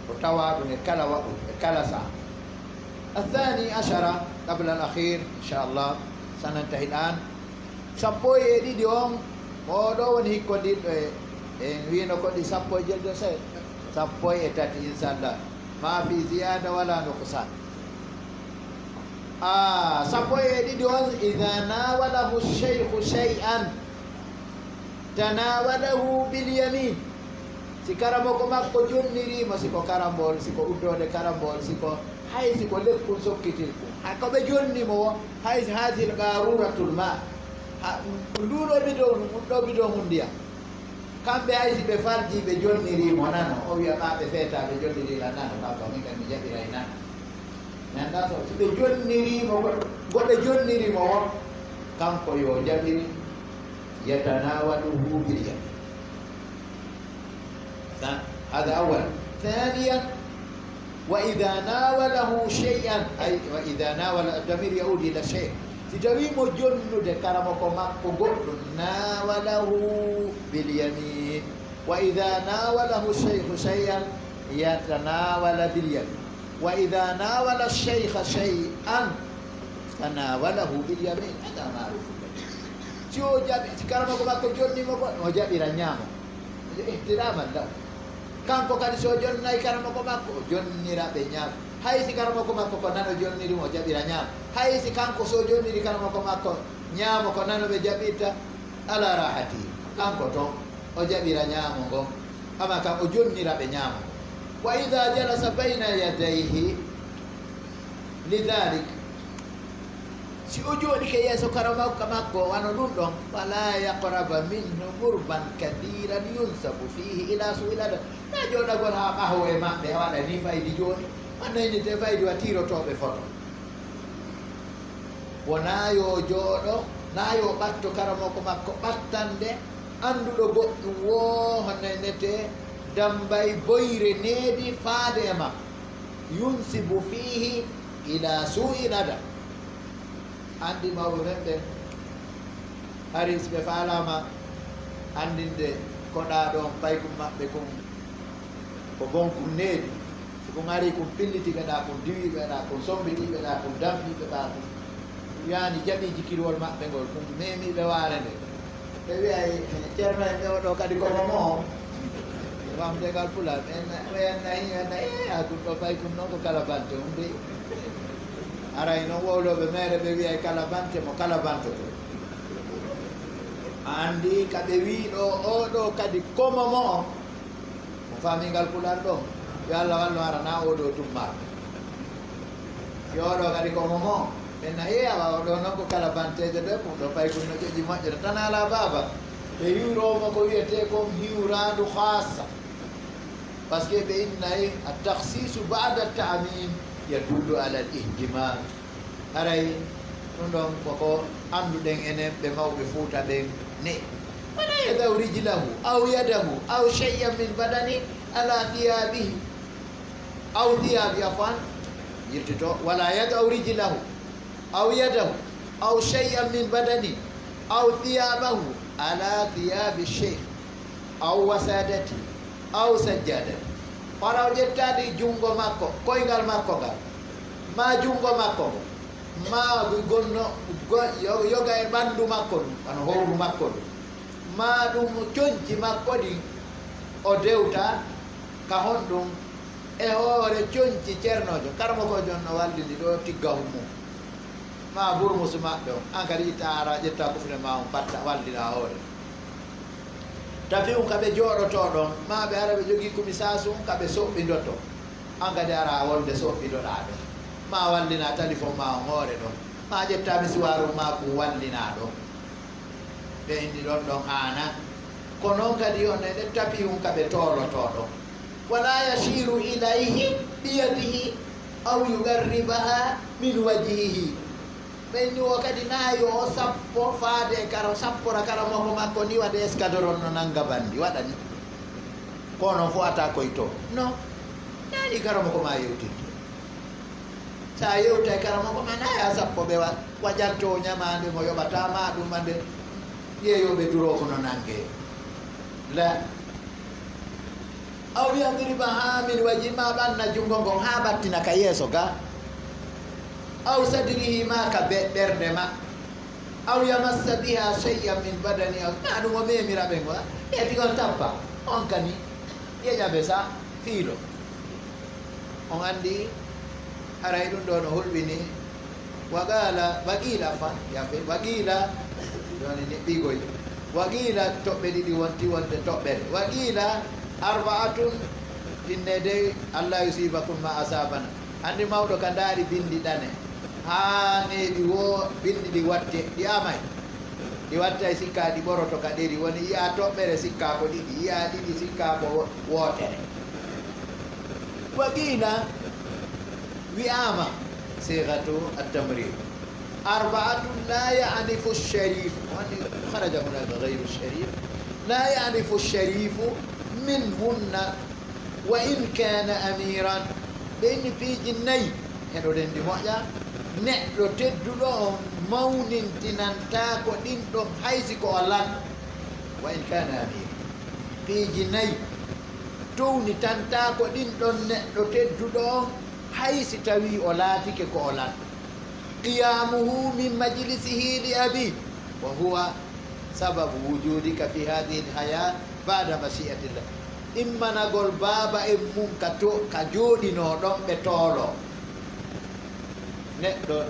ko tawa ɗum e kala waɗu, e kala sa. Athani ashara qabla al akhir, inchallah, sanan tahiɗan. Sappo e ɗiɗi on, oɗo woni hikkondirɗo e, en wino ko ɗi sappo e jeɗɗo sey, sappo e tati, inchallah. Ma fi ziyada wala nuqsan. Ah, sappo e ɗiɗi on, idha nawalahu shaykhu shay'an, tanawalahu bil yamin. Si karamoko makko jonnirimo, si ko karambol, si ko uddode karambol, si ko, hay si ko lekkun sokkitirkun, hay ko ɓe jonni mo wo, hay si hadhil qaruratul ma, ha, nduɗo bidon, ɗo bidon mun ndiyam. Kamɓe hay si ɓe falji ɓe jonnirimo nano, o wiya ma ɓe feeta ɓe jonnirila nano, kanko min kan mi jaɓiray nano. Mi anndaa so, si ɓe jonniriimo, go-, go ɓe jonniriimo on, kanko yo jaɓiri, yatanawaluhu bil yamin. Na, hada awwal. Thaniyan, wa idha nawalahu shay'an, ay, wa idha nawala, damir yaudi ila shay. Si tawi mo jonnude karamoko makko goɗɗum, nawalahu bil yamin. Wa idha nawalahu shaykhu shay'an, yatanawala bil yamin. Wa idha nawala shaykha shay'an, tanawalahu bil yamin. Hada ma'ruf. Si o jaɓi, si karamoko makko jonni mo goɗɗo, o jaɓira ñaamo. Ihtiraman lahu. Kanko kadi so jonnay karamoko makko, o jonnira ɓe ñaamo. Hay si karamoko makko ko nano jonniri mo, o jaɓira ñaamo. Hay si kanko so jonniri karamoko makko ñaamo, ko nano ɓe jaɓirta, ala rahati. Kanko ton, o jaɓira ñaamo ngon. Amma kan o jonnira ɓe ñaamo. Wa idha jalasa bayna yadayhi lidhalik. Si o jooɗike yeeso karamoko makko, wano ɗum ɗon, fala yaqraba minhu qurban kathiran yunsabu fihi ila su'il adab. Na jooɗagol haa ɓaho e maɓɓe, a waɗa ni faydi jooni, wano hinite faydi wa tiirotooɓe foto. Wona yo jooɗo, na yo ɓatto karamoko makko ɓattande, annduɗo goɗɗum wo, hono nete dambay boyre needi faade e makko. Yunsibu fihi ila su'il adab. Anndi mawɓe men ɓen, hari si ɓe faalaama anndinde koɗaaɗo on paykun maɓɓe kun, ko bon kun needi. Si kun arii kun pillitiiɓe ɗaa, kun diwiiɓe ɗaa, kun sommitiiɓe ɗaa, kun dampiiɓe ɗaa, kun yaani jaɓii jikirwol maɓɓe ngol, kun meemiiɓe waare nde. Ɓe wi'ay, "Ceerno en ɓe oɗo kadi ko mo mo?" Famde ngal Pulaar, ɓe na-, ɓe nayi, ɓe nayi, "Eh, a kun ɗo paykun noon ko kala bante, um dey." Aray noon wowlooɓe meere ɓe wi'ay kala bante mo kala bantoto. A anndi ka ɓe wii ɗo, oɗo kadi ko mo mo on. Mo faami ngal Pulaar ɗo, yo Allah wallu hara na oɗo tumma. Si oɗo kadi ko mo mo, ɓe na, "Eh, awa oɗo noon ko kala banteejo de, ɗum ɗo paykun no ƴoƴi moƴƴere." Tan alaa baaba, ɓe hiwroo mo ko wiyetee kon hiwraandu khaassa. Parce que ɓe innay at-takhsisu ba'da at-ta'mim yadullu ala al-ihtimam. Haray ɗum ɗon koko annduɗen enen ɓe mawɓe Fuuta ɓen ne. Wala yadau rijlahu aw yadahu aw shay'an min badani ala thiyabihi. Aw thiyabi, afwan. Yiltito. Wala yadau rijlahu aw yadahu aw shay'an min badani aw thiyabahu ala thiyabi shaykh aw wasadati aw sajjadati. Hono o ƴettaali junngo makko, koyngal makko ngal, ma junngo makko ngo, Maa gonno yoga e ɓanndu makko ɗum, wano howru makko ɗum, maa ɗum conci makko ɗin, o dewta ka honɗum? E hoore conci cernoojo, karamokoojo on no wallini ɗo tigga hummu, maa burmusu maɓɓe on, an kadi itta ara ƴetta kufne ma on patta wallina hoore. Tafi un ka ɓe jooɗotoo ɗon, maa ɓe ara ɓe jogii kumi saasu un ka ɓe soɓɓindoto. An kadi ara wonde soɓɓidoɗaa ɗo, maa wallina talifon ma on hoore ɗon, maa ƴetta misiwaaru maa kun wallina ɗo. Ɓe inni ɗon ɗon haana. Ko non kadi on ene tapi un ka ɓe toolotoo ɗon. Wala yashiru ilayhi biyadihi aw yugarribaha min wajihihi. Ɓenni o kadi na yo o sappo faade e kara sappora karamoko makko ni wade eskadoron no nanga bandi waɗani. Kono fo ata koy to no nani karamoko ma yewtinde. Sa yewta e karamoko ma na ya sappo ɓe wa wajanto ñamande mo yoɓata ma ɗum ande yeeyoɓe duroko no nange. La. Aw yadribaha min waji ma ɓanna jungo ngon ha ɓattina ka yeeso ga. Aw sadrihi ma ka be ɓernde ma. Aw yamassa biha shay'an min badani aw ma ɗum o memira ɓe ngo. Ɓe digon tappa on kani yeƴa ɓe sa fiilo. On anndi haray ɗum ɗo no hulɓini. Waqala waqila fa yafe waqila. Joni ni ɓigoy waqila toɓɓe ɗiɗi wonti wonde toɓɓere waqila arbaatun. Inne dey allah yusibakum ma asabana. Anndi mawɗo ka ndaari binndi ɗane haa neeɓi wo binndi ɗi watte ɗi amay. Ɗi wattay sikka ɗi ɓoroto ka ɗeri woni yiya toɓɓere sikka ko ɗiɗi yiya ɗiɗi sikka ko wootere. Wa qila wi'ama sighatu at-tamrid. Arbaatun la ya'rifu ash-sharif woni kharaja hunaka ghayru ash-sharif. La ya'rifu ash-sharifu minhunna wa in kana amiran. Ɓe inni piiji nayi heɗoɗen ndi moƴƴa. Neɗɗo tedduɗo on mawnintinantaako ɗin ɗon haysi ko o lan. Wa in kana amira piiji nayi townitantaako ɗin ɗon neɗɗo tedduɗo on haysi tawi o laatike ko o lan. Qiyamuhu min majlisihi li abi wa huwa sababu wujudika fi hadihi lhaya bada mashiatillah. Immanagol baaba en mum ka to ka jooɗinoo ɗon ɓe toolo neɗɗo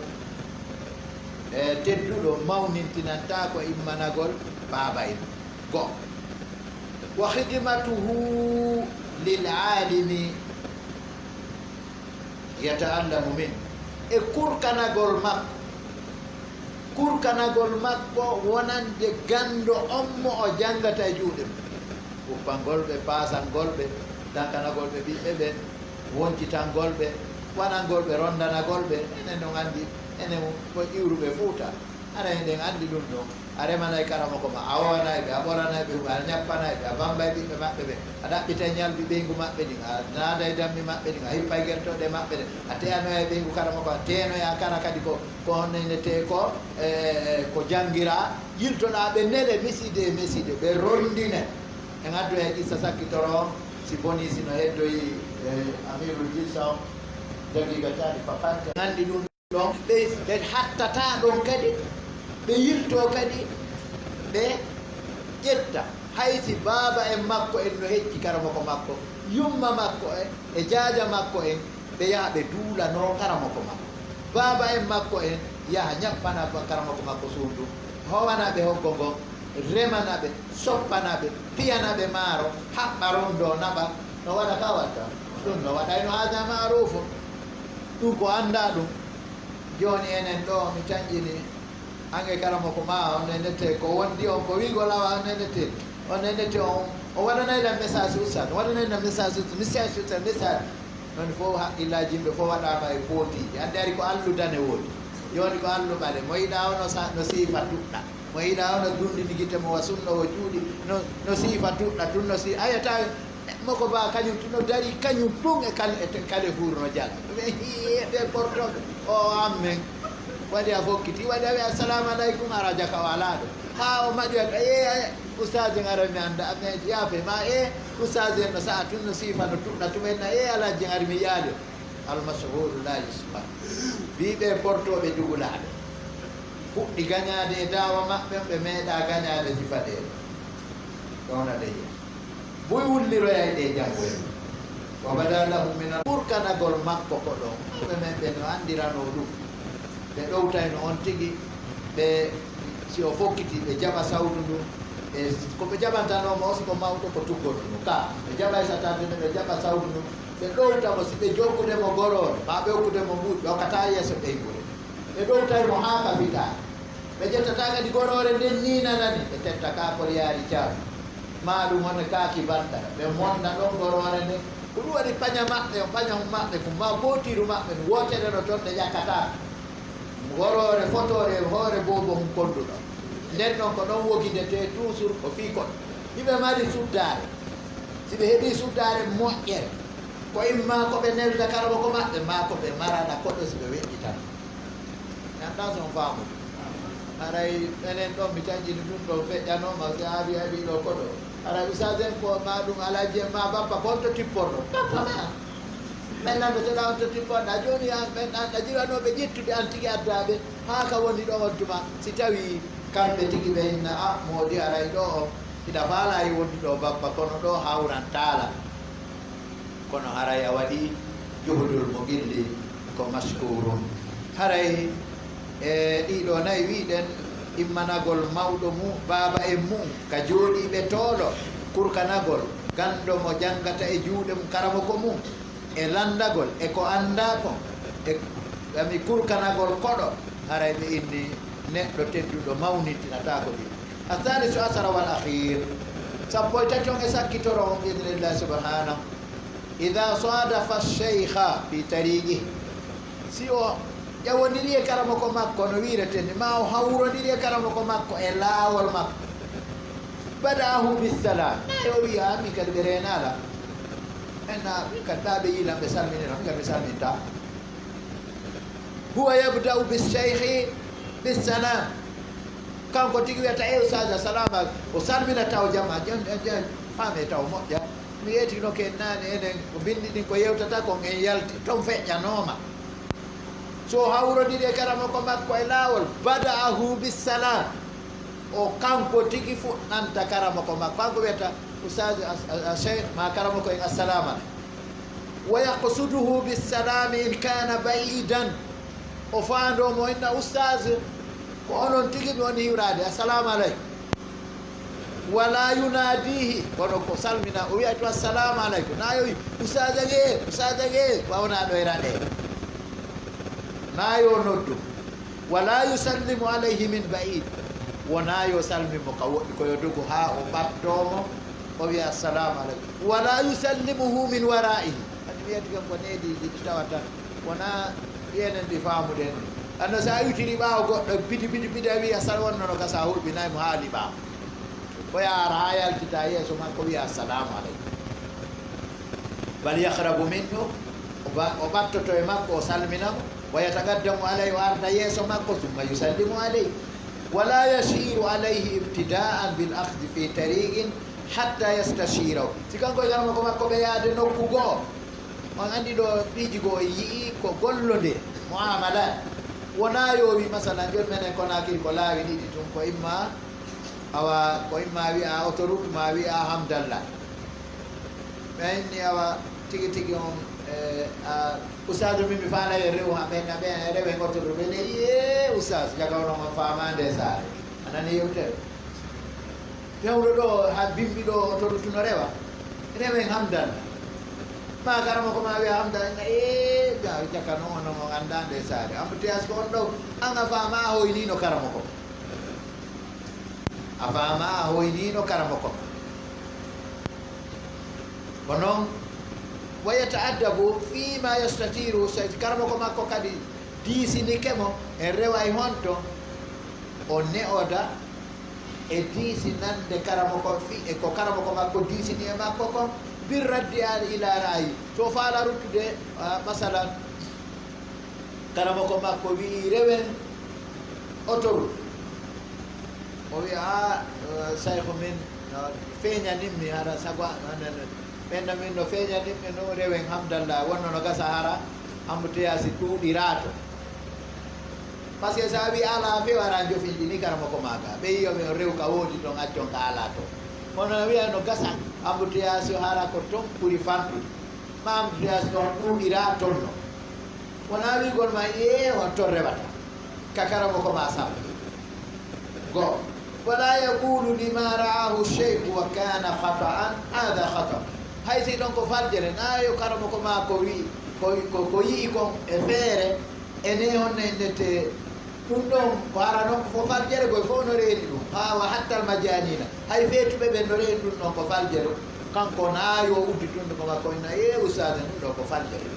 e tedduɗo mawnintinantaako immanagol baaba en go. Wa khidmatuhu lil alimi yata'allamu min e kurkanagol makko kurkanagol makko wonande ganndo on mo o janngata e juuɗe mum. Uppangol ɓe paasangol ɓe dankanagol ɓe ɓiɓɓe ɓen woncitangol ɓe waɗangol ɓe ronndanagol ɓe enen ɗon anndi enen ko iwruɓe fuuta. Hara eɗen anndi ɗum ɗon a remanay karamoko ma a wowanay ɓe a ɓoranay ɓe huɓe a ñappanay ɓe a bambay ɓiɓɓe maɓɓe ɓe a ɗaɓɓitay ñalbi ɓeyngu maɓɓe ɗin a naaday dammi maɓɓe ɗin a hippay gertoɗe maɓɓe ɗen a teyanoyay ɓeyngu karamoko a teyanoya kara kadi ko ko honnenete ko e ko janngira yiltoɗa ɓe nele miside e meside ɓe rondine en addoya qissa sakkitoro si boni sino heddoyi e amirul jinsa on dagiga tani fakante anndi ɗum ɗon ɓe ɓe hattata ɗon kadi ɓe yilto kadi ɓe ƴetta haysi baaba en makko en no hecci karamoko makko yumma makko en e jaaja makko en ɓe yaha ɓe duulano karamoko makko baaba en makko en yaha ñappana karamoko makko suudu howana ɓe hoggo ngon remana ɓe soppana ɓe piyana ɓe maaro haɓɓa rondo naɓa no waɗa ka watta ɗum no waɗayno aada maaruufu ɗum ko annda ɗum. Jooni enen ɗo mi tanƴini ange karamoko ma on nenete ko wondi on ko wigo lawa on nenete on nenete on o waɗanayɗan message usat o waɗanayɗan message usat message usat message non fof haqqillaji yimɓe fof waɗama e pootiji ande ari ko alludane woodi. Jooni ko alluɓale mo yiɗa o no siifa tuɗɗa mo yiɗa o no dundini gite mo wa sunno o juuɗi no siifa tuɗɗa tun no si ayata moko ba kañum tun no dari kañum tun e kale e kale fuur no jala ɓe porto o ammen waɗi a fokkiti waɗi a wi assalamu aleykum ara jaka o ala ɗo ha o maƴoyat e ustaji en ara mi anda amen yaafe ma e ustaji en no sa'a tun no siifa no tuɗɗa tumen na e alhaji en ari mi yaali Almashhuru la yushba. Ɓii ɓe portooɓe dugulaaɓe. Puɗɗi gañaade e daawa maɓɓe, ɓe meeɗaa gañaade sifadeede. Ɗoon aɗa yiya. Buy wulliroyay ɗe janngo en. Wa bada lahum min al-, ɓurkanagol makko ko ɗoon. Ɓe men ɓe no anndiranoo ɗum. Ɓe ɗowtayno on tigi, ɓe, si o fokkiti, ɓe jaɓa sawdu ndun. E ko ɓe jaɓantanoo mo, si ko mawɗo, ko tuggoto mo. Ka, ɓe jaɓay satande nde, ɓe jaɓa sawdu ndun. Ɓe ɗowta mo, si ɓe jokkude mo goroore, maa ɓe okkude mo mbuuɗi, ɓe okkataa yeeso ɓeynguure. Ɓe ɗowtay mo haa ka fitaa. Ɓe ƴettataa kadi goroore nden nii nanani, ɓe tetta ka koriyaari caabi. Maa ɗum honde kaaki banɗa, ɓe monna ɗon goroore nden. Ko ɗum waɗi paña maɓɓe, pañahun maɓɓe, ko maa bootiiru maɓɓe, no wootere no ton nde ƴakkataa. Goroore fotoore e hoore boobo hun konduɗo. Nden non ko ɗon wogidetee toujours ko fii kon. Hiɓe mari suddaare. Si ɓe heɓii suddaare moƴƴere, ko immaa ko ɓe nelda karamoko maɓɓe, maa ko ɓe marana koɗo si ɓe weƴƴitana. Mi anndaa so on faamu. Haray enen ɗon mi taƴƴini ɗum ɗon feƴƴanooma, si a abi, abi ɗo koɗo. Haray ustaas en ko maa ɗum alhaji en maa bappa kon to tipporno. Bappa ma. Ɓen nan ɓe toɗa on to tipporɗa. Jooni an ɓen an ɗa jiwanooɓe ƴettude an tigi addaaɓe haa ka woni ɗo on tuma. Si tawii kamɓe tigi ɓe inna, a, moodi aray ɗo o, hiɗa faalaayi wondude o bappa, kono ɗo hawran taala. Kono haray a waɗii juhudul mo gilli ko mashkurun. Haray e ɗiɗo nayi wiɗen, immanagol mawɗo mu, baaba en mu'un, ka jooɗiiɓe toolo, kurkanagol ganndo mo janngata e juuɗe mum karamoko mum, e lanndagol e ko anndaa kon, e ɓami kurkanagol koɗo, haray ɓe inni neɗɗo tedduɗo mawnintinataa ko ɗi. Athalisu asara wal akhir, sappo e tati on e sakkitoro on, bi idnillahi subhanahu. Ida sadafa sheikha fi tariqihi, si o ƴawondiri e karamoko makko, no wiireten ni, ma o hawrondiri e karamoko makko e laawol makko, bada'ahu bissalam, e o wiya, "Min kadi ɓe reenaala, en na, min kadi ɓaa ɓe yiilan ɓe salminira, min kadi mi salminta." Huwa yabda'u bisheikhi bissalam. Kanko tigi wiyata, "E ustaas, salama." O salmina taw jama, jan, jan, jan, faame taw moƴƴa. Mi yeetino ke naane enen, ko binndi ɗin ko yewtata kon en yalti, ton feƴƴanooma. So hawrodiri e karamoko makko e laawol, bada'ahu bissalam. O kanko tigi fuɗɗanta karamoko makko. Kanko wiyata, "Ustaas, a, a, a Sheikh, ma karamoko en, assalamu aleykum." Wa yaqsuduhu bissalami in kana ba'idan. O faandoo mo inna, "Ustaas, ko onon tigi mi woni hiwraade. Assalamu aleykum." Wala yunadihi, kono ko salmina, o wi'ay to, "Assalamu aleykum." Na yo wi, "Ustaas age, ustaas age," wa wona ɗo e raɗe. Na yo noddu. Wala yusallimu alayhi min ba'id. Wona yo salmin mo ka woɗɗi, ko yo dogu haa o ɓattoo mo, o wi'a, "Assalamu aleykum." Wala yusallimuhu min wara'ihi. Kadi wiyata kam ko neediiji ɗi tawata wona enen ɗi faamuɗen ɗi. Anno so a iwtiri ɓaawo goɗɗo, pidi, pidi, pidi, a wi'a, "Sal wonno no gasa, a hulɓinaay mo haali ɓaawo." Ko yaara haa yaltita yeeso makko, wi'a, "Assalamu aleykum." Bal yaqrabu minhu, o ba-, o ɓattoto e makko, o salmina mo. Wa yataqaddamu alayhi, o arda yeeso makko, summa yusallimu alayhi. Wala yashiru alayhi ibtida'an bil akhdi fi tariqin hatta yastashirahu. Si kanko e karamoko makko ɓe yaade nokku goo, on anndi ɗo piiji goo e yi'i ko gollonde, mu'amalat. Wona yo wi, masalan, jooni menen Konaakiri ko laawi ɗiɗi tun, ko imma, awa, ko imma wi'a autoroute, ma wi'a hamdallah. Ɓen ni awa tigi tigi on, eh, a, ustaadu min mi faala yo rew ha ɓen, na ɓen e rewe goto ɗo, ɓen e, "Ee, ustaadu, jaga ono on faama nde saare." A nani yewtere? Fewndo ɗo, ha bimbi ɗo, autoroute no rewa. Rewe hamdan. Ma karamoko ma wi'a hamdan, na, "Ee, ja-, jaka no ono on annda nde saare." Embouteillage ko on ɗo, an a faama a hoynino karamoko. A faama a hoynino karamoko. Ko noon, wa yata'addabu fima yastatiru, so karamoko makko kadi diisinike mo, en reway honto o ne'oda e diisinande karamoko fi-, e ko karamoko makko diisini e makko kon, bir raddi al ila ra'yi. So faala ruttude, ah, masalan, karamoko makko wi'i, "Rewen autoroute." O wi'a, "A, eh, sayko min, no feeñanin mi hara sago a, no, no, no, ɓen no min no feeñanin mi no rewen hamdallah, wonno no gasa hara Embouteillage ɗuuɗiraa to. Parce que so a wii alaa few, ara jofinɗini karamoko maa ka. Ɓe yiyo ɓe on rew ka woodi ton, accon ka alaa to. Kono a wiya no gasa, embouteillage hara ko ton ɓuri fanɗude. Ma embouteillage ton ɗuuɗiraa ton no. Wonaa wiigol ma, "Ee, on ton rewata." Ka karamoko maa sabu. Go. Wala yaqulu lima ra'ahu sheikh wa kana khata'an, hada khata. Hay si ɗon ko faljere, na yo karamoko maa ko wi, ko, ko, ko yi'i kon e feere, ene honno en nette ɗum ɗon, ko hara noon ko fof faljere, koye fof no reeni ɗum. Haa wa hattal majanina. Hay feetuɓe ɓen no reeni ɗum ɗon ko faljere. Kanko na yo udditunde ko makko, inna, "Ee, ustaade, ɗum ɗo ko faljere."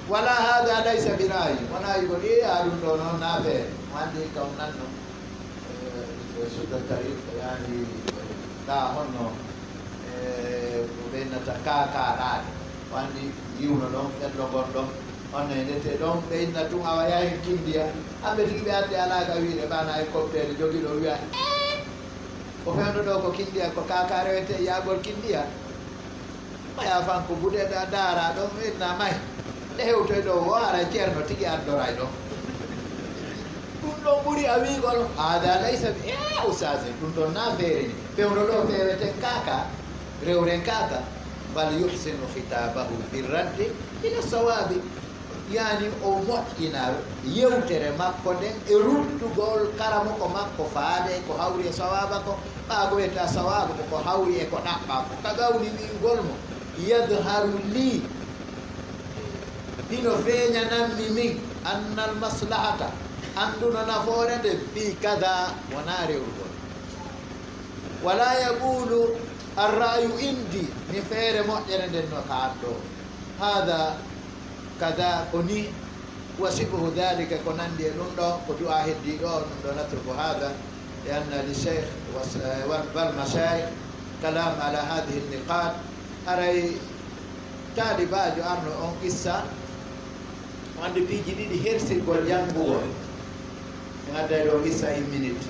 Wala hada laysa bi ra'yi. Wona wiigol, "Ee, a ɗum ɗo noon na feere." Mo anndi kam nan noon. E, e sudda tawi, yani, ɗa honno, e, ko ɓeynata kaakaraade. O anndi yiwno ɗon, fello ngon ɗon. Honno e ndete ɗon, ɓeynna tun awa yahin Kindiya. Amɓe tigi ɓe anndi alaa ka wiide, ɓana e kopteede jogi ɗo wiya, "Ee!" Ko fewndo ɗo ko Kindiya, ko kaaka rewete yaagol Kindiya. Maya fan ko buɗe ɗa daara ɗon, inna may. Nde hewtoy ɗo, o ara ceerno tigi andoray ɗon. Ɗum ɗon ɓuri a wiigol, hada laysa bi, e ustaase, ɗum ɗon na feere ni. Fewndo ɗo feweten kaaka, rewren kaaka. Bal yuhsinu khitabahu fi raddi ila sawabi. Yani o moƴƴina yewtere makko nden e ruttugol karamoko makko faade ko hawri e sawaaba ko, ɓaa ko wiyata sawaaba ko ko hawri e ko ɗaɓɓa ko. Ka gawni wi'ugol mo, "Yadharu li, hino feeñanammi min, annal maslahata, annduno nafoore nden, fi kada, wonaa rewrugol. Wala yaqulu arra'yu indi, mi feere moƴƴere nden no ka an ɗo. Hada kada, ko ni, wa shibhu dhalika, ko nanndi e ɗum ɗo, ko du'a heddii ɗo, ɗum ɗo natruku hada, li anna li sheikh wa, wal, wal mashayikh kalam ala hadhihi niqat." Haray taalibaajo arno on qissa, wonde piiji ɗiɗi hersirgol janngugol. En adday ɗo qissa une minute.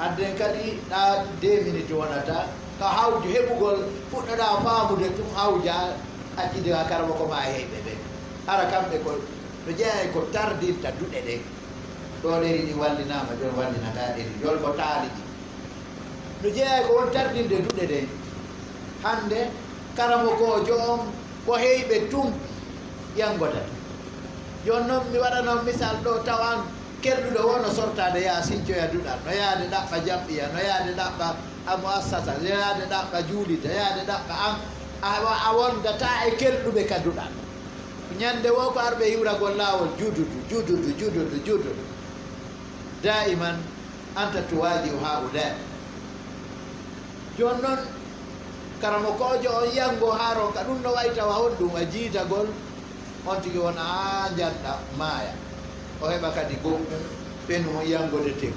Adden kadi ɗa deux minutes wonata, ka hawju heɓugol, fuɗɗoɗa faamude tun hawja, accide ha karamoko ma e heyɓe ɓe. Hara kamɓe ko, no jeeya e ko tardinta duɗe ɗen. Ɗo ɗeri ɗi wallinaama, jon wallina ka ɗeri, jol ko taali ɗi. No jeeya e ko won tardinde duɗe ɗen. Hande, karamokoojo on ko heyɓe tun yangodata. Jon non mi waɗano misal ɗo, tawan kelɗuɗo wo no sortaade yaa sincoya duɗal, no yaade ɗaɓɓa jamɗiya, no yaade ɗaɓɓa a muassasa, no yaade ɗaɓɓa juulita, yaade ɗaɓɓa an, a, a wondata e kelɗuɓe ka duɗal. Ñande wo ko arɓe hiwragol laawol, jududu, jududu, jududu, jududu. Daiman anta tuwajihu haula. Jon non, karamokoojo on yango haa ronka ɗum no wayi tawa honɗum a jiitagol, on tigi wona haa njanɗa maaya. O heɓa kadi goɗɗum, ɓen on yangodetee.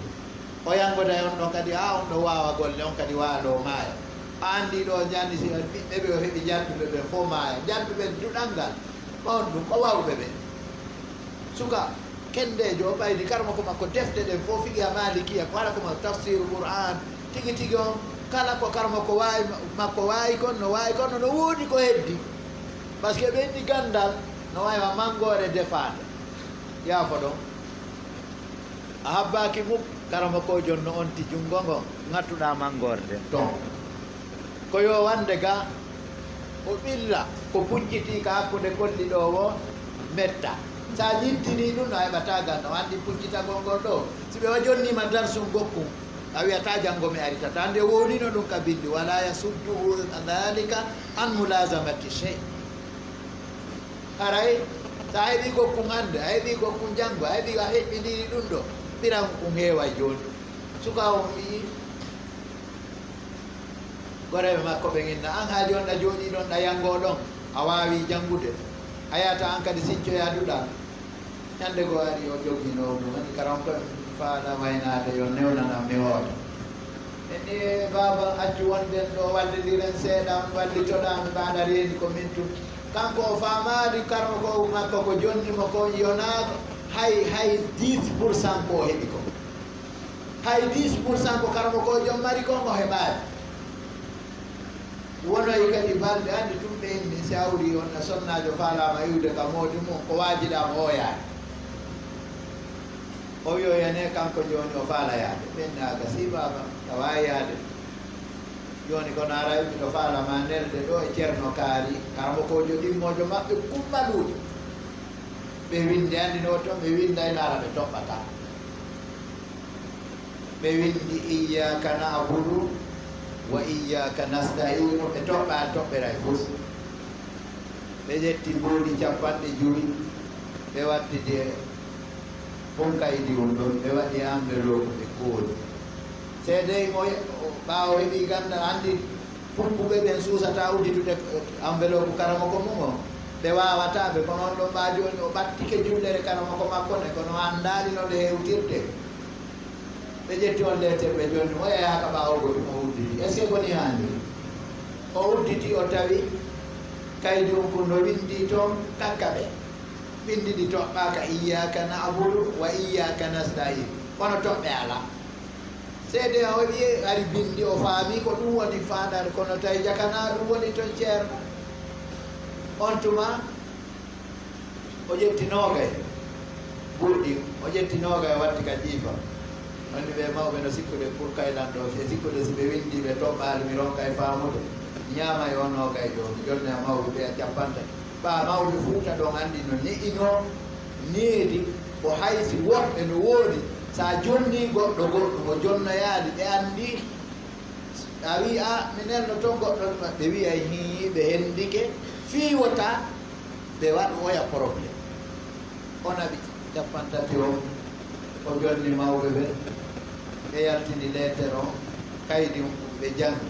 O yangoday on ɗon kadi haa on ɗon waawa golle, on kadi waalo maaya. A anndi ɗo njanni si ɓiɓɓe ɓe o heɓi njanɗuɓe ɓen fof maaya. Njanɗuɓe duɗal ngal, on ɗum ko wawɓe ɓe. Suka kendeejo o ɓaydi karamoko makko defte ɗen fof fiqi a malikiya, ko haɗa ko ma tafsiru Qur'an, tigi tigi on, kala ko karamoko waawi, makko waawi kon, no waawi kon, no woodi ko heddi. Parce que ɓe inni gandal, no waawi ma mangoore defaande. Yaafo ɗon. A habbaaki muk, karamokoojo on no onti junngo ngo, ŋattuɗaa manngoorde ton. Ko yo wande ga, o ɓilla ko puccitii ka hakkunde kolli ɗo wo metta. So a ñintinii ɗum, no a heɓataa ganda. O anndi puccitagol ngol ɗo. Si ɓe wa jonnii ma darsun gokkun, a wiyataa janngo mi aritata. Nde wownino ɗum ka binndi, wala yasudduhu dhalika an mulazamati shay. Haray, so a heɓii gokkun hannde, a heɓii gokkun janngo, a heɓii a heɓɓindirii ɗum ɗo, ɓiran kun heeway jooni. Suka on wi'i, goreeɓe makko ɓen inna, an haa jooni ɗa jooɗii ɗon, ɗa yanngoo ɗon, a waawii janngude, a yahata an kadi sincoyaa duɗal. Ñande goo ari o jogginoo ɗum, woni karam ko mi faala waynaade yo newnanam mi hoore. E ɗe baaba accu wonde ɗo wallindiren seeɗa, on wallitoɗaa mi mbaɗa reeni ko min tun. Kanko o faamaali karmo ko makko ko jonni mo ko yonaa hay, hay dix pour cent ko o heɓi ko. Hay dix pour cent ko karmo ko jom mari ko mo heɓaali. Wonoyi kadi balɗe, anndi tun ɓe inni, si a hawri on na sonnaajo faalaama iwde ka moodi mum, ko waajiɗaa mo o yaade. O wi'oyane kanko jooni o faala yaade. Ɓe inni a gasii baaba, a waawi yaade. Jooni kono aray miɗo faala ma nelde ɗo e Ceerno Kaari, karamokoojo ɗimmoojo maɓɓe kummaluujo. Ɓe winndi, anndi no ton, ɓe winnday laara ɓe toɓɓataa. Ɓe winndi iyyaka na'budu wa iyyaka nasta'iinu, ɓe toɓɓaa toɓɓeray fus. Ɓe ƴetti mbuuɗi capanɗe jowi, ɓe wattidi e Bon kaydi on ɗon, ɓe waɗi enveloppe, ɓe kooli. Seedey mo ɓaawo heɓi ganndal, anndi puppuɓe ɓen suusataa udditude enveloppe karamoko mum on. Ɓe waawataa ɓe, kono on ɗon ɓaa jooni o ɓattike jullere karamoko makko nde, kono o anndaali no nde hewtirte. Ɓe ƴetti on leeter, ɓe jonni mo, o yahaaka ɓaawo goɗɗum, o udditi. Est-ce que ko ni haaniri? O udditi, o tawi kaydi on ko no winndi toon, kakkaɓe. Binndi ɗi toɓɓaaka, "Iyyaka na'budu wa iyyaka nasta'in." Kono toɓɓe alaa. Seede o wi'i, ari binndi, o faami ko ɗum woni faandaare, kono tawi jakanaa ɗum woni ton ceerno. On tuma, o ƴetti noogay. Ɓurɗi, o ƴetti noogay, o watti ka jiifa. Woni ɓe mawɓe no sikkude pour kaylan ɗo, ɓe sikkude si ɓe winndi, ɓe toɓɓaali, mi ronkay faamude. Ñaamay o noogay ɗo, mi jonna mawɓe ɓe a cappantato. Ɓaa mawɓe Fuuta ɗon anndi no ne'inoo needi, ko hay si woɓɓe no woodi, so a jonnii goɗɗo goɗɗum, o jonnoyaali, ɓe anndi, a wi'i, "A, mi nelno toon goɗɗo maɓɓe," wi'ay, "Hii, ɓe henndike, fii wota ɓe waɗu oya problème." O naɓi cappantati on, o jonni mawɓe ɓe, ɓe yaltini leeter on, kaydi on, ɓe janngi.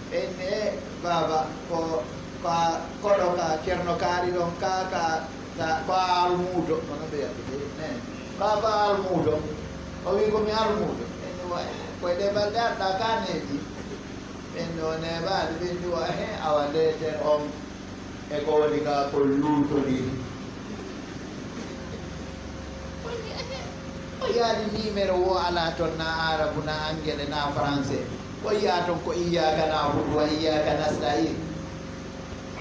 Ɓe inni, "E, baaba, ko, ko a koɗo ka, Ceerno Kaari ɗon ka, ka, ka, ko a almuudo?" Kono ɓe yaltini, "Ne, ko a, ko a almuudo?" O wi'i, "Ko mi almuudo." Ɓe inni, "Wa, e, koye ɗee balɗe aɗa ka neeɓi?" Ɓe inni, "O neeɓaali." Ɓe inni, "Wa, he, awa leeter on." E ko woni ka ko luutodiri. O yaali numéro wo alaa toon, na Arabu, na Angele, na Français. O yi'a toon ko "Iyyaka na'budu wa iyyaka nasta'in."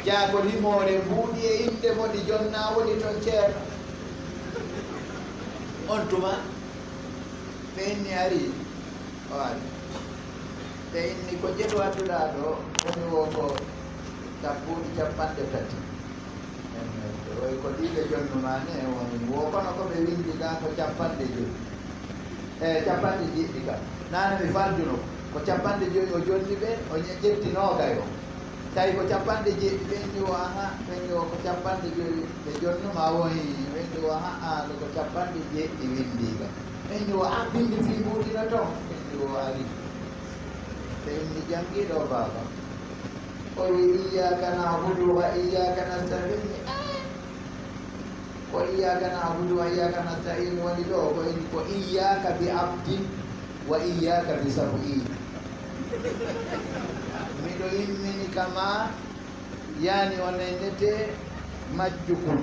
Jaa ko limoore mbuuɗi e innde mo ɗi jonnaa woni toon ceerno. On tuma, ɓe inni ari. O ari. Ɓe inni, "Ko jeɗu adduɗaa ɗo?" Woni wo ko tabbuɗi cappanɗe tati. Woy ko ɗiɗe jonnumaa ne, woni wo kono ko ɓe winndi ɗaa ko cappanɗe jowi. E, cappanɗe jeeɗiɗi ka. Naane mi faljuno ko cappanɗe jowi o jonni ɓe, o ƴe-, ƴetti noogay o. Tawi ko cappanɗe jeeɗiɗi, ɓe inni wo, aha, ɓe inni wo ko cappanɗe jowi ɓe jonnumaa, wo hii, ɓe inni wo, aha, ɗo ko cappanɗe jeeɗiɗi winndiiɗo. Ɓe inni wo, a, binndi fii mbuuɗi no toon? Ɓe inni wo ari. Ɓe inni janngi ɗo, baaba. O wi, "Iyyaka na'budu wa iyyaka nasta'in." Ɓe inni, "Eh." Ko "Iyyaka na'budu wa iyyaka nasta'in" woni ɗo, ko inni ko "Iyyaka bi abdin wa iyyaka bi sab'in." Miɗo immini ka ma, yani o nenete majjugol.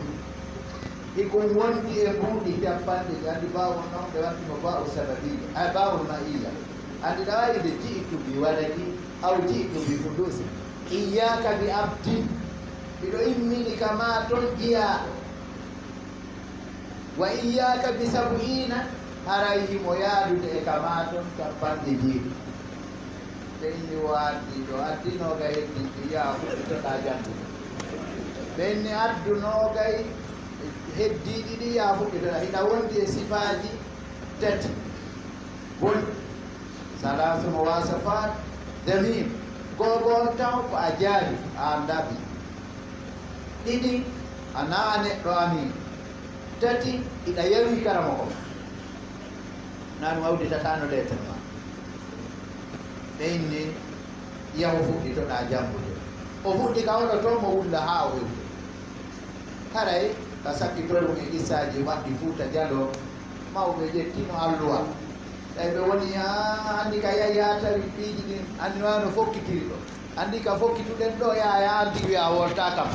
Hikon wondi e mbuuɗi cappanɗe, anndi baawo non ɓe watti mo baawo sababiya, ay baawo ma'iya. Anndi ɗawayi de ji'tu bi waladi, aw ji'tu bi fulusi. "Iyyaka bi abdin." Miɗo immini ka ma ton jiyaaɗo. "Wa iyyaka bi sab'ina," haray himo yaadude e ka ma ton cappanɗe jeeɗiɗi. Ɓe inni wo addi ɗo, addi noogay heddiiɗi, yaa fuɗɗitoɗaa janngude. Ɓe inni addu noogay heddiiɗi ɗi, yaa fuɗɗitoɗaa. Hina wondi e sifaaji tati. Bon, salaasu muwaasafaat, damiir. Go'o on taw ko a jaari, a anndaa bi. Ɗiɗi, a naa neɗɗo amin. Tati, iɗa yawi karamoko ma. Naa ɗum a udditataano leeter ma. Ɓe inni, yahu fuɗɗitoɗaa janngude. O fuɗɗi ka oɗo toon mo wulla haa o hewti. Haray ka sakkitorɗum e qissaaji waɗɗi Fuuta Jaloo, mawɓe ƴettino alluwa. Tawi ɓe woni, "Aa, anndi ka yahi haa tawi piiji ɗin, anndi no fokkitiri ɗo. Anndi ka fokkituɗen ɗo, yaa, yaa, anndi wi'a woltaa kam."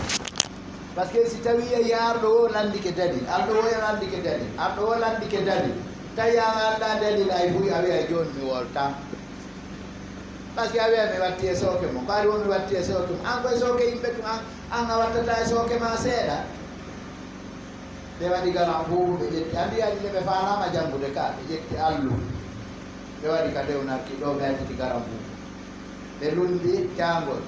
Parce que si tawi yahi haa arɗo o lanndike dalil, arɗo o lanndike dalil, arɗo o lanndike dalil, tawi an anndaa dalil, ay buy a wi'ay jooni mi woltaa. Parce que a wiya mi watti e sooke mon, ko ari won mi watti e sooke mon. An ko e sooke yimɓe tun, an, an a wattata e sooke ma seeɗa. Ɓe waɗi garan buubu, ɓe ƴetti. Andi adi nde ɓe faalama janngude ka, ɓe ƴetti allu. Ɓe waɗi ka dewnarki ɗo, ɓe additi garan buubu. Ɓe lundi caangol.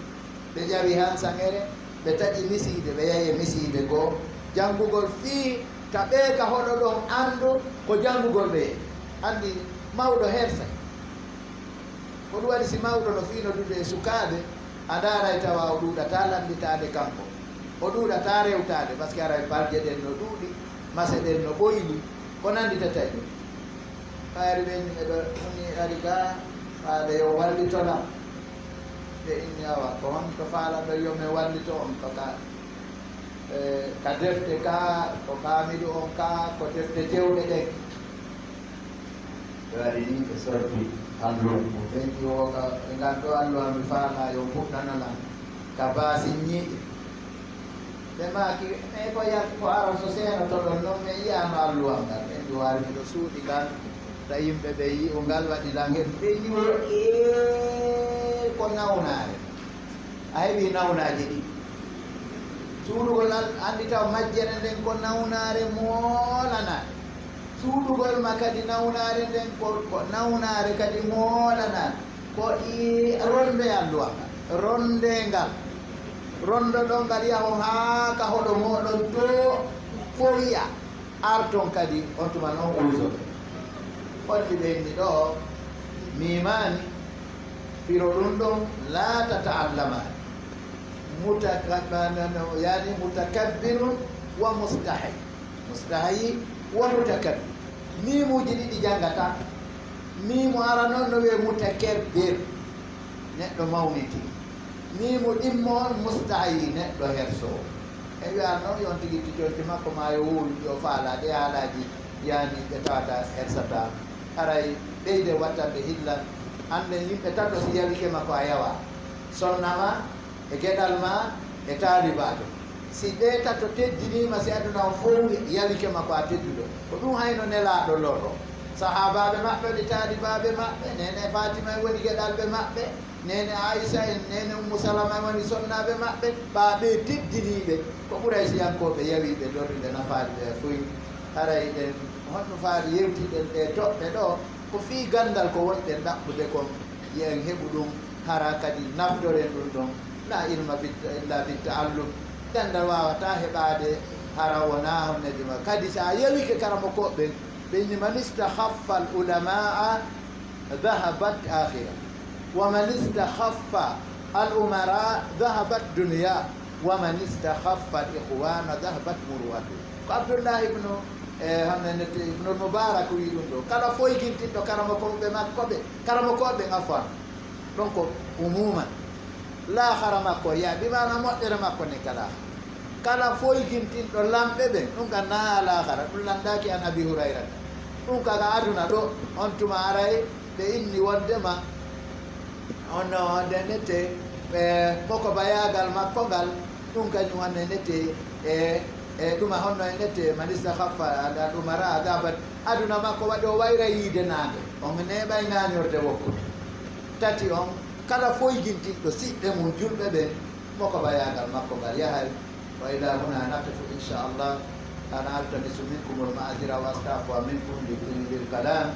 Ɓe ƴawi han sangere, ɓe taƴi misiide, ɓe yahi e misiide goo. Janngugol fii ta ɓee ka hoɗo ɗon anndu ko janngugol ɓe. Andi mawɗo hersa. Ko ɗum waɗi si mawɗo no fii noddude e sukaaɓe, a ndaaray tawa o ɗuuɗataa lannditaade kanko. O ɗuuɗataa rewtaade, parce que aray balje ɗen no ɗuuɗi, mase ɗen no ɓoyni, ko nannditata e ɗum. Ɓayri ɓen ni ɓe ɗo ni ari ga, faade yo wallito lam. Ɓe inni awa, ko honto faalaɗo yo mi wallito on, ko ka, eh, ka defte ka, ko kaamiɗo on ka, ko defte cewɗe ɗen. Ɓe waɗi ni ɓe sorti alluwa. Ko ɓen ƴiwo ka, ɓe ngan ɗo alluwa mi faala yo fuɗɗano lam. Ka baasi ñiiƴe. Ɓe maaki, "Ɓe ko yalti ko ara so seenotoɗon non, mi yi'aano alluwal ngal." Ɓen ɗum wari miɗo suuɗi ngal, ta yimɓe ɓe yi'u ngal, waɗi lan hen. Ɓe ñiwo, "Ee, ko nawnaare." A heɓi nawnaaji ɗi. Suuɗugol al-, anndi taw majjere nden ko nawnaare moolanaare. Suuɗugol ma kadi nawnaare nden ko, ko nawnaare kadi moolanaare. Ko i ronde alluwa ngal. Ronde ngal. Rondo ɗon ngal yaho haa ka hoɗo mooɗon to fowiya. Arton kadi on tuma non uusoto. Holli ɓe inni ɗo miimaani firo ɗum ɗon laa tata'allamaani. Mutakab-, yani mutakabbirun wa mustahi. Mustahi wa mutakabbir. Miimuuji ɗiɗi janngata. Miimu arano no wi'e mutakabbir. Neɗɗo mawniti. Miimu ɗimmo on mustahi, neɗɗo herso. E wi'an noon yon tigi titonti makko ma yo wowlu yo faala ɗe haalaaji yani ɓe tawata hersata. Haray ɓeyde wattande hilla. Annden yimɓe tato si yawike ma ko a yawa. Sonna ma, e geɗal ma, e taalibaajo. Si ɓee tato teddiniima, si aduna on fof yawike ma ko a tedduɗo. Ko ɗum hayno Nelaaɗo lorro. Sahaabaaɓe maɓɓe woni taalibaaɓe maɓɓe, Neene Faatima woni geɗalɓe maɓɓe, Neene Aayisa en, Neene Ummu Salama woni sonnaaɓe maɓɓe, ɓaa ɓee teddiniiɓe. Ko Quraysiyankooɓe yawiiɓe lorri ɓe nafaali ɓe foy. Haray ɗen, honno faali yewtiɗen ɗee toɓɓe ɗoo? Ko fii ganndal ko wonɗen ɗaɓɓude kon, yo en heɓu ɗum, hara kadi nafdoren ɗum ɗon. La ilma bit-, illa bit ta'allum. Ganndal waawataa heɓaade hara wonaa honneeji ma. Kadi so a yewike karamokooɓe ɓen, ɓe inni, "Man istakhaffa al ulamaa dhahabat akhira, wa man istakhaffa al umara dhahabat dunya, wa man istakhaffa al ikhwana dhahabat muruwatu." Ko Abdullahi ibnu, eh, honno nete, Ibnul Mubarak wi ɗum ɗo. Kala foygintinɗo karamokooɓe makko ɓe, karamokooɓe ɓen, afwan. Ɗon ko umuman. Laahara makko yaa, bi maana moƴƴere makko ne kala. Kala foygintinɗo lamɓe ɓen, ɗum ka naa laahara, ɗum lanndaaki an Abi Hurayrata. Ɗum ka, ka aduna ɗo, on tuma aray, ɓe inni wondema, on, on nde nete, e, moko bayaagal makko ngal, ɗum kañum on nde nete, e, e, ɗuma honno e nete, man istakhaffa al, al umara dhahabat. Aduna makko waɗi o wayra yiide naange, on neeɓay ŋaañorde wokkude. Tati on, kala foygintinɗo siɓɓe mum julɓe ɓen, moko bayaagal makko ngal yahay. Wa ila huna naqifu, inchallah. Ana altamis minkum al ma'dhira wa astafu minkum li kulli al kalam.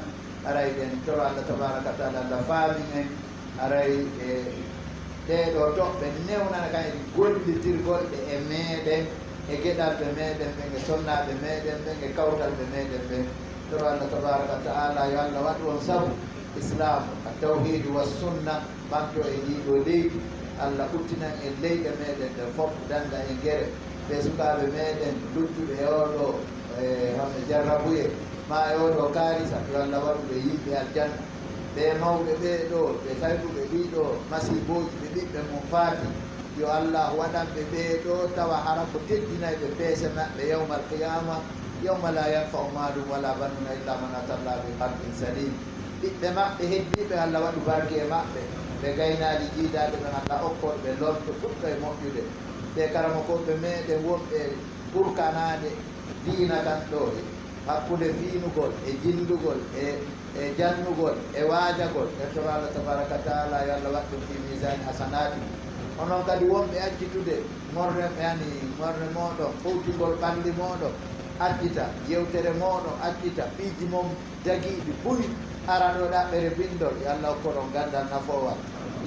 Aray ɗen toro Allah tabaraka wa taala, Allah faamin en. Aray e ɗee ɗoo toɓɓe newnana kan e gollitirgol ɗe e meeɗen, e geɗalɓe meeɗen ɓen, e sonnaaɓe meeɗen ɓen, e kawtalɓe meeɗen ɓen. Toro Allah tabaraka wa taala yo Allah waɗu on sabu Islaamu, at tawhidu wa sunna, ɓamto e ndii ɗoo leydi. Allah ɓuttinan en leyɗe meeɗen ɗen fof, dannda en gere. Ɓee sukaaɓe meeɗen luttuɓe e oo ɗoo, e, hono jarrabuye, maa e oo ɗoo kaarisa, yo Allah waɗu ɓe yimɓe aljanna. Ɓee mawɓe ɓee ɗoo, ɓe tawɓe ɓii ɗoo masiibooji ɓe ɓiɓɓe mum faati, yo Allah waɗan ɓe ɓee ɗoo tawa hara ko teddinay ɓe peese maɓɓe yawmal qiyaama, yawma laa yanfa'u maalun walaa banuuna illaa man ataa Llaaha bi qalbin saliim. Ɓiɓɓe maɓɓe heddiiɓe, Allah waɗu barke e maɓɓe. Ɓe gaynaali jiidaade ɓen, Allah okkor ɓe lorto fuɗɗo e moƴƴude. Ɓee karamokooɓe meeɗen wonɓe burkanaade diina kan ɗoo, Hakkunde fiinugol e jinndugol e, e jannugol e waajagol, en toro Allah tabaraka wa taala yo Allah waɗ ɗum fi misani hasanati. Onon kadi wonɓe accitude ŋorre, yani, ŋorre mooɗon, fowtingol ɓalli mooɗon, accita yewtere mooɗon, accita piiji mon dagiiɗi buy, ara ɗo ɗaɓɓere binndol, yo Allah hokku on ganndal nafoowal.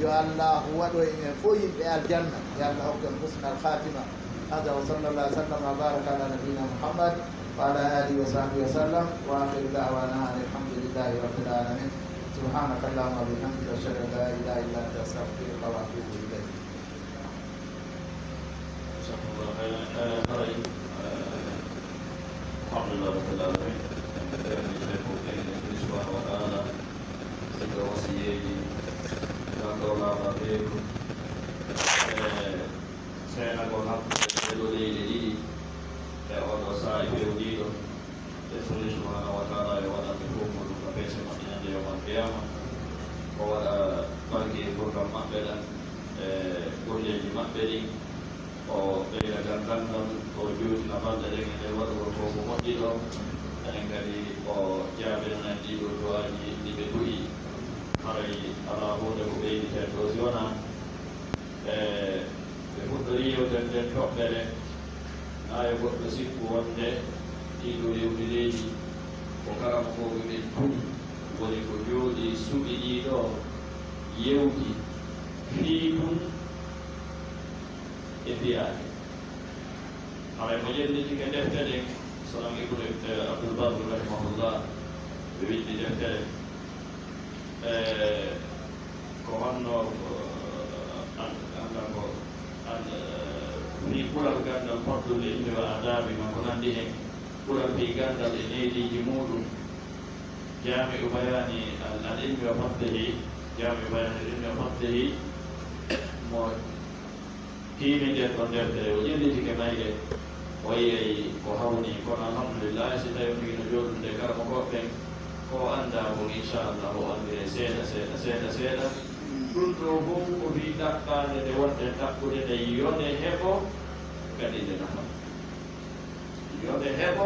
Yo Allah waɗo e men fof yimɓe aljanna, yo Allah hokku en husnal khatima. Hada wa sallallahu wa sallam wa baraka ala nabiyina Muhammad wa ala alihi wa sahbihi wa sallam. Wa akhiru da'wana anil hamdulillahi rabbil alamin. Subhanaka Allahumma wa bihamdika, ashhadu an la ilaha illa anta, astaghfiruka wa atubu ilayk. Jazakumullahu khairan. Eh, haray, eh, alhamdulillah rabbil alamin. En mbiyanii ɓe ko en e Subhanahu wa ta'ala. Sigo wasiyeeji, ngam ɗo laaɓa reedu. Eh, seenagol hakkunde ɗee ɗoo leyɗe ɗiɗi e oo ɗoo saa'i fewndiiɗo. E fuli Subhanahu wa ta'ala yo waɗan ɓe fof muɗum ka peese moƴƴinande yawmal qiyama. O waɗa barke e gurdam maɓɓe ɗan, e golleeji maɓɓe ɗin. O ɓeyda ganndal ngal, o juutina balɗe ɗen e nder waɗugol ko ko moƴƴi ɗo. Enen kadi o jaabina en ɗii ɗoo du'aaji ɗi ɓe du'i. Haray alaa huunde ko ɓeyditee ɗoo si wonaa E, ɓe fuɗɗorii yewtere nden toɓɓere, naa yo goɗɗo sikku wonde ɗii ɗoo yewtereeji ko karamokooɓe ɓen tun woni ko jooɗii suɓi ɗii ɗoo yewti fii tun e fiyaake. Haray mo ƴellitike defte ɗen, Salam Ibnu, eh, Abdul Barr rahimahullah, ɓe winndi deftere. E, ko honno, eh, an-, annda ko, an-, eh, fii ɓural ganndal fadlul ilmi wa aadaabi ma ko nanndi hen, ɓural fii ganndal e neediiji muuɗum, Jaami'u Bayaani al, al ilmi wa fadlihi, Jaami'u Bayaani al ilmi wa fadlihi, mo tiimii nden ɗon deftere, o ƴellitike mayre, o yi'ay ko hawni. Kono alhamdulillahi, si tawii on tigi no jooɗude e karamokooɓe ɓen, ko o anndaa kon, inchallah, o anndiray seeɗa, seeɗa, seeɗa, seeɗa. Ɗum ɗoo fof ko fii ɗaɓɓaande nde wonɗen ɗaɓɓude nden, yo nde heɓo, kadi nde nafa. Yo nde heɓo,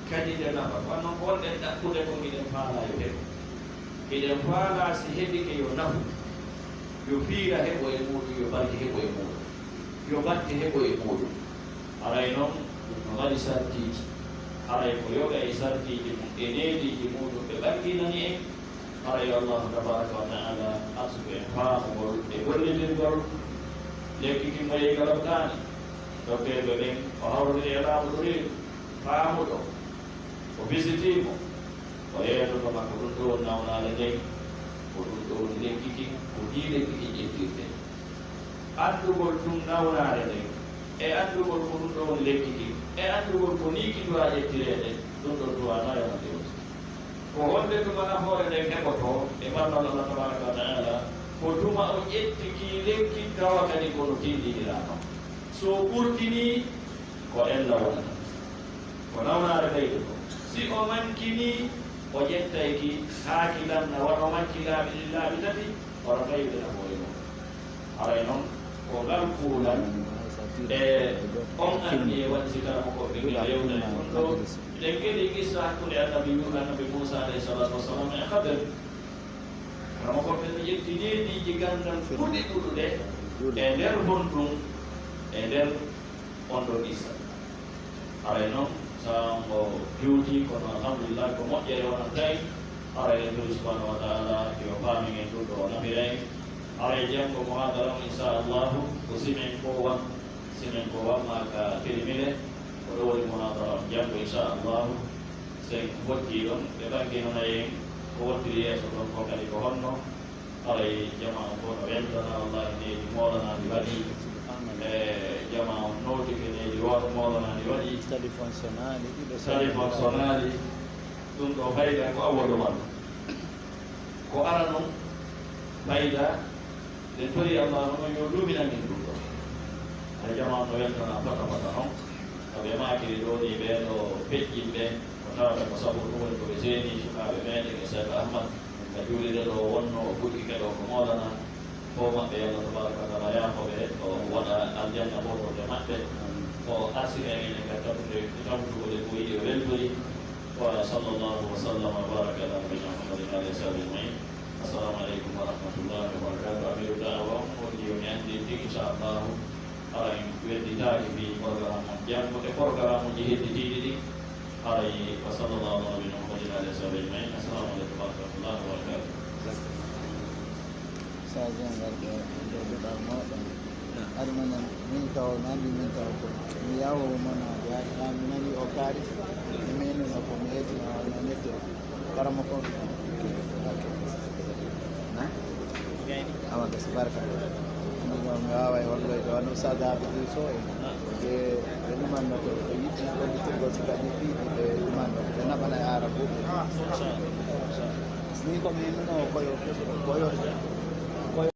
kadi nde nafa. Kono noon ko wonɗen ɗaɓɓude kon, hiɗen faalaa yo heɓo. Hiɗen faalaa si heɓike yo nafu, yo fiira heɓo e muuɗum, yo barke heɓo e muuɗum, yo batte heɓo e muuɗum. Haray noon, ɗum no mari sartiiji. Haray ko yoga e sartiiji mum e neediiji muuɗum ɓe ɓanginani en. Haray yo Allahu tabaraka wa taala arsuku en faamugol e gollitirgol. Lekki kin mo yehi ka lopitaani, dokteeɓe ɓen o hawrondiri e laamu ɗo reedu, faamuɗo, o bisitii mo, o yeetoto ma ko ɗum ɗo woni nawnaare nden, ko ɗum ɗo woni lekki kin, ko nii lekki kin ƴettirtee. Anndugol tun nawnaare nden, e anndugol ko ɗum ɗo woni lekki kin, e anndugol ko nii ki duwaa ƴettireede, ɗum ɗon duwaa naa yonande on. Ko honde tuma nafoore nden heɓotoo e ballal Allah tabaraka wa taala, ko tuma o ƴetti kii lekki tawa kadi ko no tinndiniraa non. So o ɓurtinii, ko ella wonata. Ko nawnaare ɓeydoto. Si o mankinii, o ƴettay ki haa ki lanna, wano manki laabi ɗin laabi tati, wara ɓeyde nafoore mum. Haray non, ko ngal kuulal, e on anniye waɗi si karamokooɓe ɓe rewna e ɗum ɗo. Eɗen keɗii qissa hakkunde Annabi Yu-, Annabi Muusaa alayhi salaatu wa salaam e Khadir. Karamokooɓe ɓen no ƴetti neediiji ganndal ɓurɗi ɗuuɗude e nder honɗum, e nder on ɗon qissa. Haray non, so on o juuti, kono alhamdulillah, ko moƴƴere wonanta en. Haray en tori subhanahu wa taala yo faamin en ɗum ɗo o nafira en. Haray janngo muhadara on, inchallahu, ko simen ko wan, simen ko wan ma ka Tirimile, ko ɗo woni muhadara on janngo, inchallahu. Sen hoddii ɗon, ɓe ɓanginana en ko wontiri yeeso ɗon ko kadi ko honno. Haray jamaa on fof no weltana, wallahi, needi moolanaaɗi waɗi. E jamaa on nootike, needi wooto moolanaaɗi waɗi. Téléphone sonaali, ɗiɗo sonaali. Téléphone sonaali. Ɗum ɗo fayda ko awwalu man. Ko ara non fayda, ɗen tori Allah hono yo luminan min ɗum ɗo. Hay jamaa no weltana fata fata non. No ɓe maakiri ɗo ni ɓee ɗo feƴƴinɓe, ko tawata ko sabu ɗum woni ko ɓe seeni sukaaɓe meɗen e Seeɗa Ahmad. Ka juulirde ɗo o wonno, o ɓurti keɗo ko moolana. Fof maɓɓe, yo Allah tabaraka wa taala yaafo ɓe, o waɗa aljanna fof ko ɓe maɓɓe. O arsika en enen kadi tabtude, tabtugol e ko yiɗi o weltori. وصلى الله وسلم وبارك على نبينا محمد وعلى آله وصحبه أجمعين. السلام عليكم ورحمة الله وبركاته. Amiru da'wa on, on yo mi anndi, insha Allah, haray wedditaaki fii programme on janngo e programme uji hedditiiɗi ɗin. Haray, وصلى الله على نبينا محمد وعلى آله وصحبه أجمعين. السلام عليكم ورحمة الله وبركاته. Sadio ngarɗo e duɗal mawɗo. Ari manan min taw nandi min taw ko mi yawo mona jaari na mi nani o kaari. Mi menino ko mi eti na no nette. Karamo ko. Na? Awa gasi barka. Ni no mi wawa e hollo e wano sada abdi so e. E e ɗuman no ko yitti ko ɗi ko sika ɗi ɗi e ɗuman no ko naɓana e ara ko. Ni ko mi no koyo koyo.